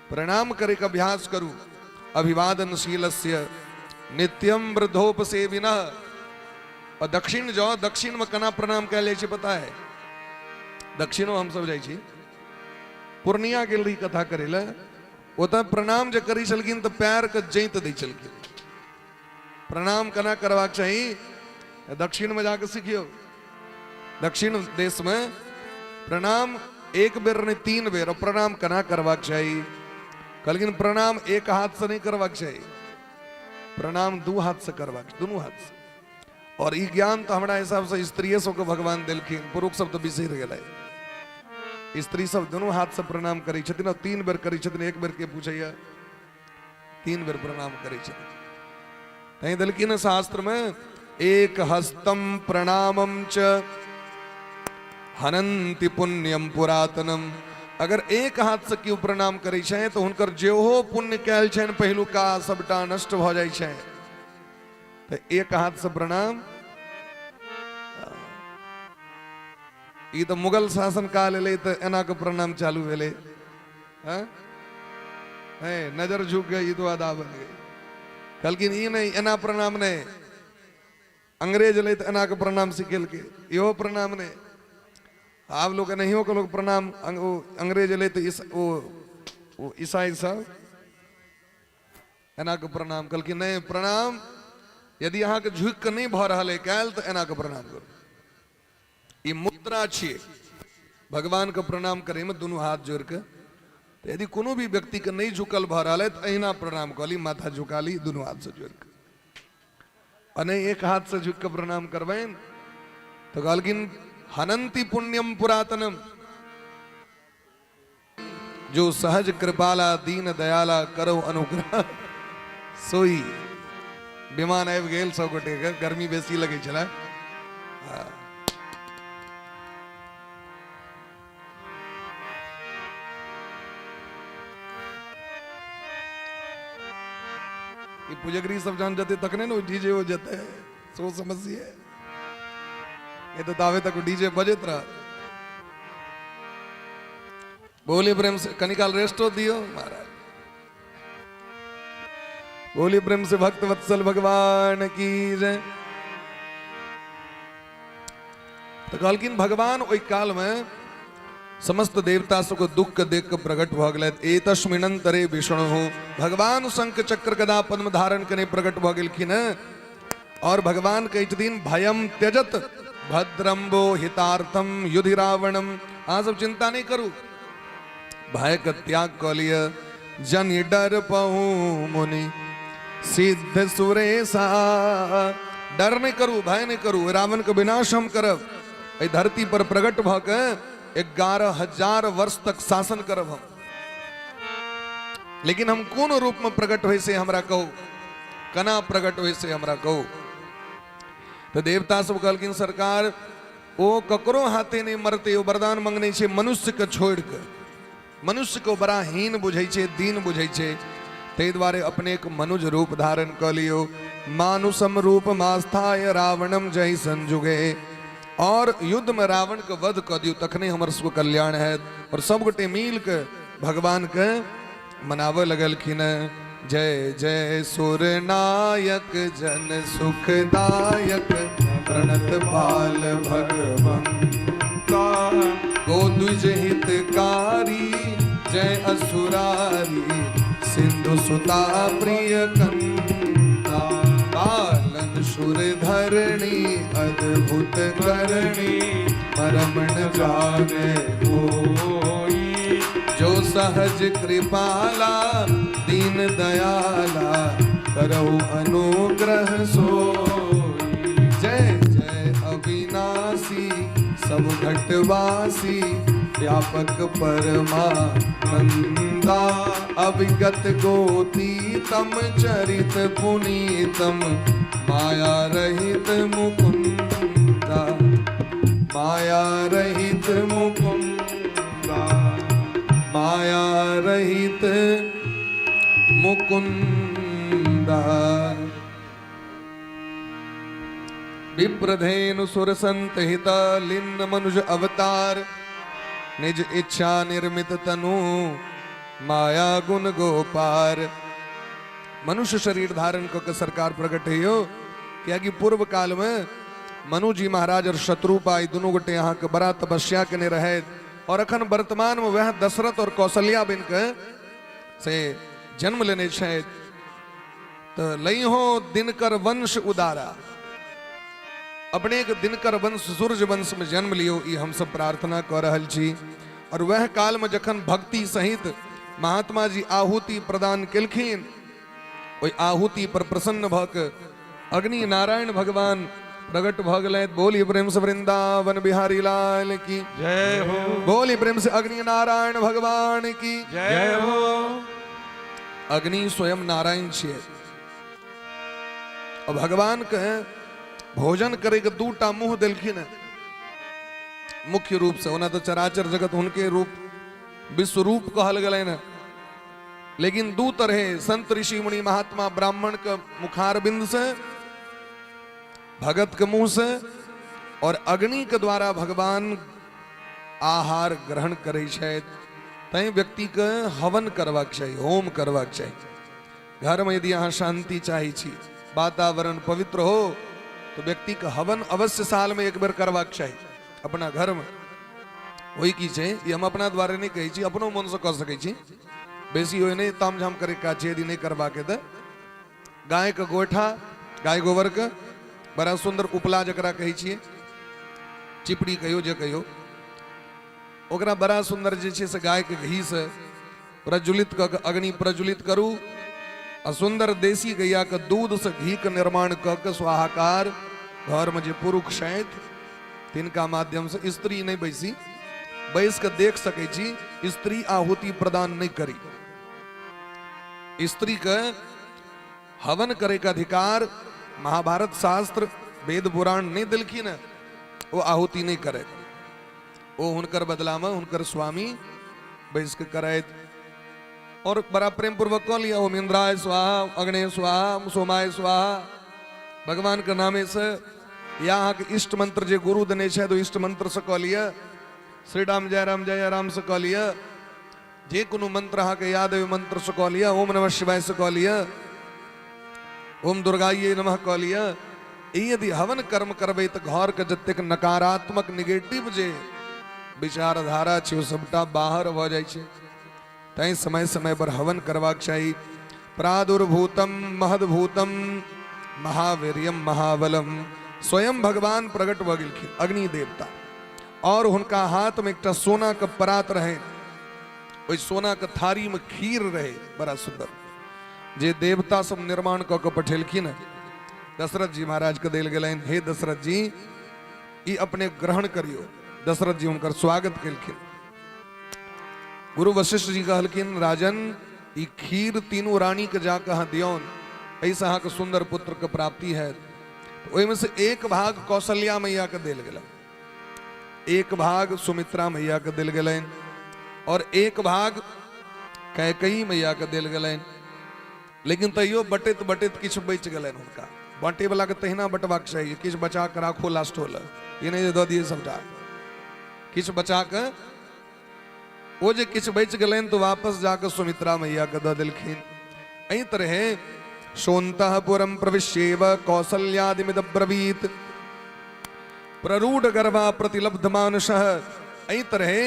प्रणाम करैके अभ्यास करू। अभिवादनशीलस्य नित्यम वृद्धोपसेविनः। और दक्षिण जाओ, दक्षिण में केना प्रणाम कयल जाइ छै पता है? दक्षिणो हमसब जाइ छी, पूर्णिया गेल रही कथा करै लए, ओतऽ प्रणाम जे करै छलखिन तऽ पैरके जैत दै छलखिन। प्रणाम केना करबाक चाही दक्षिण में जाके सीखियौ। दक्षिण देश में प्रणाम एक बेर नहीं 3 बेर। और प्रणाम केना करबाक चाही? कहलखिन प्रणाम एक हाथ से नहीं करबाक चाही, प्रणाम 2 हाथ से करबाक, दुनू हाथ से। और ई ज्ञान तो हमरा हिसाब से स्त्रीये सबके भगवान देलखिन, पुरुष सब तो बिसरि गेलै। स्त्री सब दुनू हाथ से प्रणाम करै छथिन और 3 बेर करै छथिन, एक बेर के पूछैया, 3 बेर प्रणाम करै छथिन। तैं देलखिन शास्त्र में एक हस्तम प्रणामम च हनंति पुण्यम पुरातनम। अगर एक हाथ से केओ प्रणाम करै छै तऽ हुनकर जेहो पुण्य कयल छनि पहिलुका सबटा नष्ट भऽ जाइ छै। तऽ एक हाथ से प्रणाम, ई तऽ मुगल शासन काल एलै तऽ एना के प्रणाम चालू भेलै। हँ नजर झुक गई तो अदा बन गई। कहलखिन ई नहि, एना प्रणाम नहि। अंग्रेज एलै तऽ एना के प्रणाम सिखेलकै, इहो प्रणाम नहि। आब लोक एनाहियो के लोक प्रणाम, ओ अंग्रेज एलै तऽ ओ ईसाई सब एना के प्रणाम। कहलखिन नहि, प्रणाम यदि अहाँके झुकि कऽ नहि भऽ रहल अइ काल्हि तऽ एना के प्रणाम करू। ई मुद्रा छियै भगवान के प्रणाम करैमे दुनू हाथ जोड़ि कऽ। तऽ यदि कोनो भी व्यक्तिके नहि झुकल भऽ रहल अइ तऽ अहिना प्रणाम कऽ ली, माथा झुका ली दुनू हाथसँ जोड़ि कऽ। आ नहि एक हाथसँ झुकि कऽ प्रणाम करबनि तऽ कहलखिन हनंति पुण्यम पुरातनम। जो सहज कृपाला दीन दयाला करो अनुग्रह सोई। विमान आबि गेल सब गोटे के, गर्मी बेसी लगै छलै। ई पुजगरी सब जहन जेतै तखने ने डीजे हो जेतै, सोच समझिए। ये तो तावे तक डीजे बजैत रहत। बोलिए प्रेम से, कनिकाल रेस्टो दियो महाराज। बोलिए प्रेम से भक्त वत्सल भगवान की जय। तो कहलखिन भगवान ओहि काल में समस्त देवता सबके दुख के देख के प्रकट भऽ गेलथि। एतस्मिनंतरे विष्णु भगवान शंख चक्र गदा पद्म धारण कने प्रकट भऽ गेलखिन। और भगवान कहै छथिन भयम त्यजत भद्रम्बो हितार्थम युधि रावणम। अहाँ सब चिंता नहीं करू, भय के त्याग कऽ लिअ। जनि डर पहु मुनि सिद्ध सुरेशा। डर नहीं करू, भय नहीं करू, रावण के विनाश हम करब। एहि धरती पर प्रकट भऽ के 11,000 वर्ष तक शासन करब हम। लेकिन हम कोन रूप में प्रकट होय से हमरा कहू, केना प्रकट होय से हमरा कहू। तऽ देवता सब कहलखिन सरकार ओ ककरो हाथे नहि मरतै, ओ वरदान मंगने छै मनुष्यके छोड़ि कऽ, मनुष्यके ओ बड़ा हीन बुझै छै, दीन बुझै छै, ताहि दुआरे अपने एक मनुज रूप धारण कऽ लियौ। मानुषम रूप मास्थाय रावणम जय संजुगे, और युद्धमे रावणके वध कऽ दियौ, तखने हमर सबके कल्याण हैत। और सब गोटे मिल के भगवानके मनाबऽ लगलखिन। जय जय सुर नायक जन सुखदायक प्रणत पाल भगवंता, गो द्विज हितकारी जय असुरारी, सिंधु सुता प्रिय कंता, पालन सुर धरणी अद्भुत करणी, परमण जाने कोई, जो सहज कृपाला दीन दयाला, करहु अनुग्रह सोई। जय जय अविनाशी सब घटवासी, व्यापक परमानंदा, अविगत गोतीतम चरित पुनीतम, माया रहित मुकुंदा, माया रहित मुकुंदा, माया रहित मुकुंदा। विप्रधेनु सुर संत हित लिन्न मनुज अवतार, निज इच्छा निर्मित तनु माया गुण गोपार। मनुष्य शरीर धारण कऽ के सरकार प्रकट हो, कियाकि पूर्व काल में मनु जी महाराज और शत्रुपा ई दुनू गोटे अहाँके बड़ा तपस्या केने रहथि, और अखन वर्तमान में वएह दशरथ और कौशल्या बनि कऽ से जन्म लेने छथि। तऽ लइहो दिनकर वंश उदारा, अपने के दिनकर वंश सूर्य वंश में जन्म लियो, ई हमसब प्रार्थना कऽ रहल छी। और वएह काल में जखन भक्ति सहित महात्मा जी आहुति प्रदान केलखिन, ओहि आहुति पर प्रसन्न भऽ कऽ अग्नि नारायण भगवान प्रकट भऽ गेलथि। बोली प्रेम से वृंदावन बिहारी लाल की जय हो। बोली प्रेम से अग्नि नारायण भगवान की जय हो। अग्नि स्वयं नारायण छियै और भगवान के भोजन करे के दूटा मुंह देलखिन है मुख्य रूप से। ओना तो चराचर जगत हुनके रूप विश्व रूप कहल गेलनि है, लेकिन दू तरह संत ऋषि मुनि महात्मा ब्राह्मण के मुखारबिंद से, भगत के मुंह से और अग्नि के द्वारा भगवान आहार ग्रहण करै छथि। तैं व्यक्ति के हवन करबाक चाही, होम करबाक चाही। घर में यदि अहाँ शांति चाहै छी, वातावरण पवित्र हो, तो व्यक्ति के हवन अवश्य साल में एक बेर करबाक चाही अपना घर में। ओहि की छै, ई हम अपना द्वारे नहि कहै छी, अपनो मन से कऽ सकै छी, बेसी ओहि नहि तामझाम करे काज छै। यदि नहि करबाक तऽ गाय के गोइठा, गाय गोबर के बड़ा सुंदर उपला जकरा कहै छियै, चिपड़ी कहियो जे कहियो, ओकरा बड़ा सुंदर जे छै से गाय के घी से प्रज्वलित कऽ के अग्नि प्रज्वलित करू आ सुंदर देसी गैया के दूध से घी के निर्माण कऽ के स्वाहाकार घर में जे पुरुष छथि तिनका माध्यम से, स्त्री नहि बैसी, बैस के देख सकै छी, स्त्री आहुति प्रदान नहि करी। स्त्री के हवन करे के अधिकार महाभारत शास्त्र वेद पुराण नहीं दिलखिन है, वो आहुति नहीं करे, वो हुनकर बदला में हुनकर स्वामी बैस के करैत और बड़ा प्रेम पूर्वक कऽ लिया, ओम इंद्राय स्वाहा, अग्ने स्वाहा, सोमाय स्वाहा, भगवान के नामे से, या अहाँके इष्ट मंत्र जे गुरु देने छथि ओ इष्ट मंत्र से कऽ लिअ, श्री राम जय राम जय राम से कऽ लिअ, जे कोनो मंत्र अहाँके याद अइ मंत्र से कऽ लिअ, ओम नमः शिवाय से कऽ लिअ, ओम दुर्गाइये नमः कऽ लिअ। ई यदि हवन कर्म करबै तऽ घरके जतेक नकारात्मक निगेटिव जे विचारधारा छै ओ सबटा बाहर भऽ जाइ छै। तैं समय समय पर हवन करबाक चाही। प्रादुर्भूतम महद्भूतम महावीर्यम महाबलम, स्वयं भगवान प्रकट भऽ गेलखिन अग्नि देवता, और हुनका हाथ में एकटा सोना के परात रहे, ओहि सोना के थारी में खीर रहे बड़ा सुंदर, जे देवता सब निर्माण कऽ के पठेलखिन हँ, दशरथ जी महाराज के देल गेलनि। हे दशरथ जी, ई अपने ग्रहण करियो। दशरथ जी हुनकर स्वागत केलखिन। गुरु वशिष्ठ जी कहलखिन, राजन ई खीर तीनू रानी के जाके अहाँ दियौन, एहिसँ अहाँके सुंदर पुत्र के प्राप्ति है। ओहिमे से एक भाग कौशल्या मैयाके देल गेलनि, एक भाग सुमित्रा मैयाके देल गेलनि और एक भाग कैकई मैयाके देल गेलनि। लेकिन तैयो बटैत बटैत किछु बचि गेलनि हुनका। बाँटे वाला के तहिना बटबाक चाही, किछु बचा कऽ राखो लास्टो लए, ई नहि जे दऽ दियै सबटा, किछु बचा कऽ। ओ जे किछु बचि गेलनि तऽ वापस जाकऽ सुमित्रा मैयाके दऽ देलखिन। एहि तरहे सोऽन्तःपुरं प्रविश्येव कौशल्यादिमिदब्रवीत प्ररूढ़ गर्भा प्रतिलब्ध मानसः। एहि तरहे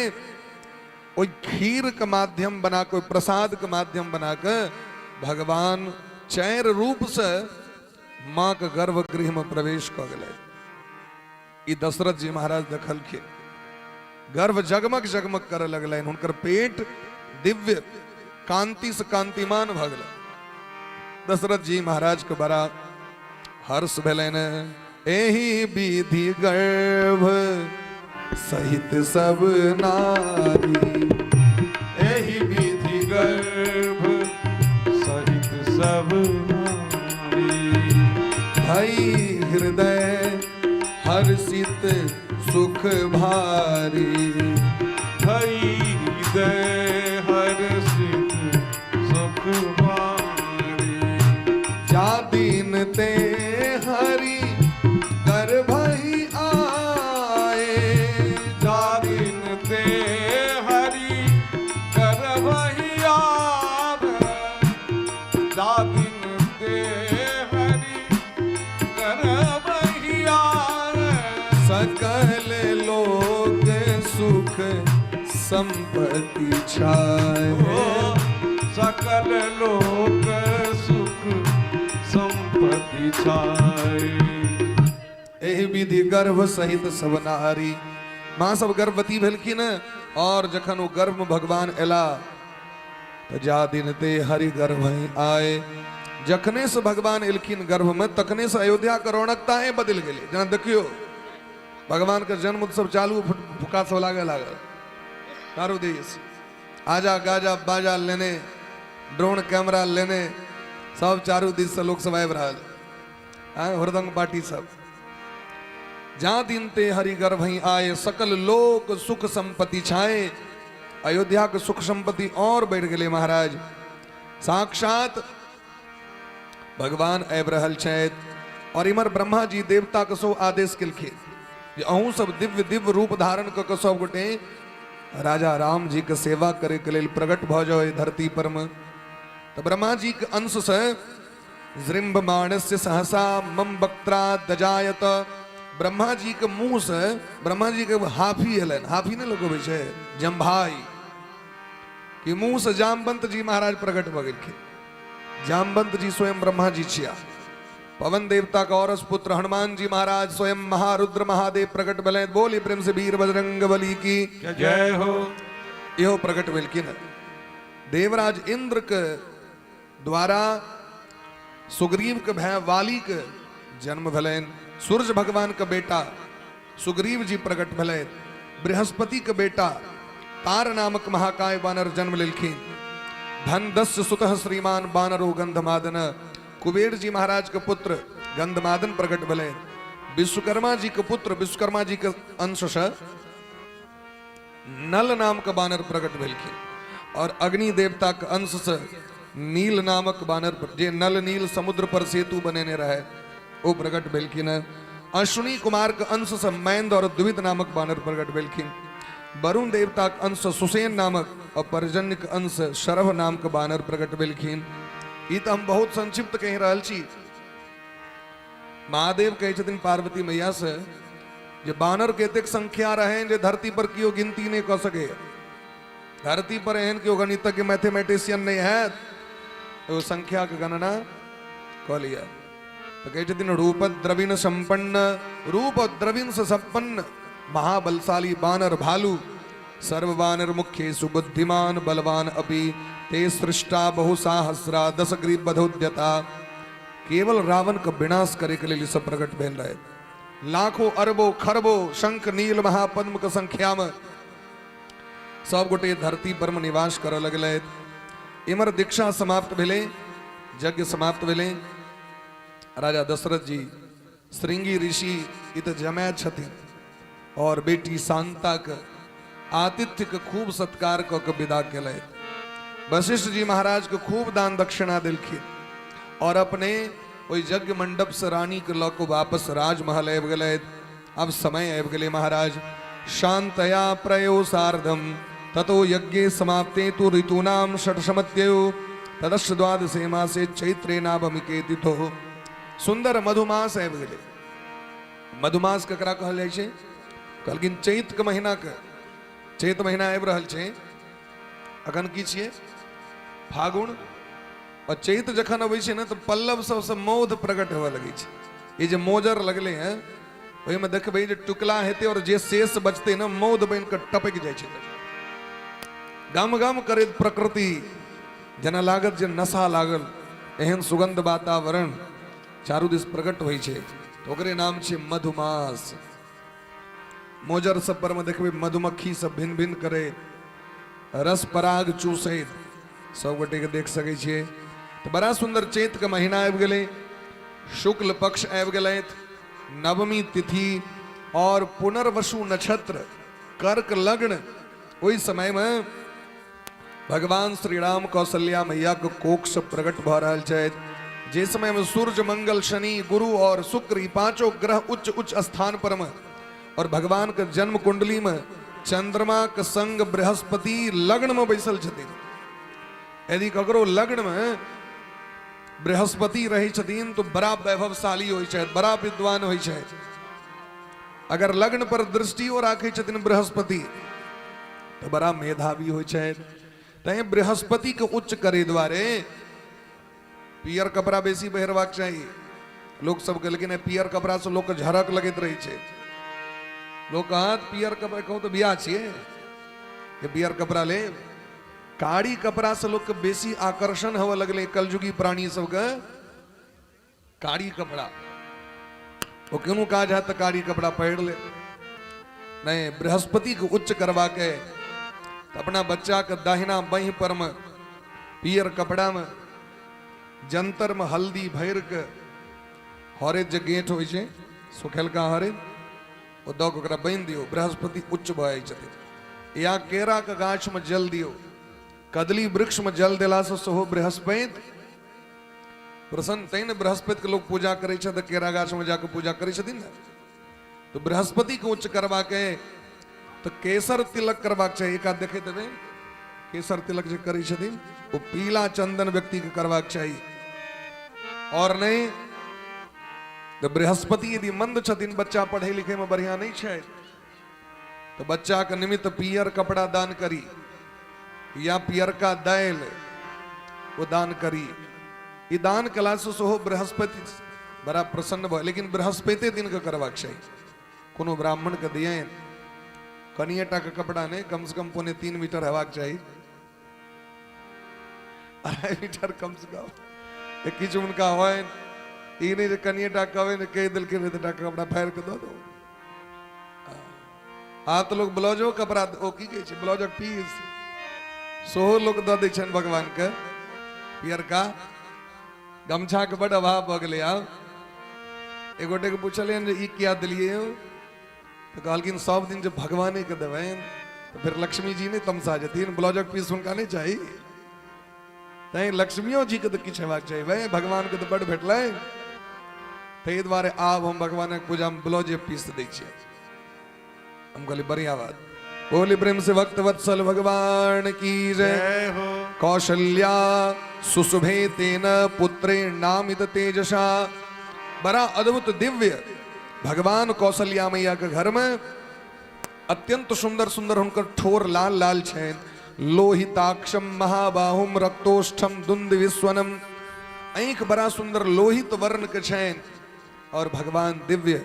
ओहि खीरके माध्यम बना कऽ, ओहि प्रसादके माध्यम बना कऽ भगवान चारि रूपसँ माँके गर्भगृहमे प्रवेश कऽ गेलै। ई दशरथ जी महाराज देखलखिन, गर्भ जगमग जगमग करऽ लगलनि, हुनकर पेट दिव्य कांति से कांतिमान भऽ गेलै। दशरथ जी महाराज के बड़ा हर्ष भेलनि। एहि विधि गर्भ सहित सब नारी, एहि विधि गर्भ सहित सब नारी, भई हृदय हर्षित सुख भारी, भई हृदय हर्षित सुख भारी। जा दिन ते हरि गर्भहि आए, जा दिन ते हरि गर्भहि आवे, जा दिन ते हरि गर्भहि आवे, सकल लोक सुख संपत्ति छाए, ओ सकल लोक सुख संपत्ति छाए। एहि विधि गर्भ सहित सब नारी। माँ सब गर्भवती भेलखिन और जखन ओ गर्भ में भगवान एला तऽ जा दिन ते हरि गर्भ आए, जखने से भगवान एलखिन गर्भ में तखने से अयोध्या के रौनक ताहे बदलि गेलै। जेना देखियो भगवान के जन्म उत्सव चालू, फुका सब लागे लागल चारू दिस, आजा गाजा बाजा लेने, ड्रोन कैमरा लेने, सब चारू दिस से लोक सब आबि रहल, हुरदंग पार्टी सब। जा दिन ते हरि गर्भ ही आए, सकल लोक सुख संपत्ति छाए। अयोध्या के सुख संपत्ति और बढ़ि गेलै महाराज। साक्षात भगवान आबि रहल छथि और इमर ब्रह्मा जी देवता के सब आदेश केलखिन जे अहूँ सब दिव्य दिव्य रूप धारण कऽ के सब गोटे राजा राम जी के सेवा करे के लेल प्रकट भऽ जाओ एहि धरती पर में। तऽ ब्रह्मा जी के अंश से जृंभमाणस्य सहसा मम वक्त्रा दजायत, ब्रह्मा जी के मुंह से ब्रह्मा जी के हाफी एलनि, हाफी नहि लोक अबै छै, जम्भाई कि मुंह से जामवंत जी महाराज प्रकट भऽ गेलखिन। जामवंत जी स्वयं ब्रह्मा जी छिया। पवन देवता का औरस पुत्र हनुमान जी महाराज स्वयं महारुद्र महादेव प्रकट भेलनि। बोली प्रेम से वीर बजरंग बली की जय हो। इहो प्रकट भेलखिन। देवराज इंद्र के द्वारा सुग्रीव के भाई वाली के जन्म भेलनि। सूर्य भगवान के बेटा सुग्रीव जी प्रकट भेलनि। बृहस्पति के बेटा तार नामक महाकाय बानर जन्म लेलखिन। धन दस्य सुतः श्रीमान बानरो गंधमादन, कुबेर जी महाराज के पुत्र गंधमादन प्रकट भेलनि। विश्वकर्मा जी के पुत्र विश्वकर्मा जी के अंश से नल नाम के बानर प्रकट भेलखिन और अग्नि देवता के अंश से नील नामक बानर, जे नल नील समुद्र पर सेतु बनेने रहे, ओ प्रकट भेलखिन। अश्विनी कुमार के अंश से मैंद और द्वित नामक बानर प्रकट भेलखिन। वरुण देवता के अंश से सुसेन नामक और पर्जन्य के अंश से शरभ नाम के बानर प्रकट भेलखिन। ई तऽ हम बहुत संक्षिप्त कहि रहल छी। महादेव कहै छथिन पार्वती मैया से जे बानर के एतेक संख्या रहे जे धरती पर केओ गिनती नहि कऽ सके। धरती पर एहन केओ गणितज्ञ मैथमेटिशियन नहि हैत ओ संख्या के गणना कऽ लिअ। तऽ कहै छथिन रूप द्रविण संपन्न, रूप द्रविण से संपन्न महाबलशाली बानर भालू, सर्व बानर मुख्य सुबुद्धिमान बलवान अपि ते सृष्टा बहु साहस्रा दस ग्रीव बधोद्यता। केवल रावण के विनाश करे के लिए सब प्रकट भेल रहे। लाखों अरबों खरबों शंख नील महापद्म के संख्या में सब गोटे धरती पर में निवास करऽ लगले। इमर दीक्षा समाप्त भेलै, यज्ञ समाप्त भेलै। राजा दशरथ जी श्रृंगी ऋषि ई तऽ जमाय छथिन और बेटी शांताके आतिथ्यके खूब सत्कार कऽ के विदा केलथि। वशिष्ठ जी महाराजके खूब दान दक्षिणा देलखिन और अपने ओहि यज्ञ मंडप से रानी के लऽ कऽ वापस राजमहल आबि गेलथि। अब समय आबि गेलै महाराज। शांतया प्रयो सार्धम ततो यज्ञे समाप्ते तु ऋतूनाम षट्समत्ययो तदश्च द्वादशे मासे चैत्रे नावमिके तिथो। सुंदर मधुमास आबि गेलै। मधुमास ककरा कहल जाइ छै? कहलखिन चैत के महीना के, चैत महीना आबि रहल छै। अखन की छियै? फागुन। और चैत जखन अबै छै ने तऽ पल्लव सबसँ मौध प्रकट होबऽ लगै छै। ई जे मोजर लगलै हँ ओहिमे देखबै जे टुकला हेतै और जे शेष बचतै ने मौध बनि कऽ टपकि जाइ छै। गम गम करैत प्रकृति जेना लागत जे नशा लागल, एहन सुगंध वातावरण चारू दिस प्रकट होइ छै। तऽ ओकरे नाम छै मधुमास। मोजर सब पर में देखबै मधुमक्खी सब भिन्न भिन्न करैत, रस पराग चूसैत सब गोटे के देख सकै छियै। तऽ बड़ा सुंदर चैत के महीना आबि गेलै, शुक्ल पक्ष आबि गेलथि, नवमी तिथि और पुनर्वसु नक्षत्र, कर्क लग्न। ओहि समय में भगवान श्री राम कौशल्या मैया के कोख से प्रकट भऽ रहल छथि। जे समय में सूर्य मंगल शनि गुरु और शुक्र ई पांचों ग्रह उच्च उच्च स्थान पर में और भगवान के जन्म कुंडली में चंद्रमा के संग बृहस्पति लग्न में बैसल छथिन। यदि ककरो लग्न में बृहस्पति रहै छथिन तो बड़ा वैभवशाली होइ छथि, बड़ा विद्वान होइ छथि। अगर लग्न पर दृष्टियो राखै छथिन बृहस्पति तऽ बड़ा मेधावी होइ छथि। तैं बृहस्पति के उच्च करे दुआरे पियर कपड़ा बेसी पहिरबाक चाही लोक सबके। लेकिन पियर कपड़ा से लोक के झड़क लगैत रहै छै। लोक कहत पियर कपड़ा कहू तऽ बियाह छियै जे पियर कपड़ा लेब। कारी कपड़ा से लोक के बेसी आकर्षण होबऽ लगलै कलयुगी प्राणी सबके। कारी कपड़ा, ओ कोनो काज हैत तऽ कारी कपड़ा पहिर ले। नहीं, बृहस्पति के उच्च करवा के तऽ अपना बच्चा के दाहिना बाँहि पर में पियर कपड़ा में जंतर में हल्दी भरि के हरैत जे गेंठ होइ छै सुखेलका हरैत ओ दऽ कऽ ओकरा बान्हि दियौ, बृहस्पति उच्च भऽ जाइ छथिन। या केरा के गाछ में जल दियौ, कदली वृक्ष में जल देलासँ सेहो बृहस्पति प्रसन्न। तैं ने बृहस्पति के लोग पूजा करै छै तऽ केरा गाछ में जाके पूजा करै छथिन ने। तो बृहस्पति के उच्च करबाके तऽ केसर तिलक करबाक चाही। एक देखैत हेबै केसर तिलक जे करै छथिन ओ पीला चंदन व्यक्ति के करबाक चाही। और नहीं तऽ बृहस्पति यदि मंद छथिन, बच्चा पढ़ै लिखै में बढ़िया नहीं छै, तो बच्चा के निमित्त पियर कपड़ा दान करी या पियरका दालि ओ दान करी। ई दान कला से सेहो बृहस्पति बड़ा प्रसन्न भऽ, लेकिन बृहस्पतिे दिन के करबाक चाही। कोनो ब्राह्मण के दियनि कनिए टा के कपड़ा नहीं, कम से कम 2.75 मीटर हेबाक चाही, 2.5 मीटर कम से कम किछु हुनका होइन। ई नहीं जे कनिए टा कहबै ने कहि देलखिन एतेक टा कपड़ा फाड़ि के दऽ दो। आब तऽ लोक ब्लाउजो कपड़ा ओ की कहै छै ब्लाउजक पीस सेहो लोक दऽ दै छनि भगवानके। पियरका गमछाके बड अभाव भऽ गेलै। आब एक गोटेके पुछलियनि जे ई किया देलियै यौ, तऽ कहलखिन सब दिन जे भगवानेके देबनि तऽ फेर लक्ष्मी जी नहि तमसा जेथिन, ब्लाउजक पीस हुनका नहि चाही। तैं लक्ष्मियो जी के तऽ किछु हेबाक चाही भाई, भगवानके तऽ बड भेटलै। ताहि दुआरे आब हम भगवानक पूजामे ब्लाउजे पीस दै छियै। हम कहलियै बढ़िया बात। बोली प्रेम से भक्त वत्सल भगवान की जय हो। कौशल्या सुशुभे तेन पुत्रे नामित तेजसा। बड़ा अद्भुत दिव्य भगवान कौशल्या मैया के घर में अत्यंत सुंदर सुंदर हुनकर ठोर लाल लाल छनि। लोहिताक्षम महाबाहुम रक्तोष्ठम दुंद विस्वनम। आँखि बड़ा सुंदर लोहित वर्ण के छनि और भगवान दिव्य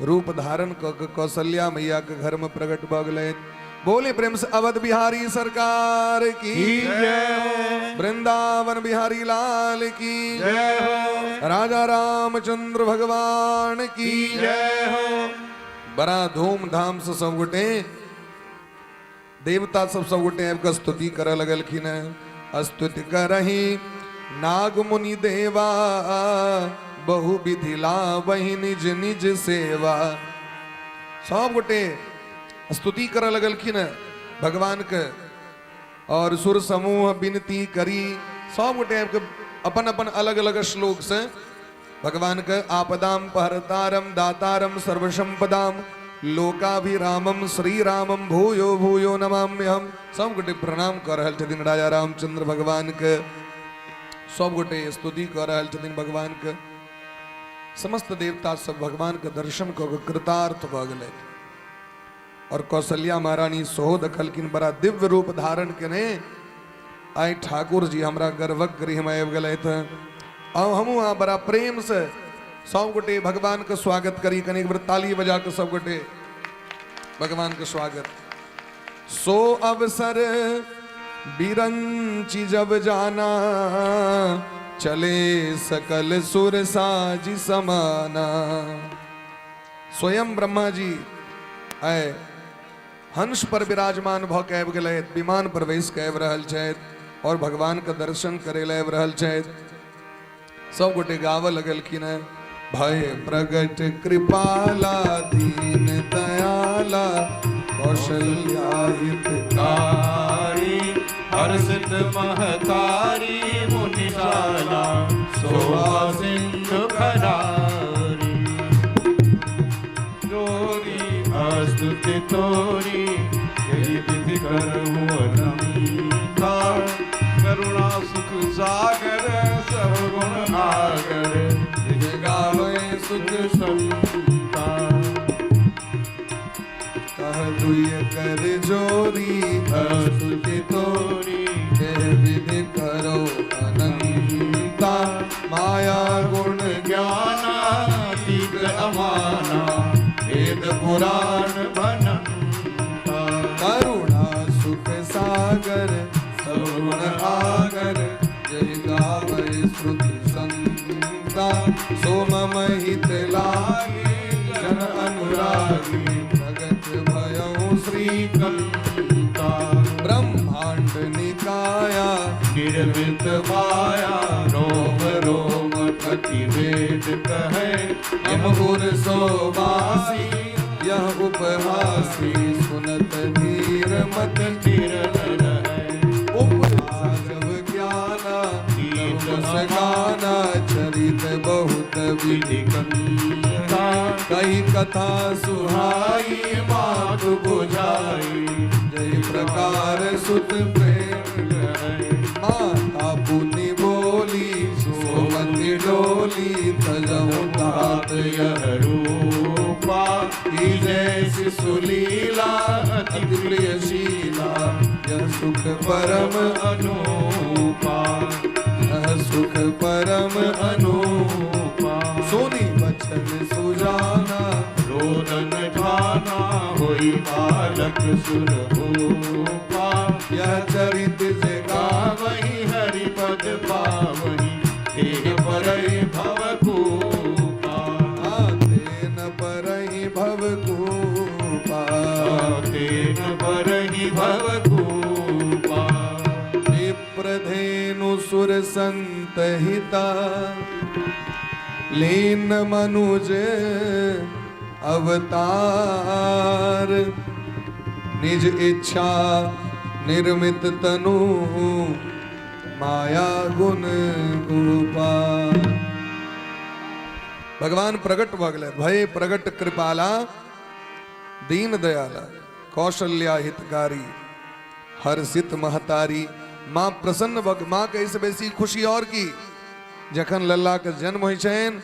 रूप धारण क के कौशल्या मैया के घर में प्रकट भऽ गेलथि। बोले प्रेम से अवध बिहारी सरकार की जय, वृंदावन बिहारी लाल की जय हो, राजा रामचंद्र भगवान की जय हो। बड़ा धूमधाम से सब गोटे देवता सब सब गोटे आबि कऽ स्तुति करऽ लगलखिन। स्तुति करही नाग मुनि देवा बहु विधि लावहि निज निज सेवा। सब गोटे स्तुति करऽ लगलखिन भगवान के और सुर समूह विनती करी। सब गोटे आबि कऽ अपन अपन अलग अलग श्लोक से भगवान के आपदाम पहरतारम दातारम सर्वसंपदाम लोकाभिरामम श्री रामम भूयो भूयो नमाम्यहम। सब गोटे प्रणाम कऽ रहल छथिन राजा रामचंद्र भगवान के। सब गोटे स्तुति कऽ रहल छथिन भगवान के। समस्त देवता सब भगवान के दर्शन कऽ के कृतार्थ भऽ गेलथि। और कौशल्या महारानी सेहो देखलखिन बड़ा दिव्य रूप धारण केने आइ ठाकुर जी हमरा गर्भक गृहमे आबि गेलथि। आउ हमहूँ अहाँ बड़ा प्रेम से सब गोटे भगवान के स्वागत करी। कनी एक बेर ताली बजा के सब गोटे भगवान के स्वागत। सो अवसर बिरंचि जब जाना, चले सकल सुर साजी समाना। स्वयं ब्रह्मा जी आए हंस पर विराजमान भऽ के आबि गेलथि, विमान पर बैस के आबि रहल छथि और भगवान के दर्शन करे लए आबि रहल छथि। सब गोटे गाबऽ लगलखिन हेँ, भय प्रगट कृपाला दीन दयाला कौशल्या हितकारी। हर्षित महतारी मुनिशाला शोभा सिंधु खरारी। जोरी स्तुति तोरी यही विधि करहु अनंता। करुणा सुख सागर सब गुण आगर जे गावे सुख संता। कह दुय कर जोरी स्तुति तोरी देह विधि करो अनंता। माया गुण ज्ञानातीत अमाना वेद पुराण बनंता। करुणा सुख सागर सब गुण आगर जय गावे श्रुति संता। सोम महित लागे जन अनुरागी प्रगट भयउ श्रीकंता। ब्रह्मांड निकाया निर्मित माया रोम रोम प्रति वेद कहे यम उर सोवासी यह उपहासी सुनत धीर मत स्थिर रहे। उपजा जब ज्ञाना मुस्काना चरित बहुत विधि कंता। कही कथा सुहाई मात बुझाई जय प्रकार सुत प्रेम रहे। माता पुनि बोली सोमति डोली तजहु तात यह रूपा की जय शिशु लीला अति प्रिय शीला यह सुख परम अनूपा यह सुख परम अनूपा। सुनि बचन सुजाना रोदन ठाना होई बालक सुर भूपा। यह चरित जे गावही हरिपद पावही देह परहि भव कूपा। तेन परहि भव कूपा। तेन परहि भव कूपा। विप्रधेनु सुर संत हिता लीन मनुज अवतार। निज इच्छा निर्मित तनु माया गुण गोपाल। भगवान प्रगट भऽ गेलै। भय प्रगट कृपाला दीन दयाला कौशल्या हितकारी हर्षित महतारी। माँ प्रसन्न भऽ माँ के एहिसँ बेसी खुशी और की, जखन लल्ला के जन्म होइ छनि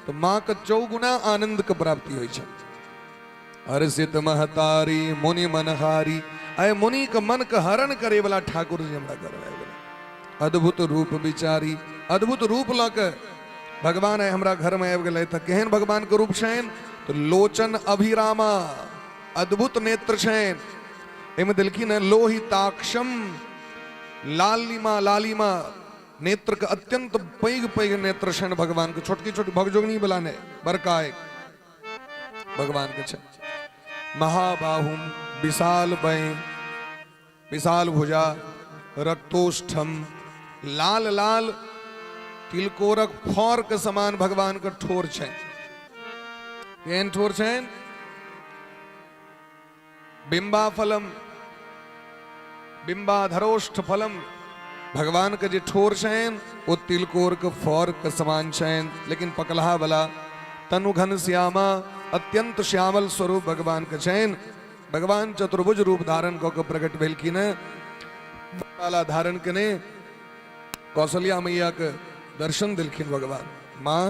तऽ माँ के चौगुना आनंद के प्राप्ति होइ छनि। हर्षित महतारी मुनि मनहारी, आइ मुनि के मन के हरण करे वाला ठाकुर जी हमरा घर आबि गेलै। अद्भुत रूप विचारी, अद्भुत रूप लऽ के भगवान आइ हमरा घर में आबि गेलै। तऽ केहन भगवान के रूप छनि तऽ लोचन अभिरामा, अद्भुत नेत्र छनि। एहिमे देलखिन हेँ लोहिताक्षम लालिमा, लालिमा नेत्र के अत्यंत पैघ पैघ नेत्र छनि भगवान के, छोटकी छोटकी भगजोगनी वाला नहि, बड़का एक भगवान के छनि। महाबाहुम विशाल बै विशाल भुजा रक्तोष्ठम, लाल लाल तिलकोरक फर के समान भगवान के ठोर छनि। केहन ठोर छनि? बिंबा फलम, बिंबाधरोष्ठ फलम। भगवान के जे ठोर छनि ओ तिलकोर के फर के समान छनि, लेकिन पकलहा वाला। तनु घन श्यामा, अत्यंत श्यामल स्वरूप भगवान के छनि। भगवान चतुर्भुज रूप धारण कऽ के प्रकट भेलखिन हँ, माला धारण केने कौशल्या मैया के दर्शन देलखिन भगवान। माँ,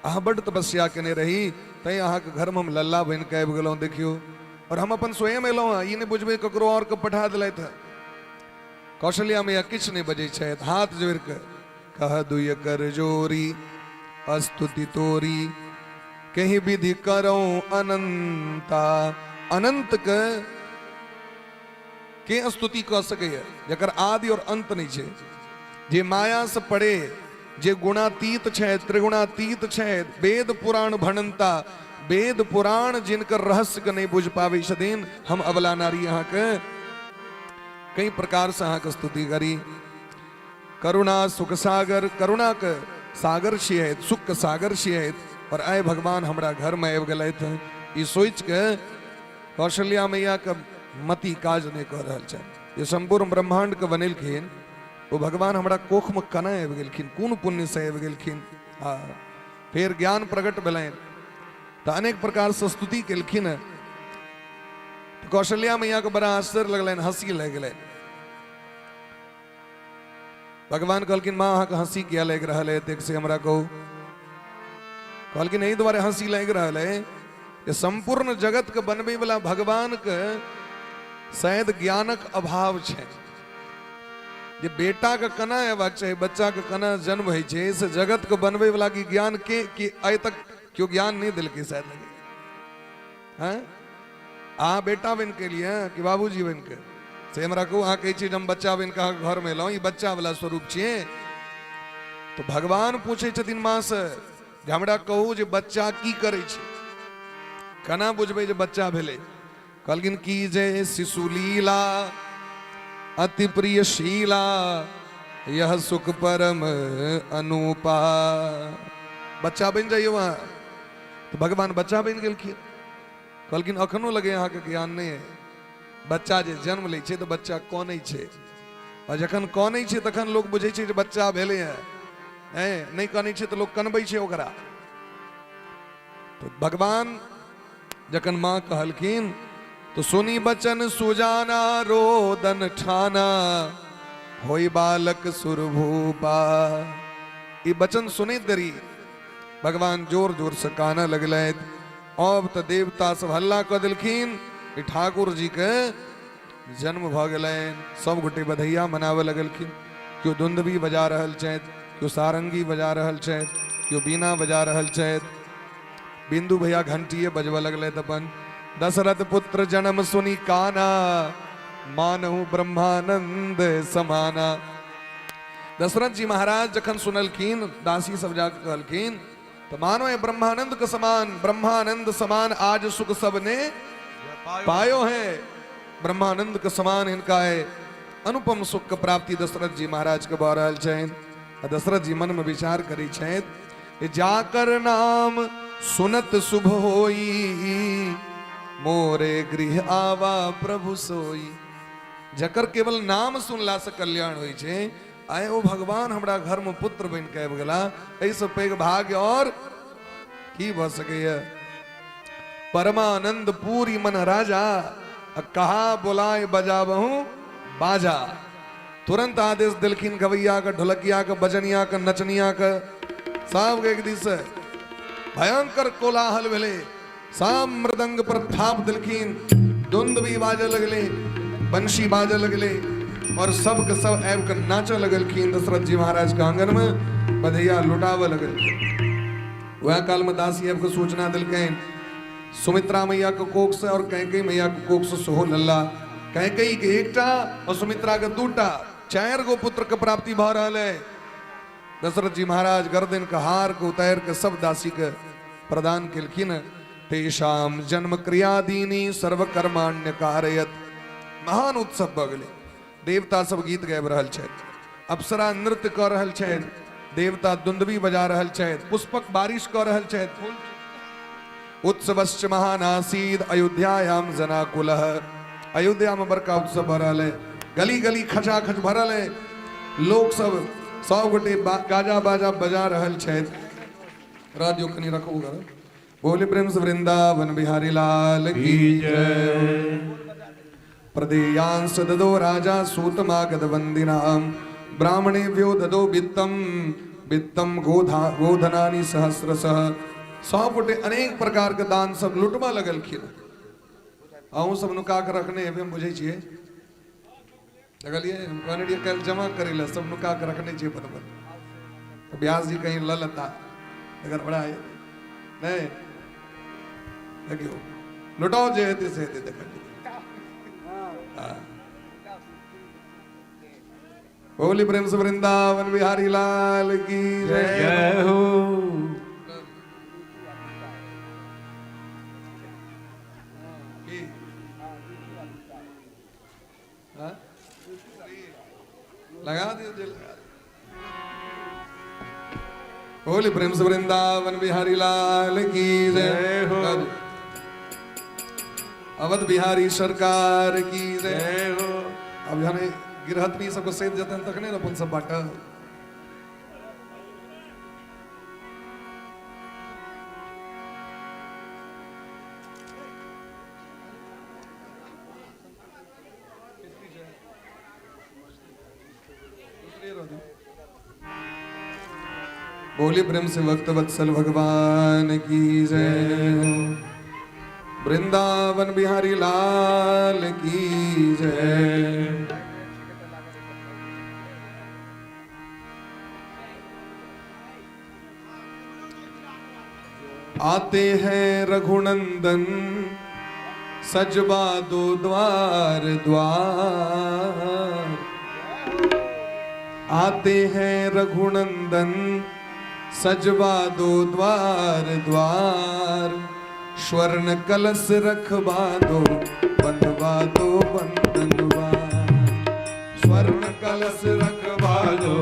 अहाँ बड्ड तपस्या केने रही, तैं अहाँके घरमे हम लल्ला बनि कऽ आबि गेलहुँ। देखियौ, और हम अपन स्वयं एलहुँ हँ, ई नहि बुझबै ककरो और के पठा देलथि हँ। कौशल्या मैया किछु नहि बजै छथि, हाथ जोड़ि कऽ कह दुय कर जोरी स्तुति तोरी कहीं विधि करौ अनंता। अनंत के स्तुति कऽ सकैए जकर आदि और अंत नहि छै, जे माया से परे, जे गुणातीत छै, त्रिगुणातीत छै, वेद पुराण भणंता, वेद पुराण जिनकर रहस्य के नहि बुझि पाबै छथिन, हम अबला नारी अहाँके कई प्रकार से अहाँके स्तुति करी। करुणा सुख सागर, करुणा के सागर छियै, सुख के सागर छियै, और आइ भगवान हमरा घर में आबि गेलथि, ई सोचि के कौशल्या मैया के मति काज नहि कऽ रहल छनि। जे सम्पूर्ण ब्रह्मांड के बनेलखिन ओ भगवान हमरा कोख में केना आबि गेलखिन, कोन पुण्य से आबि गेलखिन। आ फेर ज्ञान प्रकट भेलनि तऽ अनेक प्रकार से स्तुति केलखिन। तऽ कौशल्या मैया के बड़ा आश्चर्य लगलनि, हंसी लागि गेलनि। भगवान कहलखिन, माँ, अहाँके हंसी किया लागि रहल है एतेक, से हमरा कहू। कहलखिन, एहि दुआरे हंसी लागि रहल है जे सम्पूर्ण जगत के बनबै वाला भगवान के शायद ज्ञानक अभाव छै, जे बेटा के केना अयबाक चाही, बच्चा के केना जन्म होइ छै, से जगत के बनबै वाला के ज्ञान के कि आइ तक केओ ज्ञान नहि देलकै शायद लगे। हैं, अहाँ बेटा बनि के एलियै कि बाबूजी बनि के, से हमरा कहू। अहाँ कहै छी जे हम बच्चा बनि के अहाँके घरमे एलहुँ, ई बच्चा वाला स्वरूप छियै? तऽ भगवान पूछै छथिन माँ से जे हमरा कहू जे बच्चा की करै छै, केना बुझबै जे बच्चा भेलै। कहलखिन की जे शिशु लीला अति प्रिय शीला, यह सुख परम अनुपा। बच्चा बनि जाइए अहाँ। तऽ भगवान बच्चा बनि गेलखिन। कहलखिन, अखनो लगे अहाँके ज्ञान नहि है? बच्चा जे जन्म लै छै तऽ बच्चा कनै छै, आ जखन कनै छै तखन लोक बुझै छै जे बच्चा भेलै हँ। नहि कनै छै तऽ लोक कनबै छै ओकरा। तऽ भगवान जखन माँ कहलखिन तऽ सुनी बचन सुजाना रोदन ठाना, होई बालक सुरभूपा। ई बचन सुनैत देरी भगवान जोर जोर से कानऽ लगलथि। अब तऽ देवता सब हल्ला कऽ देलखिन कि ठाकुर जी के जन्म भऽ गेलनि। सब गोटे बधैया मनाबऽ लगलखिन। केओ दुंदबी बजा रहल छथि, केओ सारंगी बजा रहल छथि, केओ बीना बजा रहल छथि। बिंदु भैया घंटिए बजबऽ लगलथि अपन। दशरथ पुत्र जन्म सुनी काना, मानहु ब्रह्मानंद समाना। दशरथ जी महाराज जखन सुनलखिन, दासी सब जाके कहलखिन, तऽ मानो ये ब्रह्मानंद के समान, ब्रह्मानंद समान आज सुख सबने पायो है। ब्रह्मानंद के समान हिनका है अनुपम सुख के प्राप्ति दशरथ जी महाराज के भऽ रहल छनि। आ दशरथ जी मन में विचार करै छथि, जाकर नाम सुनत शुभ होई, मोरे गृह आवा प्रभु सोई। जकर केवल नाम सुनला से कल्याण होइ छै, आइ ओ भगवान हमरा घर में पुत्र बनि के आबि गेला, एहिसँ पैघ भाग्य और की भऽ सकैया। परमानंद पूरी मन राजा, कहा बोलाय बजाबहु बाजा। तुरंत आदेश देलखिन गवैया के, ढोलकिया के, बजनिया के, नचनिया के, सबके एक दिस से भयंकर कोलाहल भेलै। सब मृदंग पर थाप देलखिन, दुंदबी बाजऽ लगलै, बंशी बाजऽ लगलै, और सबके सब आबि कऽ नाचऽ लगलखिन। दशरथ जी महाराज के आंगन में बधैया लुटाबऽ लगलखिन। वएह काल में दासी आबि कऽ सूचना देलकनि, सुमित्रा मैया के कोख से और कैकेयी मैया के कोख से सेहो लल्ला, कैकेयी के एकटा और सुमित्रा के दूटा, 4 गो पुत्र के प्राप्ति भऽ रहल है। दशरथ जी महाराज गर्दन के हार के उतार के सब दासी के प्रदान केलखिन। तेषाम जन्म क्रिया दीनी सर्वकर्माण्य कारयत। महान उत्सव भऽ गेलै। देवता सब गीत गाबि रहल छथि, अप्सरा नृत्य कऽ रहल छथि। देवता दुंदबी बजा रहल छथि, पुष्पक बारिश कऽ रहल छथि, फूल। उत्सवश्च महानासीद अयोध्यायाम जनाकुलः। अयोध्या में बड़का उत्सव भऽ रहल है, गली गली खचाखच भरल है, लोक सब सब गोटे गाजा बाजा बजा रहल छथि। रह दियौ कनि रखू घर। बोले प्रेम से वृंदावन बिहारी लाल की जय। प्रदेयांस ददो राजा सूतमागध वंदिनाम ब्राह्मणेभ्यो ददो वित्तम वित्तम गोधा गोधनानि सहस्रशः। सब गोटे अनेक प्रकार के दान सब लुटबा लगलखिन। अहूँ सब नुका के रखने हेबै, हम बुझै छियै। देखलियै, हम कहने रहियै काल्हि जमा करै लए, सब नुका के रखने छियै बराबर। तऽ व्यास जी कहीं लऽ लेता तऽ गड़बड़ा नहि। देखियौ लुटाओ जे हेतै से हेतै, देखल जेतै। हाँ। बोली प्रेम से वृंदावन बिहारी लाल की जय। जय हो। की? हाँ? लगा दियो जे लगा दियो। बोली प्रेम से वृंदावन बिहारी लाल की जय हो। अवध बिहारी सरकार की जय जय हो। अब जहन गिरहतनी सबके सैद जेतनि तखने ने अपन सब बाटल। बोले प्रेम से भक्त वत्सल भगवान की जय। वृंदावन बिहारी लाल की जय। आते हैं रघुनंदन सजवा दो द्वार द्वार। आते हैं रघुनंदन सजवा दो द्वार द्वार। स्वर्ण कलश रखवा दो बंधवा दो बंधनवार। स्वर्ण कलश रखवा दो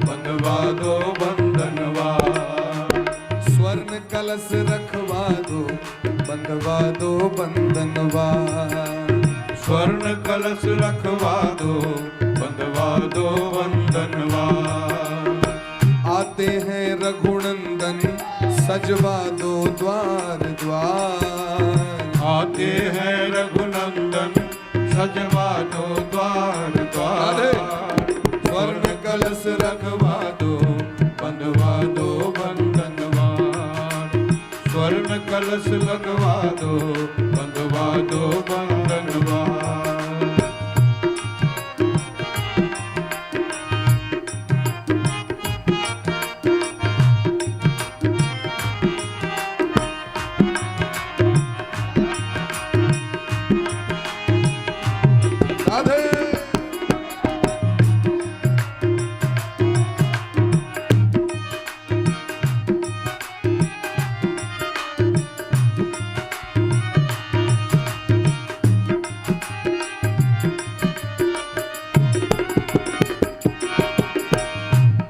बंधवा दो बंधनवार। स्वर्ण कलश रखवा दो बंधवा दो बंधनवार। स्वर्ण कलश रखवा दो बंधवा दो बंधनवार। आते हैं रघुनंदन सजवा दो द्वार द्वार। आते हैं रघुनंदन सजवा दो द्वार द्वार। स्वर्ण कलश रखवा दो बंधवा दो बंधनवार। स्वर्ण कलश लगवा दो बंधवा दो बंधनवार। राधे।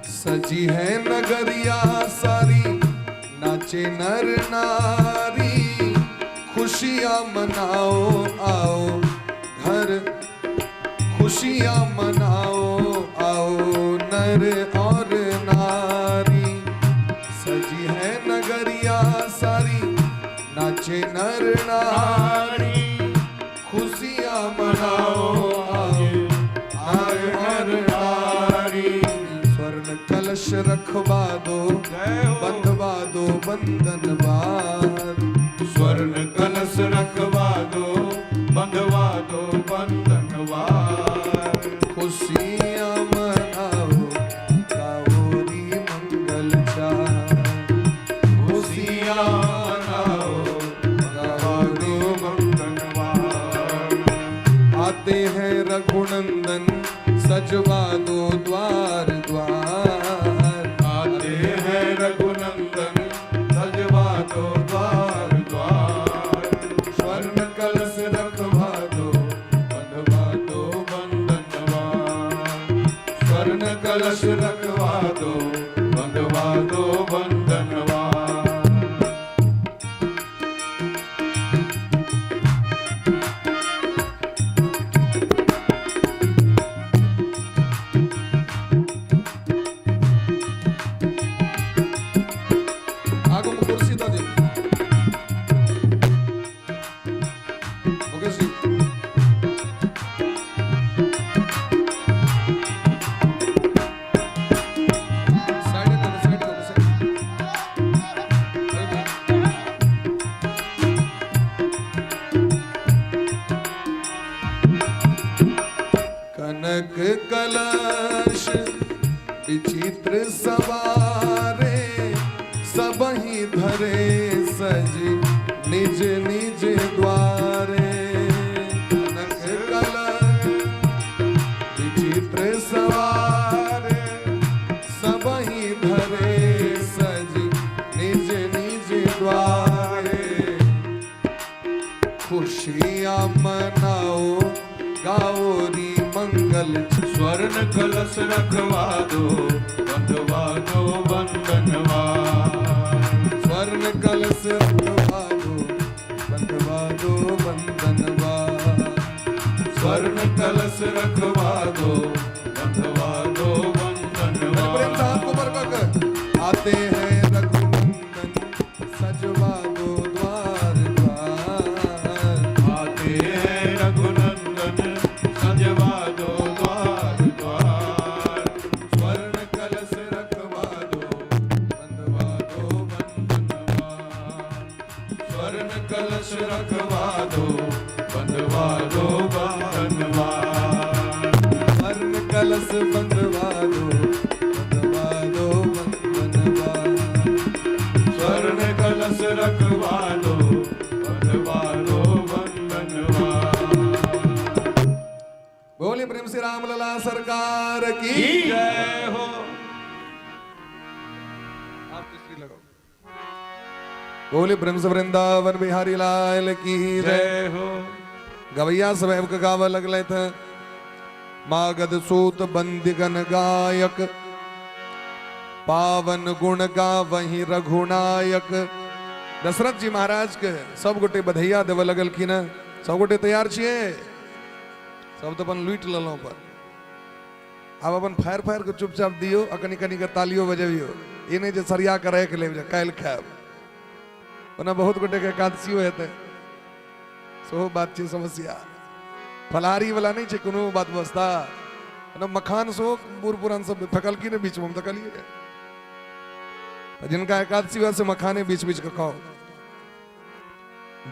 सजी है नगरिया सारी नाचे नर नारी। खुशियां मनाओ आओ घर, खुशियां मनाओ आओ नर और नारी। सजी है नगरिया सारी नाचे नर नारी। खुशियां मनाओ आओ नर और नारी। स्वर्ण कलश रखवा दो जय हो। बंधवा दो बंधनवार। स्वर्ण कलश रखवा दो बंधवा दो बंधनवार। खुशियां मनाओ गाओ री मंगल चार। खुशियाँ मनाओ गाओ दो बंधनवार। आते हैं रघुनंदन सजवा दो द्वार द्वार। आते हैं रघुनंदन सजवा दो द्वार द्वार। स्वर्ण दो बंधनवा। आगू में कुर्सी दऽ दियौ। मुकेश जी, साइड करू, साइड करू, साइड। अरे। कनक कलश विचित्र सवारे, सबही धरे सज निज निज द्वारे। कनक कलश विचित्र सवारे, सबही धरे सज निज निज द्वारे। खुशियाँ मनाओ, गाओ री मंगल। स्वर्ण कलश रखवा दो, बंधवा दो बंधनवा। स्वर्ण कलश रखवा दो, बंधवा दो बंधनवा। स्वर्ण कलश रखवा दो, बंधवा दो बंधनवा। प्रेम से हाथ को ऊपर कर आते हैं रघुनंदन, सजवा दो द्वार द्वार। आते हैं रघुनंदन, सजवा दो द्वार द्वार। स्वर्ण कलश रखवा दो, बंधवा दो बंधनवा। स्वर्ण कलश रखवा दो, बंधवा दो बंधनवा। स्वर्ण कलश बंधवा दो, बंधवा दो बंधनवा। स्वर्ण कलश रखवा दो, बंधवा दो बंधनवा। बोलिए प्रेम से राम लला सरकार की जय हो। आप तीसरी लगाओ। बोले प्रेम से वृंदावन बिहारी लाल की जय। जय हो। गवैया सब आबि कऽ गाबऽ लगलथि हँ। मागध सूत बंदिगन गायक, पावन गुण गावहि रघुनायक। दशरथ जी महाराज के सब गोटे बधैया देबऽ लगलखिन हँ। सब गोटे तैयार छियै? सब तऽ अपन लूटि लेलहुँ, पर आब अपन फाड़ि फाड़ि कऽ चुपचाप दियौ आ कनि कनि कऽ तालियो बजबियौ। ई नहि जे सरिया कऽ राखि लेब जे काल्हि खायब। ओना बहुत गोटेके एकादशियो हेतै, सेहो बात छै। समस्या फलाहारी वाला नहि छै, कोनो बात व्यवस्था। ओना मखान सेहो बूढ़ पुरान सब फेकलखिन ने बीचमे, हम तऽ कहलियै तऽ जिनका एकादशी हुआ से मखाने बीच बीच के खाओ।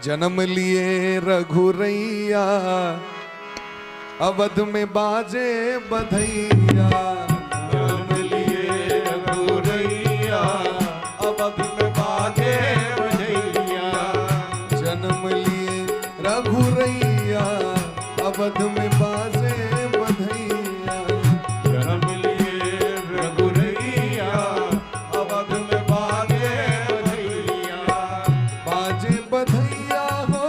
जन्म लिए रघुरैया, अवध में बाजे बधैया। जन्म लिए रघुरैया, अवध में बाजे बधैया। जन्म लिए रघुरैया, अवध में बाजे बधैया। जन्म लिए रघुरैया, अवध में बाजे बधैया। बाजे बधैया हो,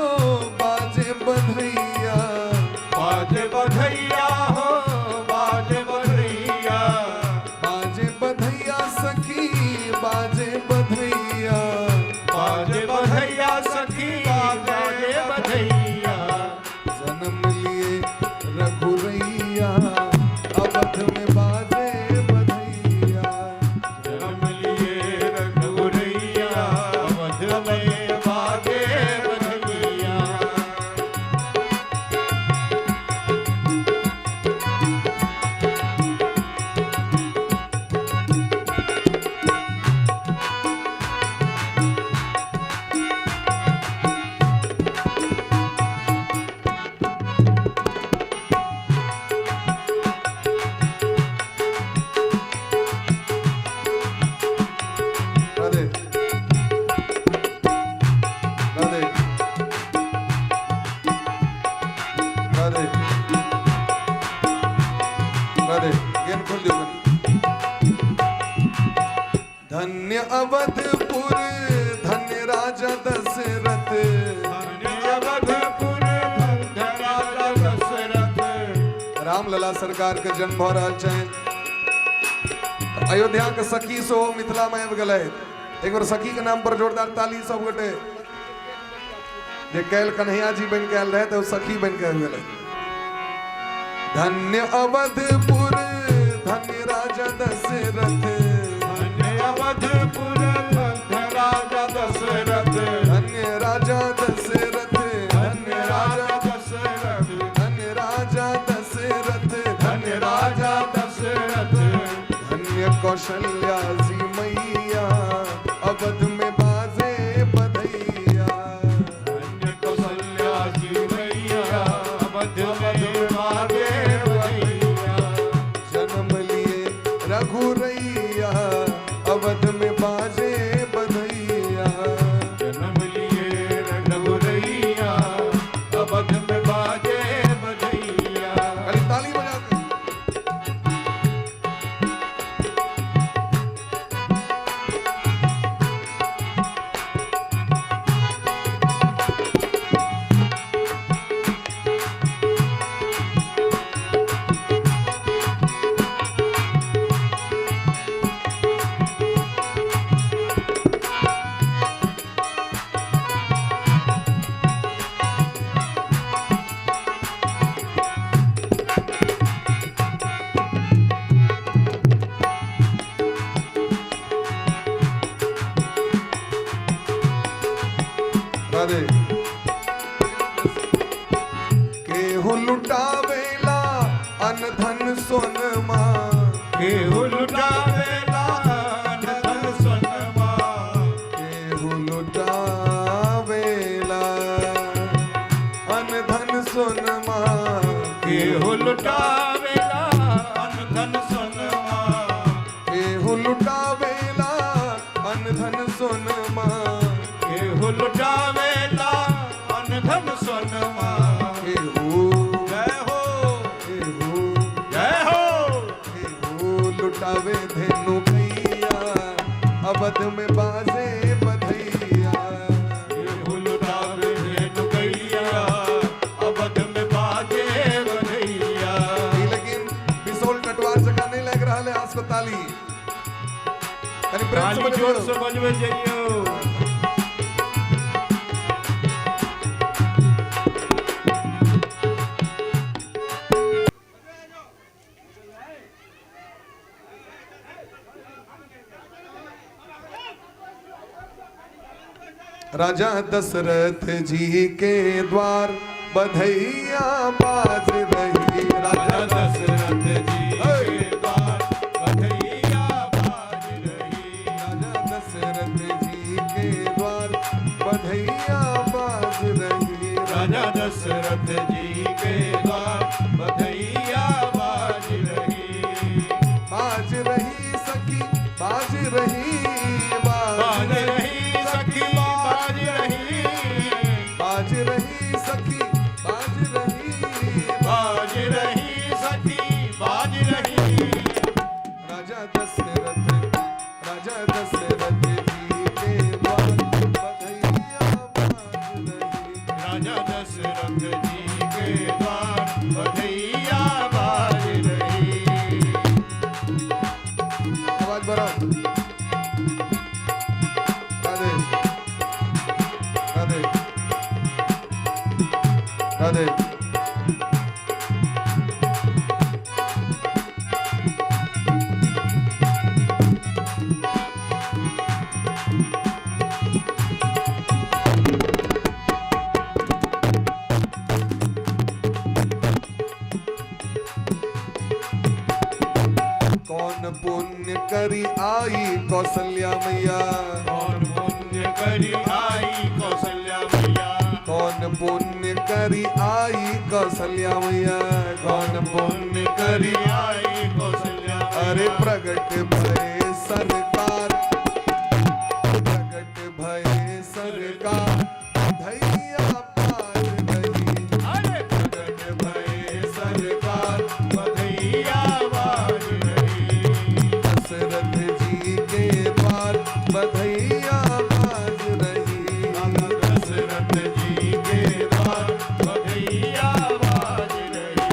बाजे बधैया। बाजे बधैया हो, बाजे बधैया। बाजे बधैया सखी, बाजे बधैया। बाजे बधैया सखी, बाजे बधैया। जन्म लिए रघुरैया, अवध में बाजे बधैया। जन्म लिए रघुरैया, अवध में बाजे बधैया। राधे राधे राधे राधे। गेन खोल दियो कनी। धन्य अवधपुर, धन्य राजा दशरथ। धन्य अवधपुर, धन्य राजा दशरथ। रामलला सरकार के जन्म भऽ रहल छनि। अयोध्या के सखी सेहो मिथिला में आबि गेलथि। एक बेर सखी के नाम पर जोरदार ताली सब गोटे। जे काल्हि कन्हैया जी बनि के आयल रहथि, ओ सखी बनि के आबि गेलथि। धन्य अवधपुर, धन्य राजा दशरथ। धन्य अवधपुर, धन्य राजा दशरथ। धन्य राजा दशरथ, धन्य धन्य राजा राजा दशरथ। धन्य राजा दशरथ, धन्य धन्य राजा राजा दशरथ। धन्य कौशल्या जी मैया, अवध में बाजे बधैया। धन्य कौशल्या जी मैया, अवध में बाजे बधैया। जन्म लिए रघुरैया, अवध में बाजे बधैया। जन्म लिए रघुरैया, अवध में बाजे बधैया। खाली ताली बजा के। राधे। केहू लुटावेला अन धन सोनमा। केहू लुटावेला धन सोनमा। केहू लुटावेला अन धन सोनमा। केहू लुटावेला धन सोनमा। केहू लुटावेला अन धन सोनमा। केहू लुटावेला धन सोनमा। केहू जय हो। केहू जय हो। केहू लुटावे धेनु गैया, अवध में बाजे बधैया। केहू लुटावे धेनु गैया, अवध में बाजे बधैया। ई लेकिन बिसौल टटवार जकाँ नहीं लागि रहल है अस्पताली। कनि प्रेम से ताली बजबियौ। जोर से बजबे जइयो। राजा दशरथ जी के द्वार बधैया बाज रही। राजा राजा दशरथ जी के द्वार बधैया बाज रही। राजा दशरथ जी के द्वार बधैया बाज रही। राजा दशरथ जी के द्वार बधैया बाज रही। बाज रही सखी, बाज रही, बाज बाज रही सखी, बाज रही। बाज रही सखी, बाज रही। बाज रही सखी, बाज रही। राजा दशरथ, राजा दशरथ जी के द्वार बधैया बाज रही। राजा दशरथ जी के द्वार बधैया बाज रही। आवाज बढ़ाओ। राधे राधे राधे। कौन पुण्य करी आई कौशल्या मैया। कौन पुण्य करी आई कौशल्या मैया। कौन पुण्य करी आई कौशल्या मैया। कौन पुण्य करी आई कौशल्या। अरे प्रगट भये सरकार, प्रगट भये सरकार, धैया पार रही। अरे प्रगट भये सरकार, बधैया बाज रही। दशरथ जी के द्वार बधैया बाज रही। दशरथ जी के द्वार बधैया बाज रही।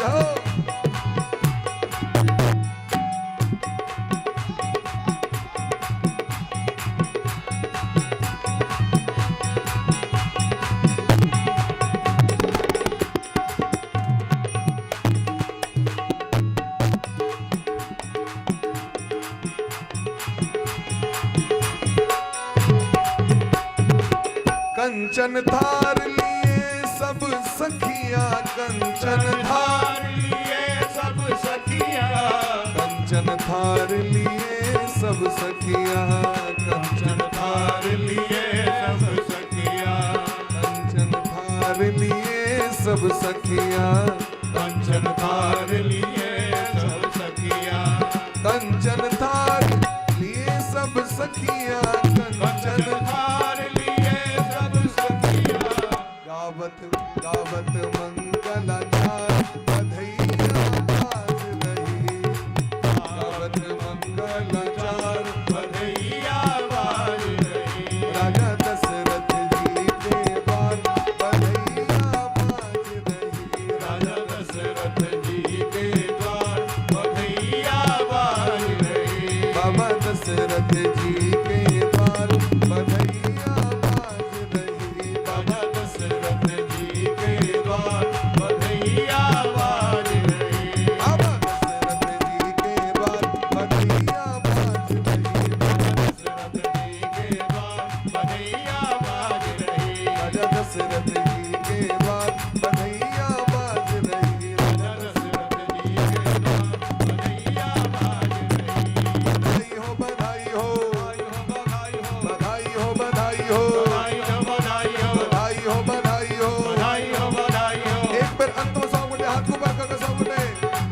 जाओ। कंचन थार लिए सब सखिया, कंचन थार लिए सब सखिया, कंचन थार लिए सब सखिया, कंचन थार लिए सब सखिया, कंचन थार लिए सब सखिया, कंचन थार लिए सब सखिया, कंचन थार लिए सब सखिया, कंचन कंचन थार लिए सब सखिया। गावत गावत मंगलाचार बधैया बाज रही, गावत मंगलाचार बधैया बाज रही, राजा दशरथ जी के द्वार बधैया बाज रही, राजा दशरथ जी के द्वार बधैया बाज रही, बाबा दशरथ जी के द्वार बधैया बाज रही, बाबा दशरथ जी के द्वार बधैया बाज रही, बाबा दशरथ जी के द्वार बधैया बाज रही, दशरथ जी के द्वार बधैया बाज रही, राजा दशरथ जी के द्वार बधैया बाज रही, राजा दशरथ जी के द्वार बधैया बाज रही। बधाई हो बधाई हो बधाई हो बधाई हो बधाई हो बधाई हो बधाई हो बधाई हो बधाई हो बधाई हो बधाई हो एक बार अंत में 100 गोटे हाथ ऊपर करके 100 गोटे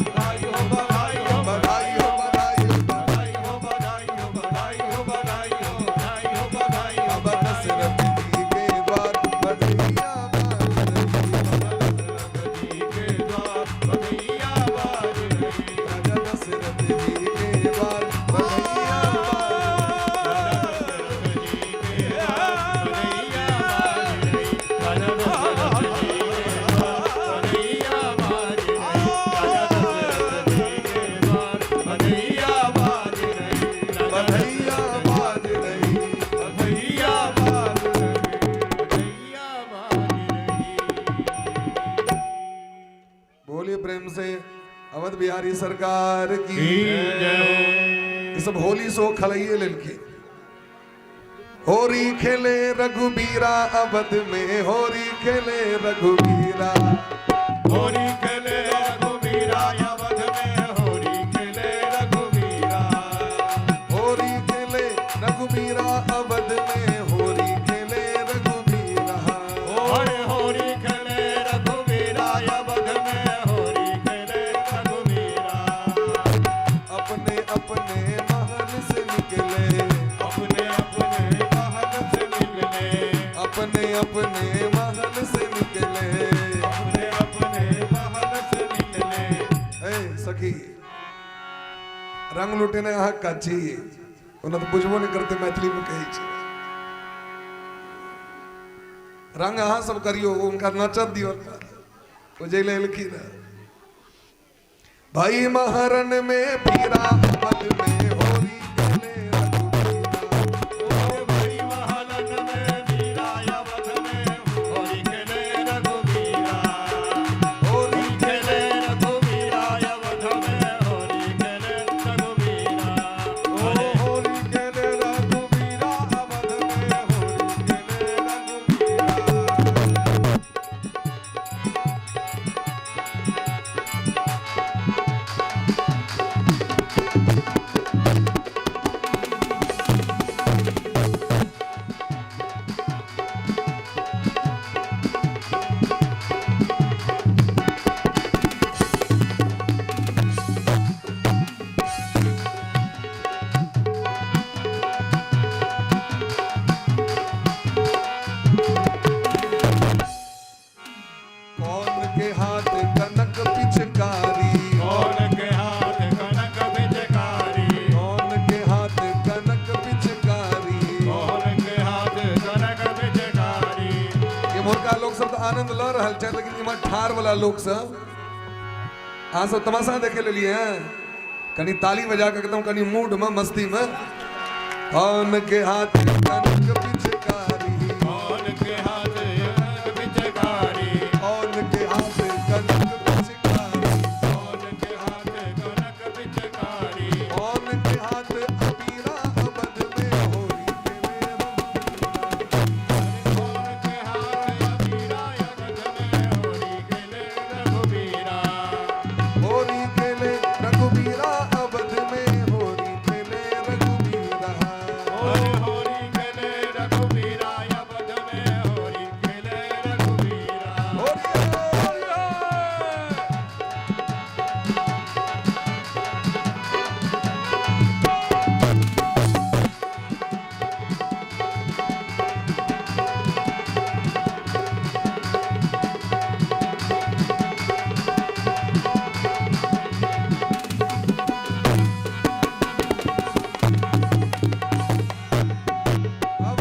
बधाई हो बधाई हो बधाई हो बधाई हो बधाई हो बधाई हो बधाई हो बधाई हो बधाई हो बधाई हो बाबा दशरथ जी के द्वार बधैया बाज रही, दशरथ जी के द्वार बधैया बाज रही, राजा दशरथ जी के द्वार बधैया बाज दशरथ जी के द्वार बधैया बाज रही, राजा दशरथ जी के द्वार बधैया बाज रही, राजा दशरथ जी के द्वार बधैया बाज रही, बधैया बाज रही। बधैया बाज रही, बधैया बाज रही। बोलिए प्रेम से अवध बिहारी सरकार की जय हो। ये सब होली सो खलइए लड़के। होरी खेले रघुबीरा अवध में, होरी खेले रघुबीरा, होरी खेले रघुबीरा अवध में, होरी खेले रघुबीरा, होरी खेले रघुबीरा अवध में, होरी खेले रघुबीरा, होरे होरी खेले रघुबीरा अवध में, होरी खेले रघुबीरा। अपने अपने महल से निकले, अपने अपने महल से निकले, अपने अपने महल से निकले, अपने अपने महल से निकले। ए सखी रंग लुटेने अहाँ काची ओना तऽ बुझबो नहि करते मैथिली में कहै छै। रंग अहाँ सब करियो, हुनका नचत दियौ, ओ जै लए एलखिन हँ। भाई महरन में पीरा अवध में, होरी खेले रघुबीरा, ओ भाई महलन में मीरा अवध में, होरी खेले रघुबीरा, होरी खेले रघुबीरा अवध में, होरी खेले रघुबीरा, ओ होरी खेले रघुबीरा अवध में, होरी खेले रघुबीरा। कौन के हाथ कनक पिचकारी, कौन के हाथ कनक पिचकारी, कौन के हाथ कनक पिचकारी, कौन के हाथ कनक पिचकारी। इम्हरका लोक सब तऽ आनंद लऽ रहल छथि, लेकिन इम्हर ठाढ़ वाला लोक सब अहाँ सब तमाशा देखे लेलिए हैं। कनी ताली बजा के एकदम कनी मूड में मस्ती में। कौन के हाथ कनक पिचकारी, कौन के हाथ कनक पिचकारी, कौन के हाथ कनक पिचकारी, कौन के हाथ कनक पिचकारी, कौन के हाथ अबीरा अबध में होरी के कौन के हाथ अबीरा अबध में होरी खेले रघुबीरा, होरी खेले रघुबीरा अबध में होरी खेले रघुबीरा, होरी खेले रघुबीरा अबध में होरी खेले रघुबीरा। होरी होरी। अब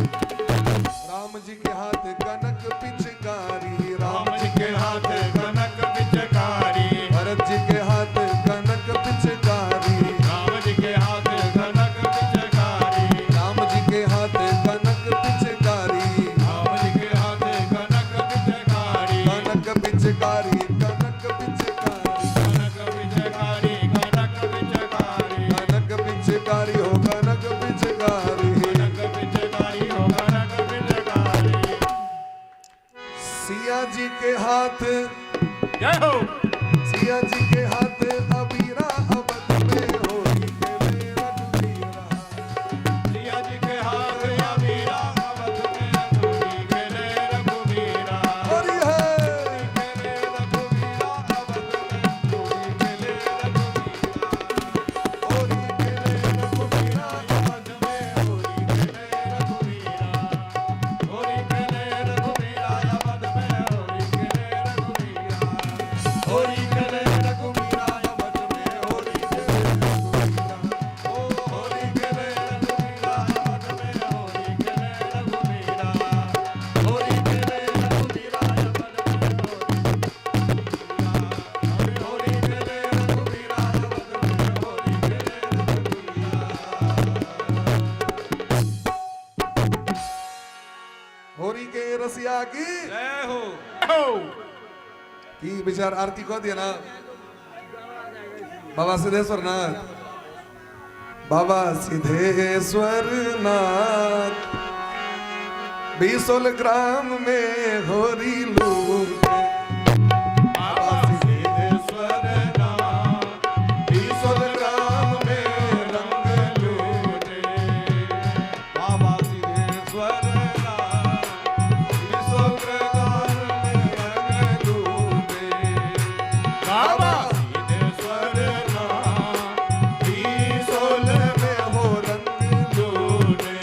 राम जी के हाथ कनक पिचकारी, राम जी के हाथ कनक पिचकारी, भरत जी के हाथ कनक पिचकारी, राम जी के हाथ कनक पिचकारी, राम जी के हाथ कनक पिचकारी, राम जी के हाथ कनक पिचकारी, कनक पिचकारी, कनक पिचकारी, कनक पिचकारी, कनक पिचकारी, कनक पिचकारी हो कनक पिचकारी। कनक पिचकारी हो कनक पिचकारी। सिया जी के हाथ, जय हो। सिया जी के हाथ अबीरा अबध में होरी खेले रघुबीरा, सिया जी के हाथ अबीरा अवध में होरी खेले रघुबीरा, होरी है। खेले रघुबीरा अवध में होरी खेले रघुबीरा, होरी खेले रघुबीरा अवध में होरी खेले रघुबीरा, होरी खेले रघुबीरा अवध में होरी खेले रघुबीरा, होरी खेले रघुबीरा अवध में होरी खेले रघुबीरा, होरी खेले रघुबीरा अवध में होरी खेले रघुबीरा, होरी खेले रघुबीरा अवध में होरी खेले रघुबीरा अवध में होरी खेले रघुबीरा। होरी के रसिया की जय हो। की विचार आरती को दिया ना बाबा सिद्धेश्वर नाथ, बाबा सिद्धेश्वर नाथ बीसोल ग्राम में होरी लूटे, बाबा सिद्धेश्वर नाथ बीसोल ग्राम में रंग लूटे, बाबा सिद्धेश्वर नाथ बीसोल ग्राम में रंग लूटे, बाबा सिद्धेश्वर नाथ बीसोल में हो रंग लूटे,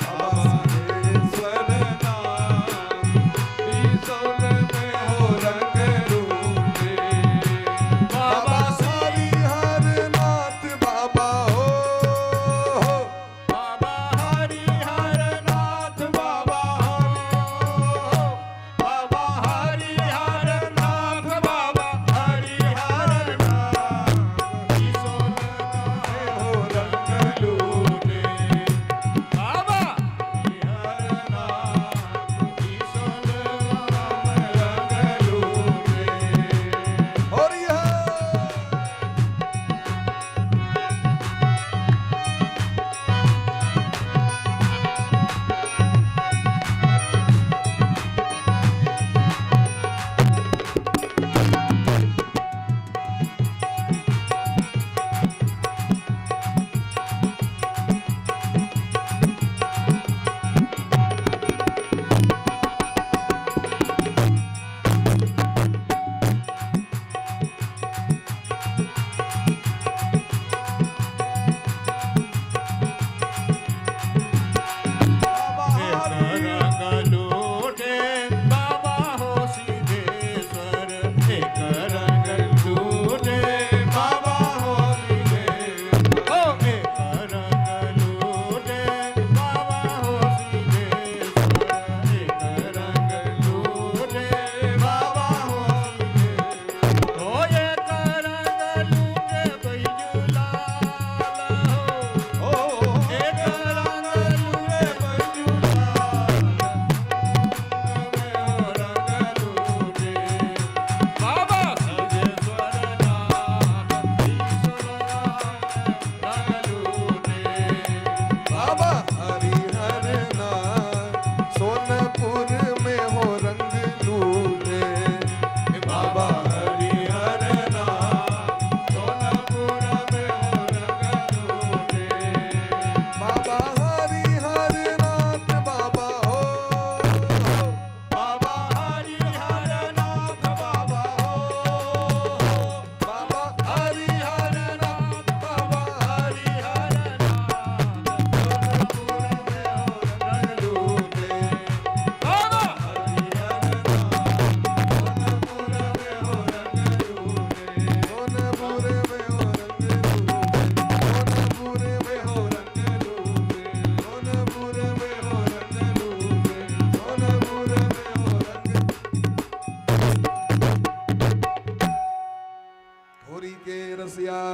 बाबा सिद्धेश्वर नाथ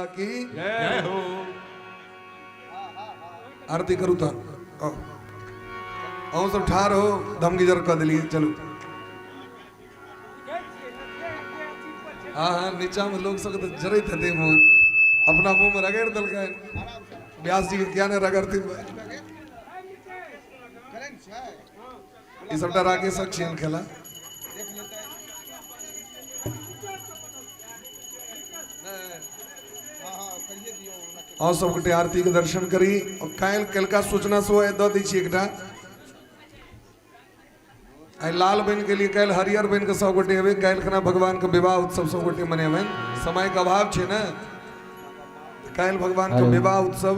की जय हो। आरती करू तहन अहूँ सब ठाढ़ हो, धमगिजर कऽ देलियै। चलू, हाँ हाँ, नीचा में लोग सबके तऽ जरैत हेतै मोन, अपना मुंह में रगड़ि देलकै। व्यास जी के किया नहि रगड़थिन? ई सबटा राकेशक छियनि खेला। अहाँ सब गोटे आरती के दर्शन करी। और काल्हि कलका सूचना सेहो आइ दऽ दै छी एकटा। आइ लाल बनि गेलियै, काल्हि हरियर बनि कऽ सब गोटे एबै। काल्हि खना भगवान के विवाह उत्सव सब गोटे मनेबनि। समय के अभाव छै ने। काल्हि भगवान के विवाह उत्सव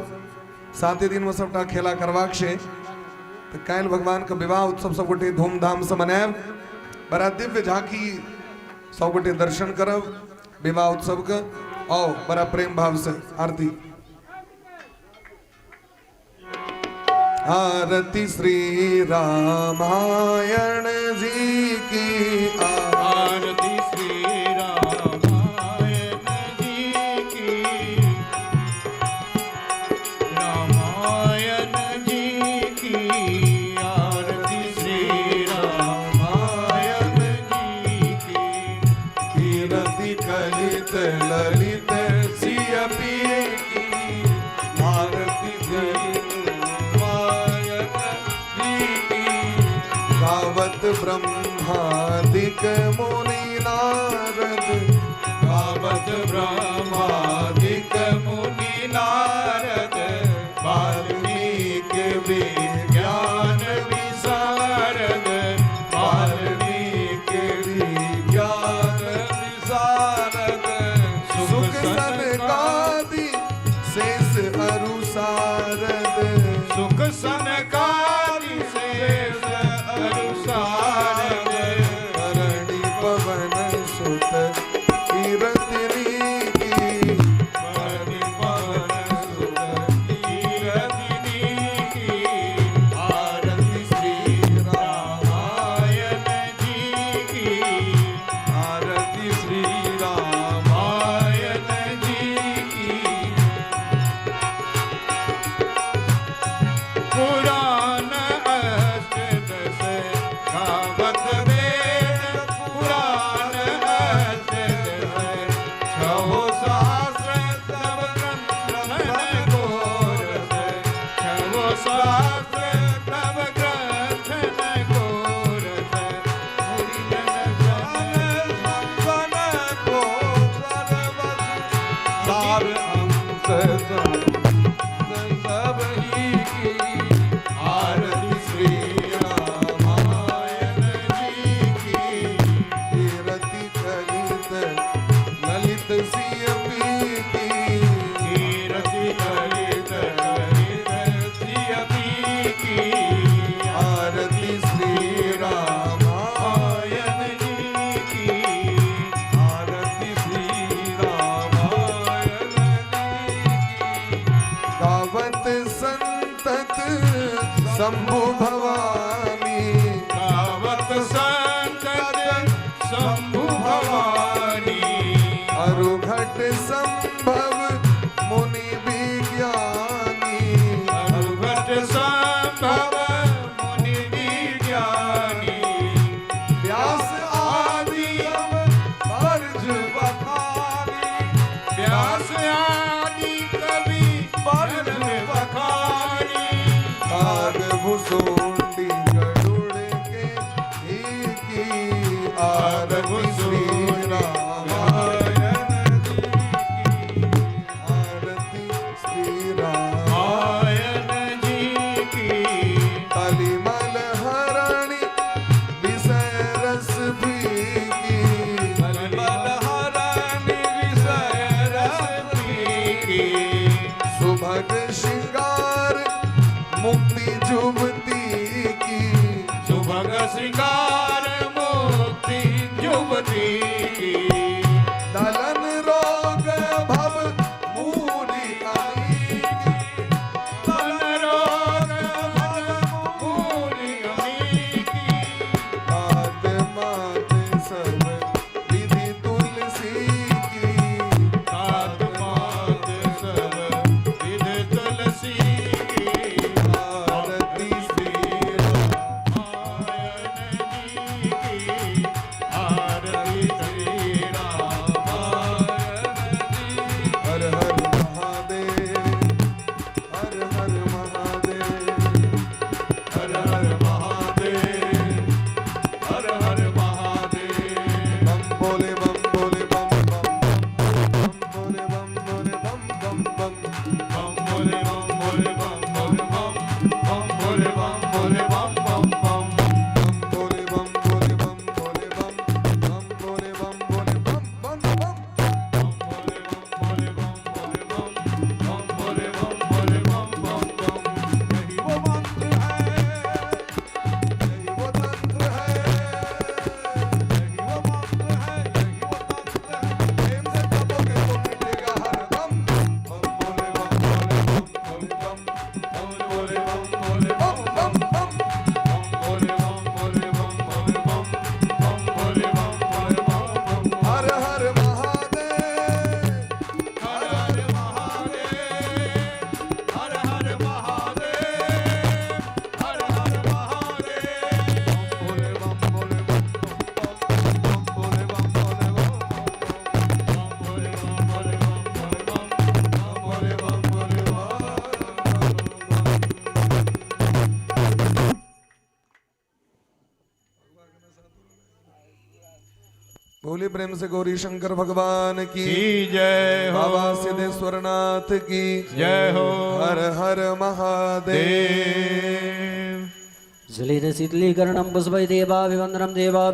साते दिन में सबटा खेला करबाक छै, तऽ काल्हि भगवान के विवाह उत्सव सब गोटे धूमधाम से मनायब। बड़ा दिव्य झांकी, सब गोटे दर्शन करब विवाह उत्सव के। आओ बड़ा प्रेम भाव से आरती। आरती श्री रामायण जी की आरती श्री रामायण जी की, रामायण जी की आरती श्री रामायण जी की। कीरति कलित ललित सिय पी की आरती श्री रामायण जी की। गावत ब्रह्मादिक मुनि नारद, गावत ब्रह्मादिक मुनि नारद, वाल्मीकि विज्ञान विशारद, वाल्मीकि विज्ञान विशारद, सुख सनकादि शेष अरु सारद, सुख सनकादि शेष अरु सारद, करणी पवन सुत कीरति नीकी, करणी पवन सुत कीरति नीकी। आरती श्री रामायण जी की, आरती श्री रामायण जी की। पुराण अष्टदश गावत वेद, पुराण अष्टदश छहो शास्त्र तब ग्रंथन कोरस, छहो शास्त्र तब ग्रंथन कोरस, मुनिजन जन सन को सरवस सार अंश सब ही की आरती श्री रामायण जी की। कीरति कलित ललित सिय पी की, कीरति कलित ललित सिय की, आरती श्री रामायण जी की, आरती श्री रामायण जी की। गावत संतत शंभु भवानी, गावत संतत शंभु भवानी, अरु घट संभव मुनि विज्ञानी, अरुघट संभव मुनि विज्ञानी, व्यास आदि अर्ज बखानी, व्यास आदि कवि बर्ज बरन बखानी, काग भुसुंडी गरुड़ के ही की आरती श्री रामायण जी की। आरती श्री राम रामायण जी की। कलिमल हरणी विषय रस भीगी, बलहरणी विषय रस की सुभग श्रृंगार मुक्ति जुबती की, सुभग श्रृंगार मुक्ति जुबती की, दलन रोग भव मूरी आई की, तन रोग भव मूरि अमी की, तात मात सब विधि तुलसी की, तात मात बोली प्रेम से गौरी शंकर भगवान की की जय हो। बाबा सिद्धेश्वरनाथ की जय हो। हर हर महादेव। देव। जलेन शीतलीकरणं पुष्पै देवाभिवन्दनं देवा।